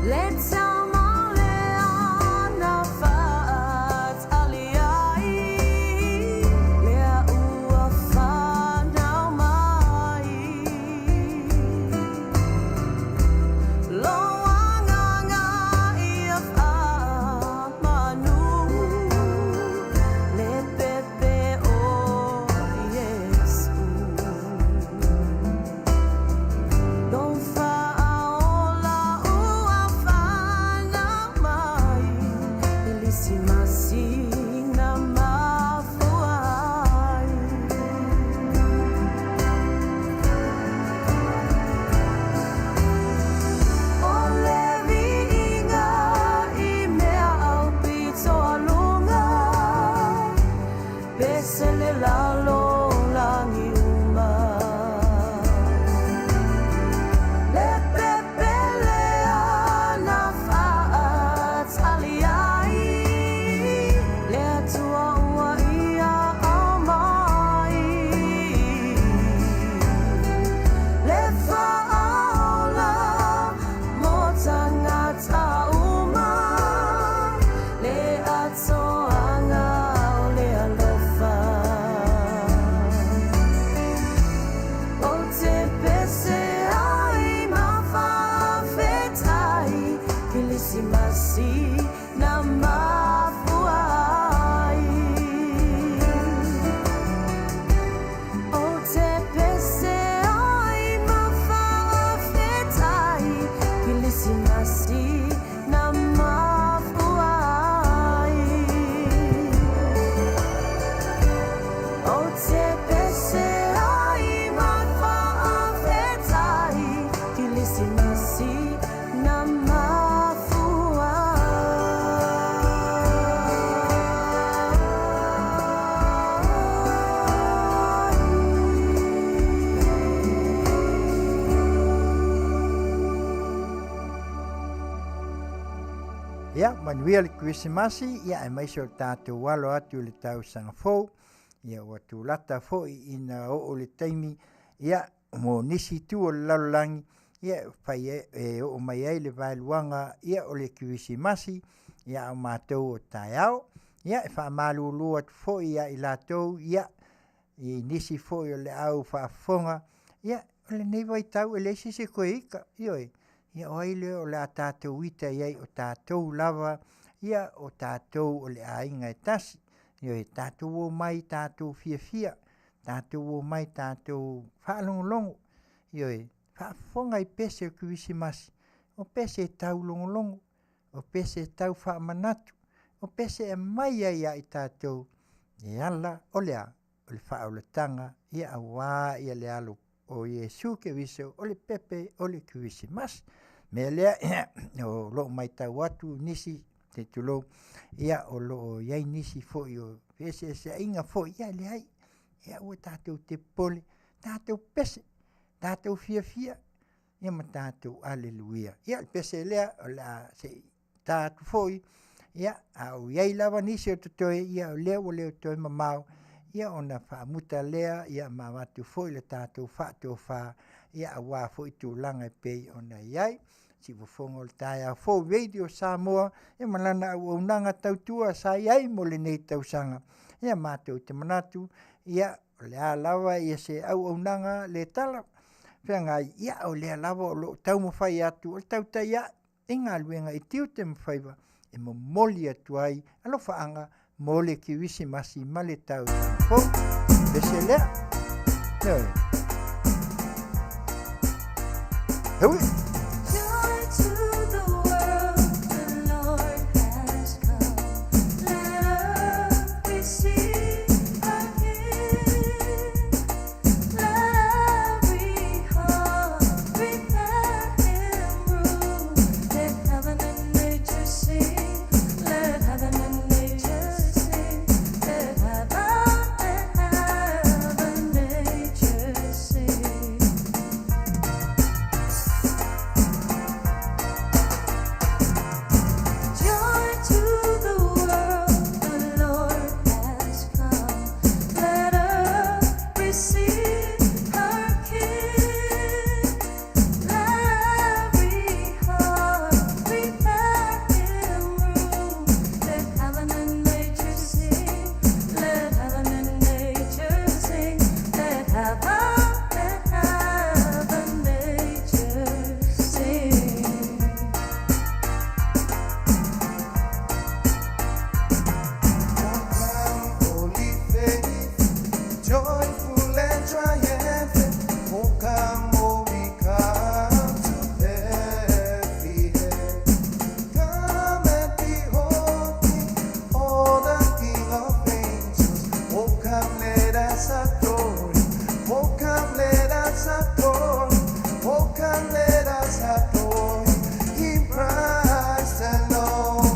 Le tama lea na faatali ai, lea ua fanau mai. Lou agaga ia faamanu, le pepe o Iesu. Lou faaola ua fanau mai, Kerisimasi na mafua ai. O le viiga i mea aupito aluga, pese le lalolagi uma. Le pepe lea na faatali ai, le Atua ua ia aumai. Le faaola mo tagata uma, le atoaga o le alofa. Ou te pese ai ma faafetai, Kerisimasi na mafua ai. Ou te pese ai ma faafetai, Kerisimasi na mafua ai. Ou te pese ai ma faafetai, Kerisimasi na mafua. Ia, manuia le Kerisimasi, ia aemaise o le tatou alo atu i le tausaga fou, ia ua tulata foi ina oo le taimi, ia mo nisi itu o le lalolagi, ia e fai ai, e oo mai ai le vaeluaga ia o le Kerisimasi ia a o matou o taeao. Ia e faamalulu atu foi ia i latou ia i nisi foi o le au faafofoga, ia o lenei vaitau e leai se isi e toe ita, ioe. Ia o ai lea o le a tatou ita i ai o tatou lava ia o tatou o le aiga e tasi. Ioe, tatou omai tatou fiafia, tatou omai tatou faalogologo, ioe, faafofoga i pese o le Kerisimasi, o pese e taulogologo, o pese e tau faamanatu, o pese e aumai ai ia i tatou e ala o le a? O le faaolataga ia auā ia le alo o Iesu Keriso o le pepe o le Kerisimasi. Mea lea o lo o matau atu nisi se i tulou, ia o lo o i ai nisi foi o feeseeseaiga foi, ia e leai, ia aua tatou te popole, tatou pepese, tatou fiafia, ia ma tatou aleluia. Ia o le pese lea o le a se i ta atu foi, ia a o i ai lava nisi o totoe, ia o lea ua le toe mamao, ia ona faamuta lea ia ma avatu foi le tatou faatofa ia aua foi tulaga e pei ona i ai. Siufofoga o le taeao fou Radio Samoa ia ma lana auaunaga tautua sa i ai mo lenei tausaga. Ia matou te manatu ia o le a lava ia se auaunaga le tala feagai, ia o lea lava o lo o taumafai atu o le tautai ae i galuega i tiute ma faiva e momoli atu ai alofaaga mo le Kerisimasi ma le tausaga fou. Pese lea. Ioe. Hewi. Joy to the world, the Lord has come. Let earth receive her King. Let every heart prepare him room. Let heaven and nature sing. Let heaven and nature sing. Let heaven and nature sing. Joy to the world, the Lord has come. Let earth receive her King. Let every heart prepare him room. Let heaven and nature sing. Let heaven and nature sing. Let heaven, nature sing. Holy faith, joyful and triumphant. Oh, come, oh, we come to Bethlehem. Come and behold King, oh, the King of angels. Oh, come, let us adore him. Oh, come, let us adore him. Oh, come, let us adore him. In Christ alone.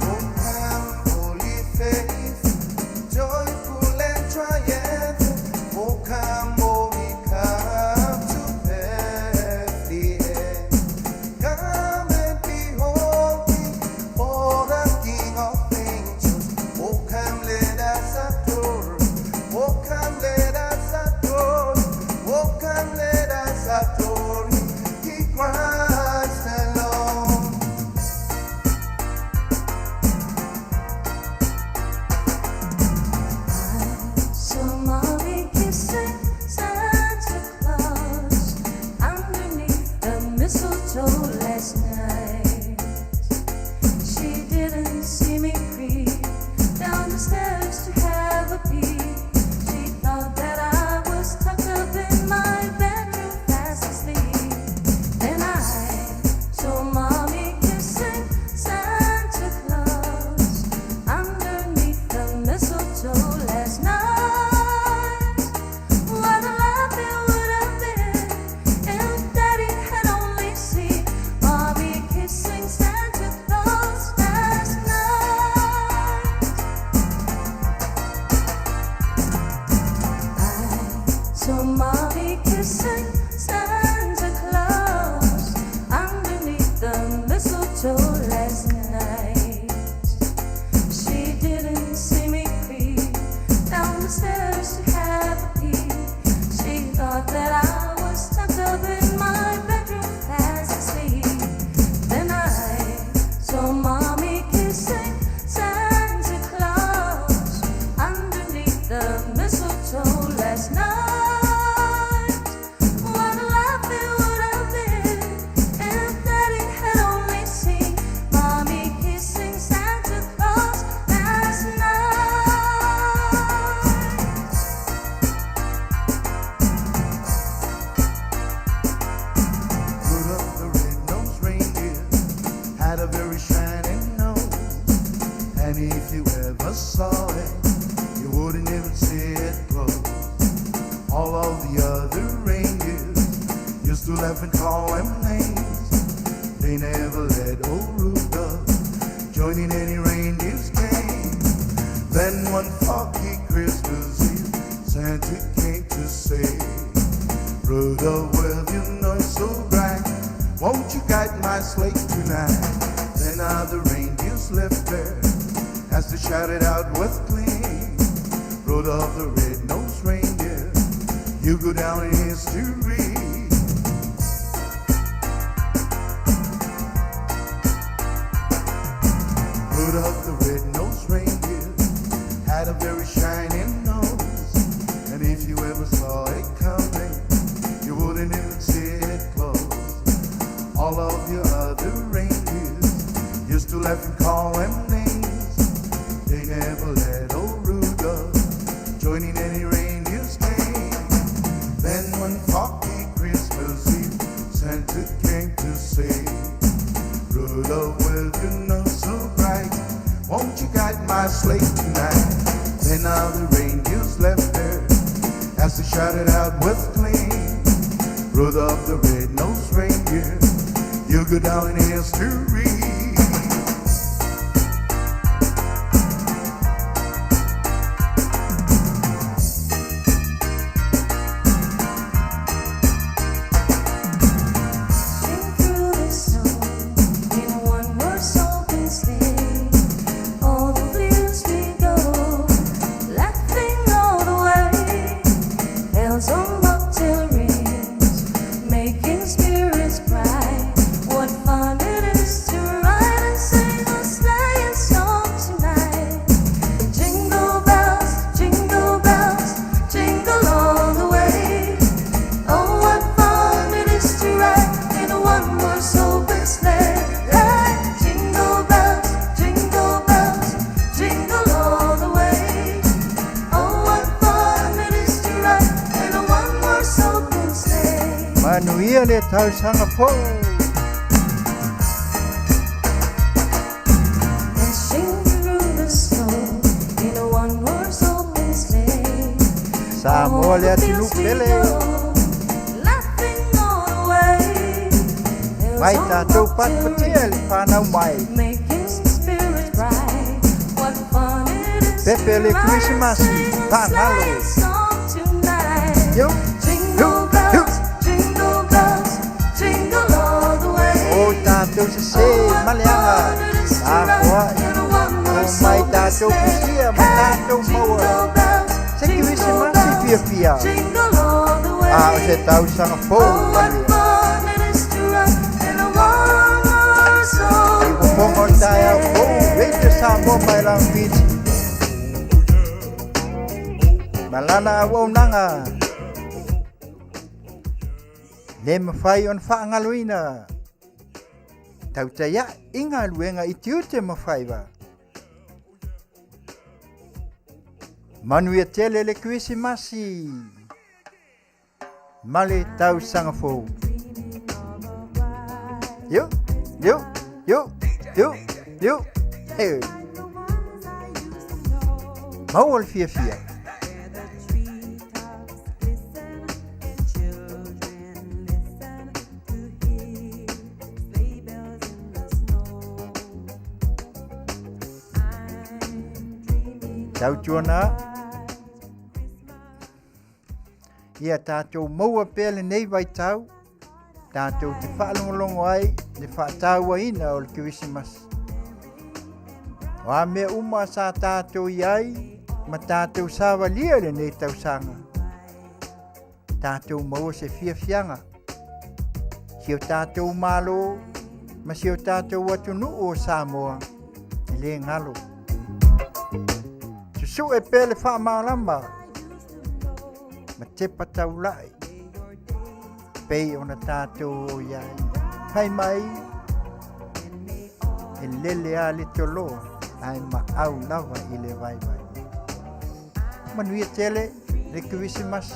Oh, come, holy faith, joyful the mistletoe last night. What a life it would have been if Daddy had only seen Mommy kissing Santa Claus last night. Rudolph the red-nosed reindeer had a very shiny nose, and if you ever saw it, you wouldn't even see it close. All of the other reindeers used to laugh and call him names. They never let old Rudolph join in any reindeer's game. Then one foggy Christmas Eve, Santa came to say, Rudolph, with your nose so bright, won't you guide my sleigh tonight? Then all the reindeers left there as they shouted out with glee, Rudolph the red-nosed reindeer, you go down in history. Rudolph the red-nosed reindeer had a very shiny nose, and if you ever saw it coming, you wouldn't even see it close. All of your other reindeers used to laugh and call him names. They never let old Rudolph join in any reindeer's game. Then one foggy Christmas Eve, Santa came to say, Rudolph, with your nose so bright, won't you guide my sleigh tonight? Then all the reindeers left there as they shouted out with glee, Rudolph the red-nosed reindeer, you go down in history. Dashing through the snow in a one-horse open sleigh. All the fields we go, laughing all the way. Bells on bobtail rings, making spirits bright. What fun it is to ride and sing a sleighing song tonight! Jingle bells, jingle bells, jingle all the way. Oh, what fun it is to ride in a one-horse open sleigh! Hey, jingle bells, jingle bells, jingle all the way. Oh, what fun it is to ride in a one-horse open sleigh! Manuia le tausaga fou. Dashing through the snow in a one-horse open sleigh. Samoa All le the atunuu fields we pele. go, laughing all the way. Bells Mai on tatou bobtail patipatia le ring, whanau mai. making spirits bright. What fun it is Pepe to le ride and Krisimasi, sing a pagalo. sleighing song tonight. Yo, yo, Jingle yo. bells, jingle bells, jingle all the O way. tatou sesē Oh, what maleaga. fun it is to Tapoai. ride in a O one-horse mai open tatou sleigh. fusia ma Hey, tatou maua. jingle bells, Se jingle Kirisimasi bells, fiafia. jingle all the A o se way. tausaga fou Oh, what manuia. fun it is to ride in a one-horse I fofoga o open le taeao fou, Radio Samoa sleigh. mai laga Fiti. Ma lana auaunaga. Le mafai ona faagaloina. Tautaia'i i galuega i tiute ma faiva. Manuia tele le Kerisimasi ma le tausaga fou. Yo, yo, yo, yo, yo. Hey. Maua le fiafia. Tautuana ia tatou maua pea lenei vaitau tatou te faalogologo ai le faatauaina o le Kerisimasi. O a mea uma sa tatou i ai ma tatou savalia i lenei tausaga, tatou maua se fiafiaga si o tatou Malo ma si o tatou atunuu o Samoa e le galo. Su'e pea le faamalama ma tepa taula'i pei ona tatou o i ai. Fai mai e lele a le toloa ae maau lava i le vaivai. Manuia tele le Kerisimasi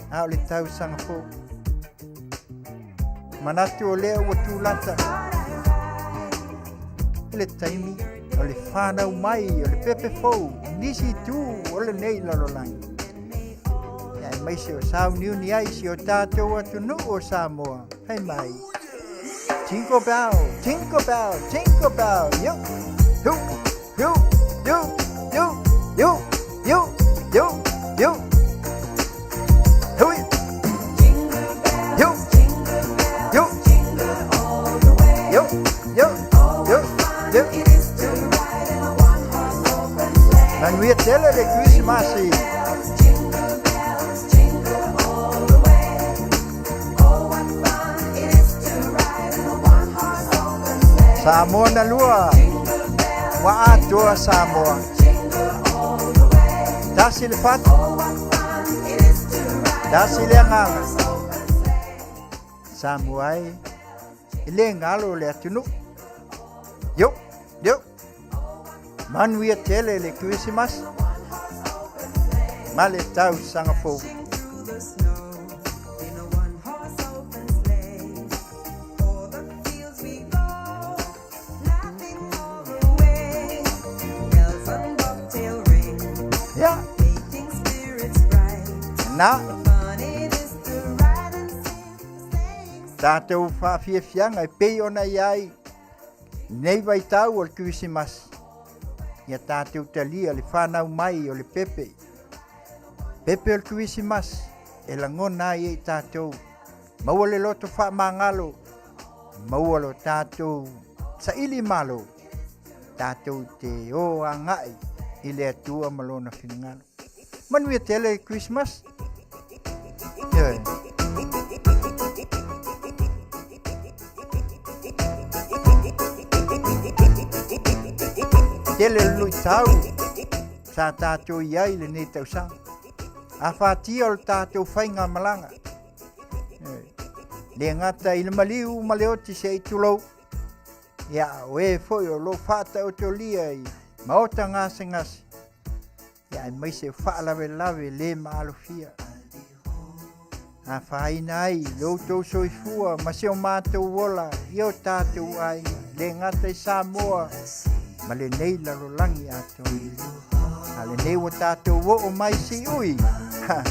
a o le tausaga fou. Manatu o lea ua tulata i le taimi o le whānau mai o le pepe fou nisi tū o lenei lalolagi. Ia e mai se o sauniuni ai si o tātou atunuu o Samoa. Fai mai. Jingle bell, jingle bell, jingle bell. Yo, yo, yo, yo, yo, yo, yo, yo, yo. Hui. Yo. Yo. Yo. Yo. Yo. Yo. Manuia tele le Krisimasi. Samoa na lua. Ua atoa Samoa. Tasi le fatu. Tasi le agaga. Samoa e. E le galo le atunuu. Yo, yo. Manuia tele le Kerisimasi ma le tausaga fou. Ia. Na. Tātou whaafiafiaga e pei ona i ai nei vaitau o le Kerisimasi. Ia tātou talia le whanau mai o le pepe. Pepe o le Kerisimasi e langona ai e i tātou. Maua le loto whaamangalo, maua lo tātou saili malo, tātou te o angai i le Atua ma lona finagalo. Manuia tele Christmas. Yeah. Tele le luitau sa tātou i ai lenei tausaga. A whātia o le tātou whainga malanga. Le gata i le maliu ma le oti se i tulou. Ia, o e foi o lo whaataotolia i maota gasegase. Ia, aemaise o faalavelave le maalofia. Afaina ai lo outou soifua ma si o matou ola i o tatou aiga, le gata i Samoa ma lenei lalolagi atoa. A lenei ua tatou oo mai siui, ha,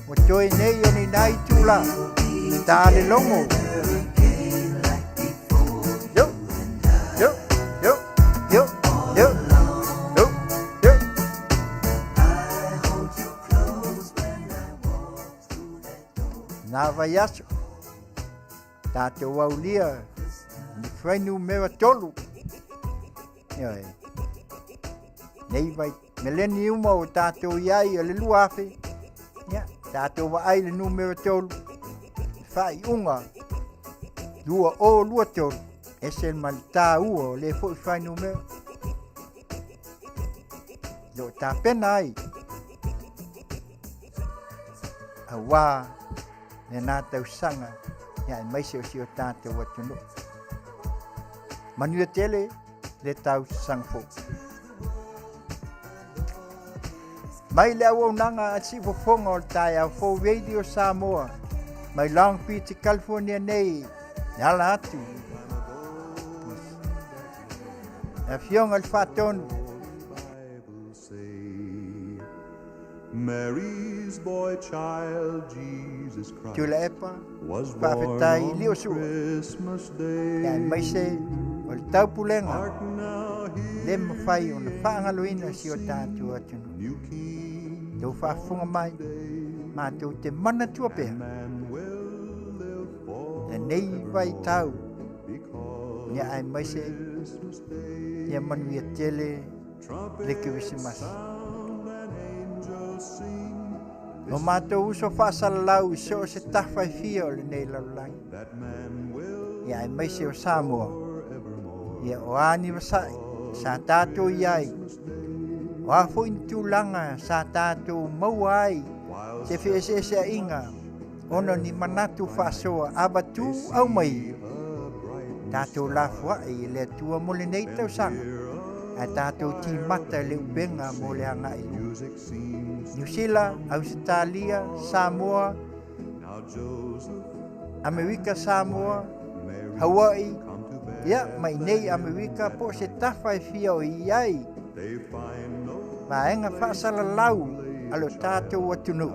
ua toe nei o ni nai itula, ta le logo. Yo, yo, yo, yo, yo, yo, yo. Nā vaiaso, tātou aulia ni fuainumera tolu. Ioe. Nei vai mileniuma o tātou i ai o le 2000. Ia, tātou vaai le numera tolu. Whaiunga, 2023. Ese ma le tāua o le foi fuainumera. Lo tapena ai. Auā lenā tausaga ia aemaise o si o tātou atunuu. Manuia tele le tausaga fou. Mai le auaunaga a Siufofoga o le Taeao Fou Radio Samoa, mai Long Beach, California nei, e ala atu. Le Afioga i le Faatonu. Mary's boy child Jesus Christ Tuilaepa, was born faafetai i on Liosua. Christmas Day. Ia aemaise o le taupulega Hark now, hear le mafai ona the faagaloina angels si o sing, tatou atunuu. New King Tou faafofoga mai, today, matou te manatua pea and man will live lenei vaitau forevermore ia because aemaise Christmas Day. ia manuia tele le Trumpets Kerisimasi. sound and angels sing, O matou uso faasalalau i so o se tafa e fia o lenei lalolagi. that man will Ia aemaise o Samoa. forevermore. Ia o a anivasai sa tātou i ai. O O a foi ni tulaga sa tatou maua ai se feeseeseaiga ona ni manatu faasoa avatu aumai, tatou lafoai i le Atua mo lenei tausaga, ae tatou timata i le upega mo le agai i luma. Niu Sila, Ausetalia, Samoa, Amerika Samoa, Hawaii, ia, ma inei Amerika po o se tafa e fia o i ai vaega faasalalau a lo tatou atunuu.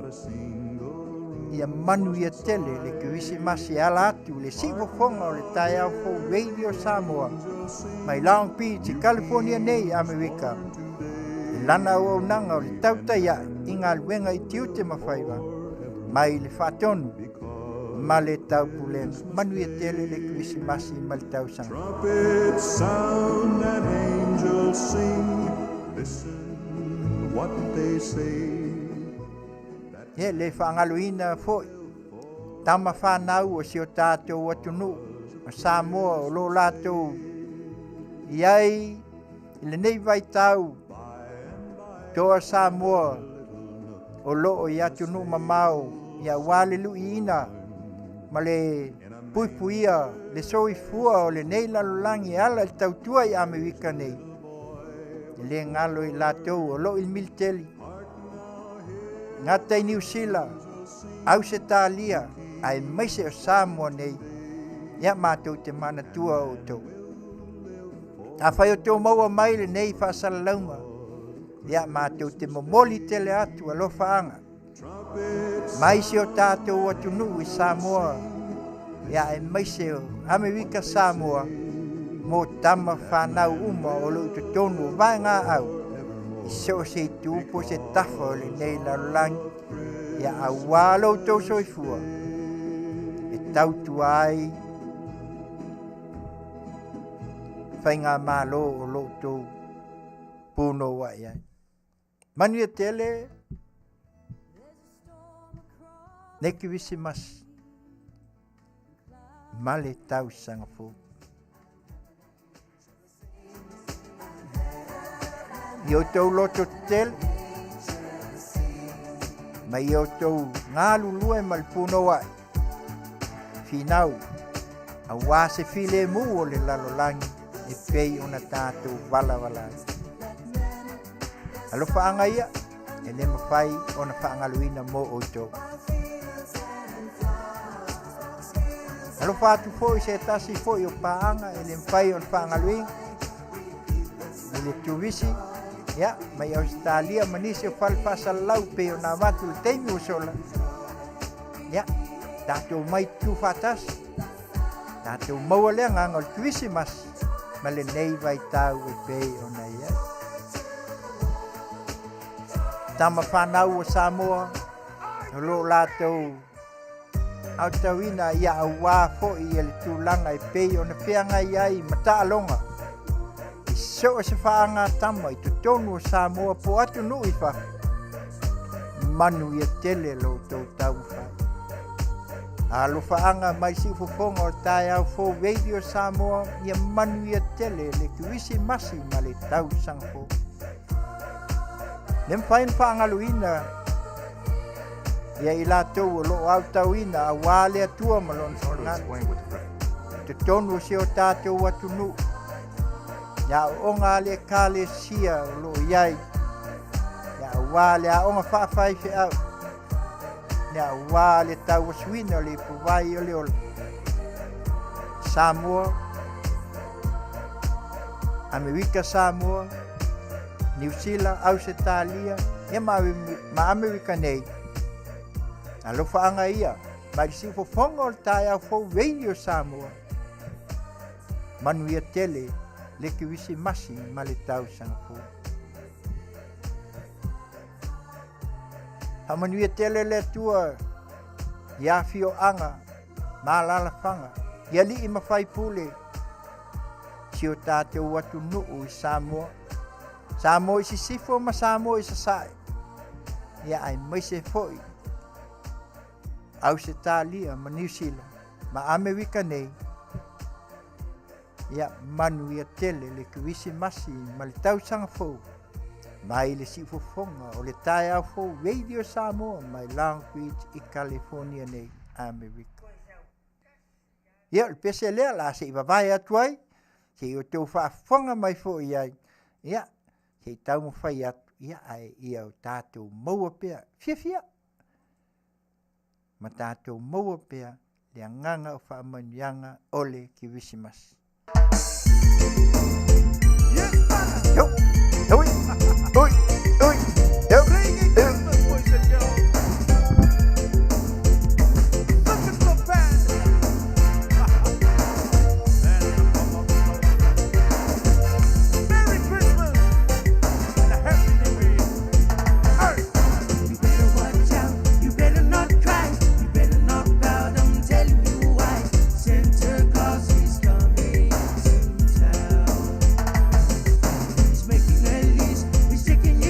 Ia manuia tele le Kerisimasi e ala atu le siufofoga o le taeao fou Radio Samoa mai Long Beach i California nei, Amerika. I lana auaunaga o le tautai ae i galuega i tiute ma faiva mai le faatonu ma le taupulega. Manuia tele le Kerisimasi ma le tausaga. Trumpets sound and angels sing. Listen what they say. E le faagaloina foi tama fanau o si o tatou atunuu o Samoa o lo latou i ai i lenei vaitau toa Samoa o loo i atunuu mamao ia aua le luiina ma le puipuia le soifua o lenei lalolagi e ala i le tautua i Amerika nei. E le galo i latou o loo i le militeli gata i Niu Sila, Ausetalia, aemaise o Samoa nei, ia matou te manatua outou. Afai o tou maua mai lenei faasalalauga, ia matou te momoli tele atu alofaaga mai si o tatou atunuu i Samoa, ia aemaise o Amerika Samoa, mo tama fanau uma o loo i totonu o vaegaau i so o se itu po o se tafa o lenei lalolagi, ia auā lo outou soifua e tautua ai faigamalo o lo outou punouai ai. Manuia tele le Kerisimasi ma le tausaga fou. I outou loto tetele, ma i outou galulue ma le punouai, finau, auā se filemu o le lalolagi e pei ona tatou valavala ai. Alofaaga ia, e le mafai ona faagaloina mo outou. Alofa atu foi se tasi foi o paaga e le mafai ona faagaloina i le turisi, ia, mai Ausetalia ma nisi o fale faasalalau pei ona avatu i le taimi ua sola. Ia, tatou mai tuufaatasi, tatou maua le agaga o le Kerisimasi ma lenei vaitau e pei ona i ai. Tama fanau o Samoa, o lo o latou aotauina ia auā foi e le tulaga e pei ona feagai ai ma taaloga i so o se faagatama i totonu o Samoa po o atunuu i fafo. Manuia tele lo outou taumafai. Alofaaga mai siufofoga o le taeao fou Radio Samoa, ia manuia tele le Kerisimasi ma le tausaga fou. Le mafai ona faagaloina ia i latou o lo o aotauina auā le Atua ma lona finagalo i totonu o si o tatou atunuu, le aoaoga a le Ekalesia o lo o i ai, ia auā le aoga faafaifeau, ia auā le tauasuina o le ipuvai o le ola. Samoa, Amerika Samoa, Niu Sila, Ausetalia, ia ma, ma Amerika nei. Alofaaga ia, mai le siufofoga o le taeao fou Radio Samoa. Manuia tele le Kerisimasi ma le tausaga fou. Faamanuia tele le Atua i afioaga ma alaalafaga, i alii ma faipule, si o tatou atunuu i Samoa, Samoa i Sisifo ma Samoa i Sasae, ia aemaise foi Ausetalia ma Niu Sila ma Amerika nei, ia manuia tele le Kerisimasi ma le tausaga fou. Mai le siufofoga o le taeao fou Radio Samoa mai Long Beach i California nei, Amerika. Ia, o le pese lea la se i vavae atu ai, se i outou faafofoga mai foi i ai, ia, se i taumafai atu, ia, ae ia o tatou maua pea fiafia ma tatou maua pea le agaga o faamanuiaga o le Kerisimasi. Yo, ui, ui, ui, yo, yo. Merry Christmas and a Happy New Year. You better watch out, you better not cry, you better not pout, I'm telling you why. Santa Claus is coming to town. He's making a list, he's checking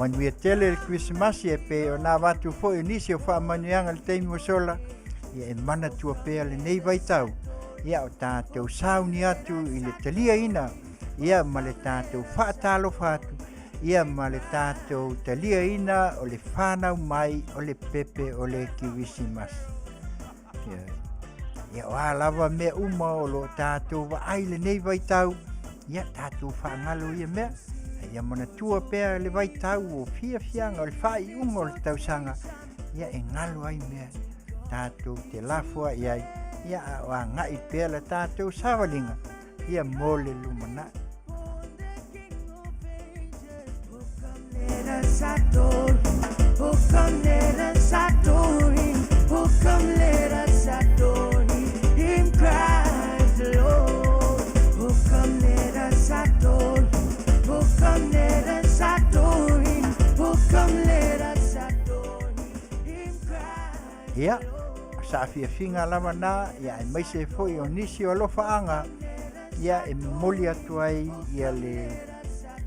Manuia tele le Kerisimasi e pei ona avatu foi o nisi o faamanuiaga i le taimi ua sola, ia e manatua pea lenei vaitau, ia o tatou sauni atu i le taliaina, ia ma le tatou faatalofa atu, ia ma le tatou taliaina o le fanau mai o le pepe o le Kerisimasi. Ia, ia o a lava mea uma o lo o tatou vaai lenei vaitau, ia tatou faagalo ia mea. Ia manatua pea le vaitau o fiafiaga o le faaiuga o le tausaga, ia e galo ai mea tatou te lafoai ai, ia a o agai pea la tatou savaliga, ia mo le lumanai. Let us adore him. Oh, come, let us adore him. Oh, come, let us adore him. Him Christ the Lord. Oh, come, let us adore him. Oh, come, let us adore him. Oh, come, let us adore him. Him Christ. Ia, o saafiafiga lava na, ia aemaise foi o nisi o alofaaga, ia e momoli atu ai ia le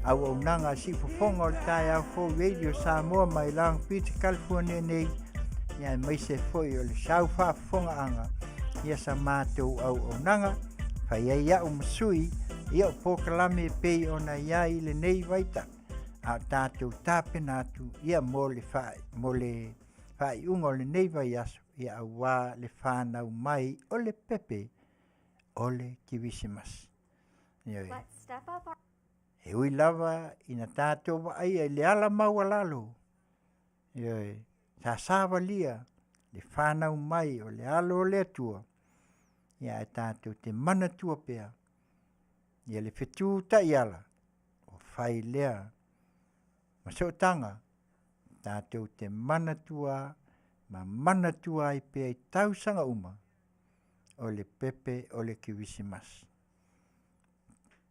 auaunaga a siufofoga o le taeao fou Radio Samoa mai Long Beach, California nei, ia aemaise foi o le sau faafofogaaga ia sa matou auaunaga fai ai au ma sui ia o polokalame e pei ona i ai lenei vaitau a o tatou tapena atu ia mo le mo le faaiuga o lenei vaiaso ia auā le fanau mai o le pepe o le Kerisimasi. Ioe. E ui lava ina tatou vaaia i le ala maualalo, ioe, sa savalia le fanau mai o le alo o le Atua, ia ae tatou te manatua pea ia le fetu taiala ua fai lea ma sootaga tatou te manatua ma manatua ai pea i tausaga uma o le pepe o le Kerisimasi.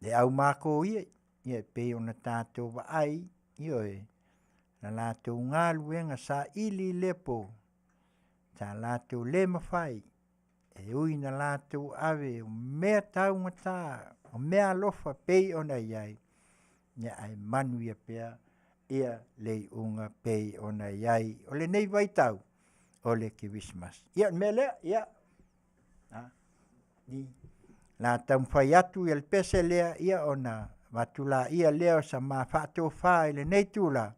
Le au mako ia, ia e pei ona tatou vaai, ioe, na latou galuega saili i lea po, sa latou le mafai, e ui na latou ave o mea taugata, o mea alofa pei ona i ai, ia ae manuia pea ia le iuga pei ona i ai o lenei vaitau o le Kerisimasi. Ia o le mea lea, ia, la taumafai atu ia le pese lea, ia ona avatu laia lea o sa ma faatofa i lenei itula,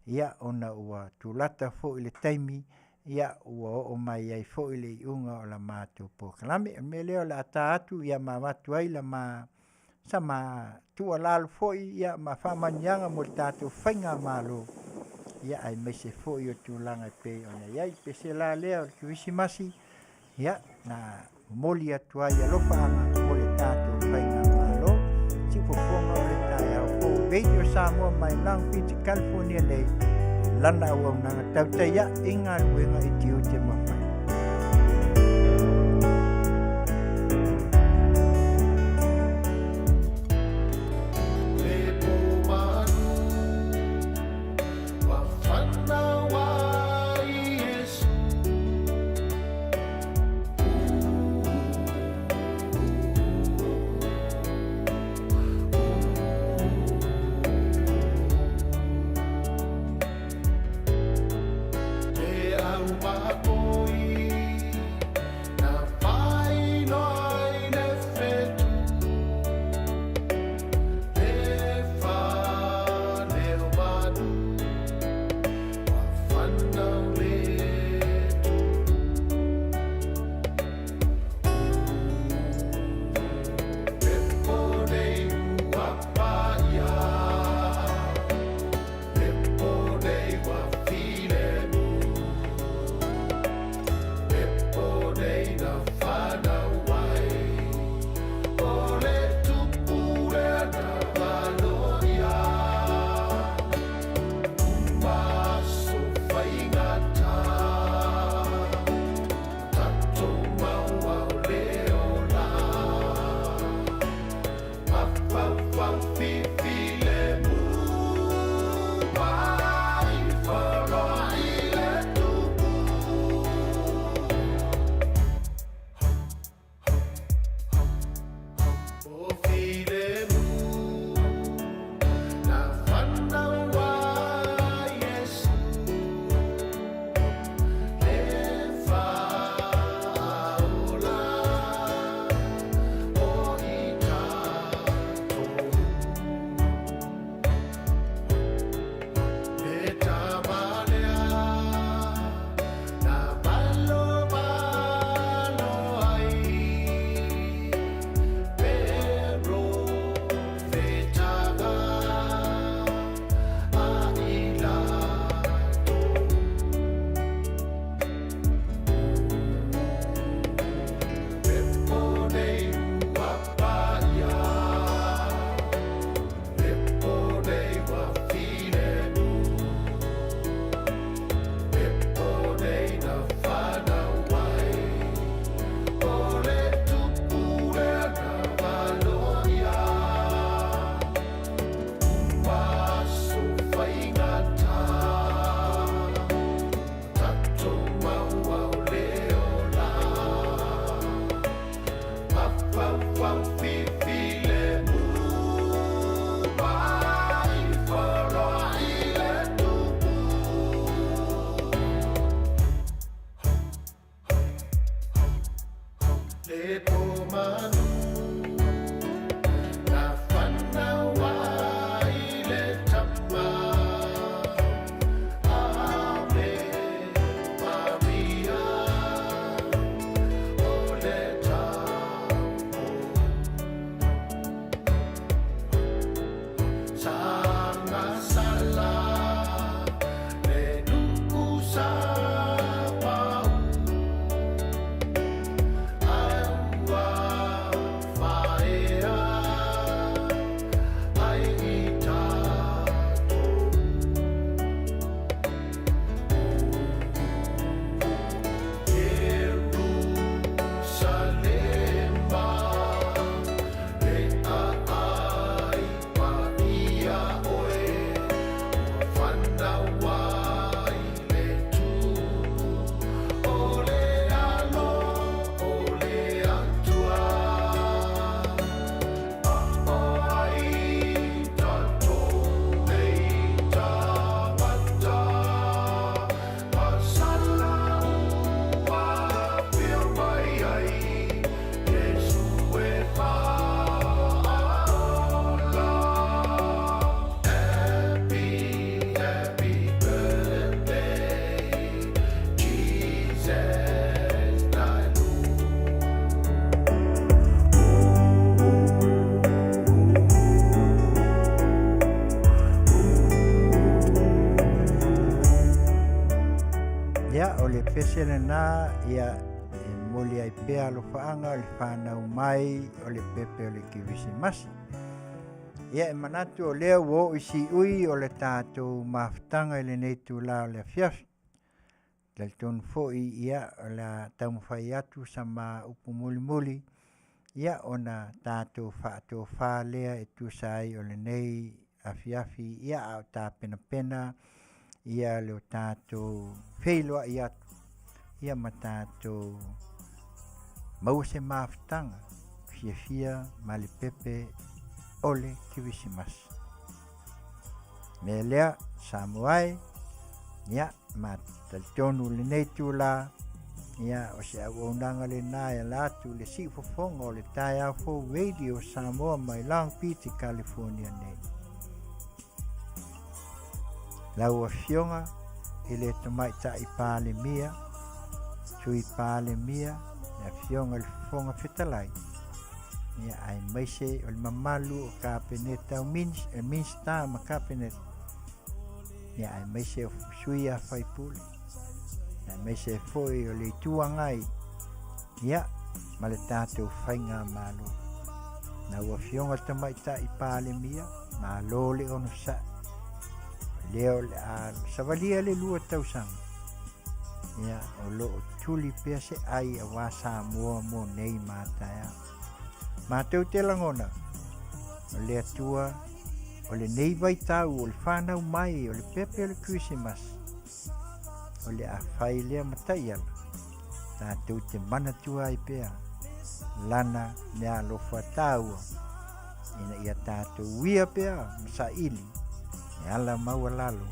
ia ona ua tulata foi le taimi, ia ua oo mai ai foi le iuga o la matou polokalame. O le mea lea o le a ta atu ia ma avatu ai la ma sa ma tuualalo foi ia ma faamanuiaga mo le tatou faigamalo, ia aemaise foi o tulaga e pei ona i ai. Pese la lea o le Kerisimasi, ia na momoli atu ai alofaaga mo le tatou faigamalo. Siufofoga o le taeao fou Radio Samoa mai Long Beach, California nei, lana auaunaga tautai ae i galuega i tiute ma faiva. Le pō malu ua fanau ai Iesu. Le au mako Ia, o le pese lenā, ia, e momoli ai pea alofaaga o le fanau mai o le pepe o le Kerisimasi. Ia, e manatu o lea ua oo i siui o le tatou mafutaga i lenei itulā o le afiafi. Talitonu foi, ia, o le a taumafai atu sa ma upu mulimuli, ia, ona tatou faatofā lea e tusa ai o lenei afiafi, ia, a o tapenapena ia le o tatou feiloai atu, ia ma tatou maua se mafutaga fiafia ma le pepe o le Kerisimasi. Mea lea, Samoa e, ia, ma talitonu lenei itulā, ia, o se auaunaga lenā e ala atu i le siufofoga o le Taeao Fou Radio Samoa mai Long Beach i California nei. Lau Afioga i le Tamaitai Palemia, Sui Palemia, le Afioga i le Fofoga Fetalai, ia, aemaise o le mamalu o Kapeneta, o Minista ma Kapeneta, ia, aemaise o sui a faipule, aemaise foi o le Itu Agai, ia, ma le tatou faigamalo. Lau Afioga i le Tamaitai Palemia, malo le onosai. O lea o le a savalia le 2 tausaga, ia, o lo o tuli pea se ai auā Samoa mo nei ma taeao. Matou te lagona, o le Atua o lenei vaitau o le whanau mai o le pepe o le Kerisimasi, o le a fai lea ma taiala, tātou te manatua ai pea lana mea alofa tāua, ina ia tātou uia pea ma saili e ala maualalo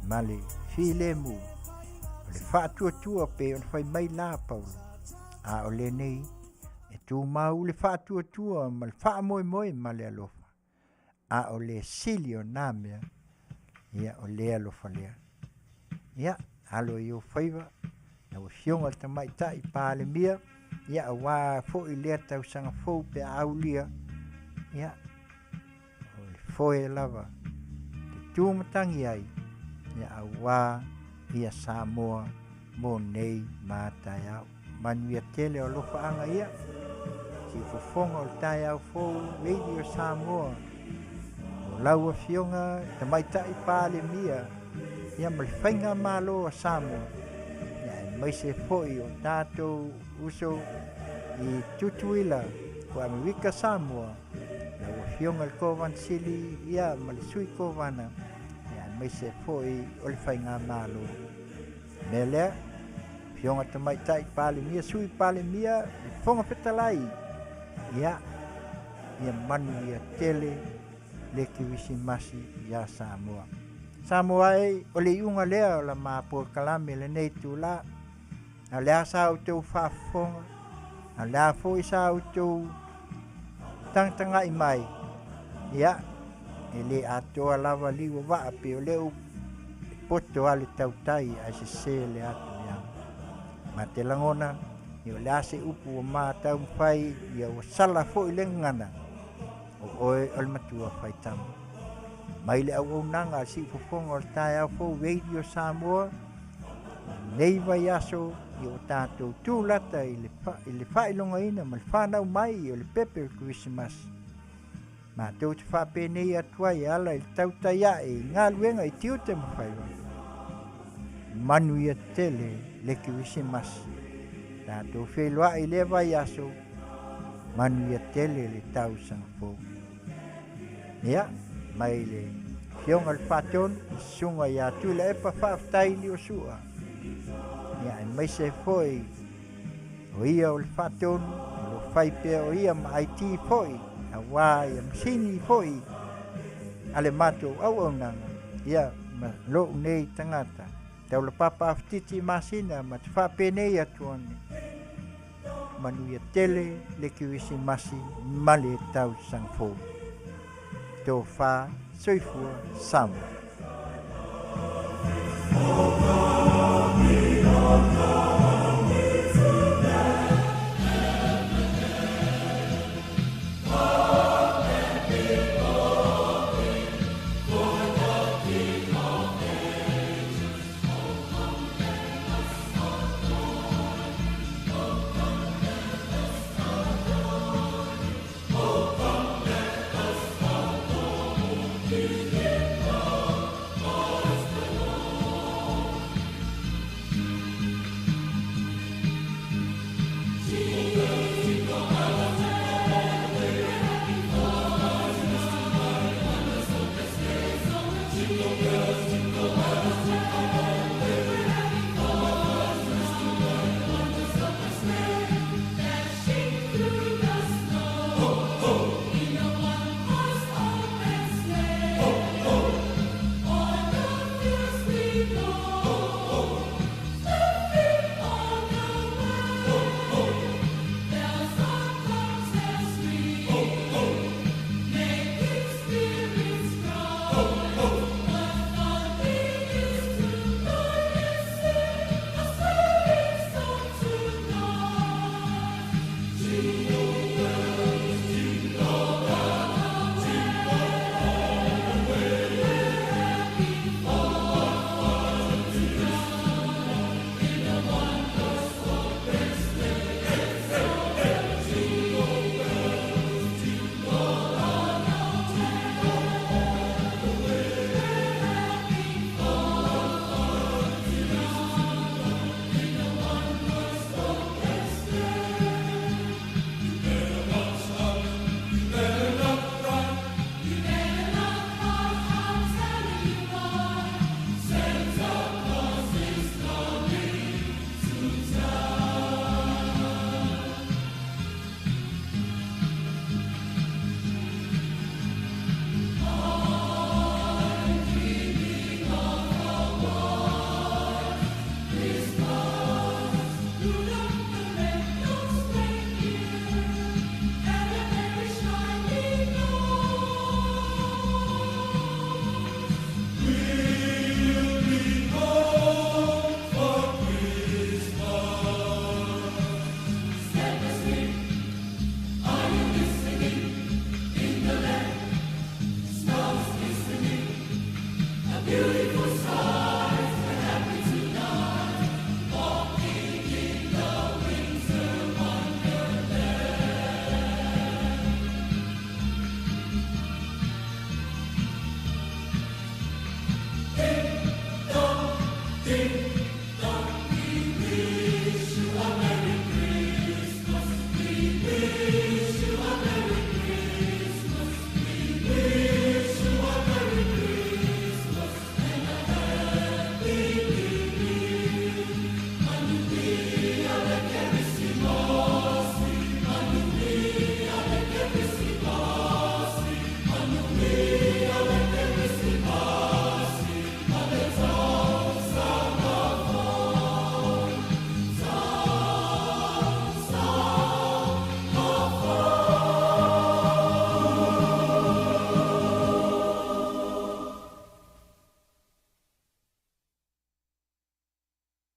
ma le filemu o le faatuatua pe ona fai mai la Paulo, a o lenei e tumau le faatuatua ma le faamoemoe ma le alofa, a o le sili o nā mea, ia o le alofa lea. Ia, alo i ou faiva, lau Afioga i le Tamaitai Palemia, ia auā foi lea tausaga fou pe a aulia, ia, o le foe lava te tūmatangi ai, ia auā ia Samoa mo nei ma taeao. Manuia tele o alofaaga ia, siufofoga o le taeao fou Radio Samoa, o lau Afioga Tamaitai Palemia, ia ma le faigamalo a Samoa, ia aemaise foi o tatou uso i Tutuila o Amerika Samoa, lau Afioga i le Kovana Sili, ia ma le Sui Kovana, ia aemaise foi o le faigamalo. Mea lea, Afioga Tamaitai Palemia, Sui Palemia, le Fofoga Fetalai, ia, ia manuia tele le Kerisimasi iā Samoa. Samoa e, o le iuga lea o la ma polokalame lenei itulā, a o le a sa outou faafofoga, a o le a foi sa outou tagatagai mai, ia, e le atoa lava liu o vaa pe o lea e poto a le tautai ae sesē le atu ia. Ma te lagona, ia o le a se upu ua ma taumafai, ia ua sala foi le gagana, o oe o le matua faitama. Mai le auaunaga a le siufofoga o le taeao fou Radio Samoa, lenei vaiaso, ia ua tatou tulata i le, i le faailogaina ma le whanau mai o le pepe o le Kerisimasi. Matou te faapenei atu ai e ala i le tautai ae i galuega i tiute ma faiva. Manuia tele le Kerisimasi. Tatou feiloai i lea vaiaso, manuia tele le tausaga fou. Ia, mai le Afioga i le Faatonu, le Susuga ia Tuilaepa Faafetai Liosua. Ia, aemaise foi o ia o le Faatonu, o lo fai pea o ia ma IT foi, auā ia masini foi a le matou auaunaga, ia ma lou nei tagata. Taulapapa Awhititi Masina ma te faapenei atu ane. Manuia tele le Kerisimasi ma le tausaga fou. Tofa soifua Samoa.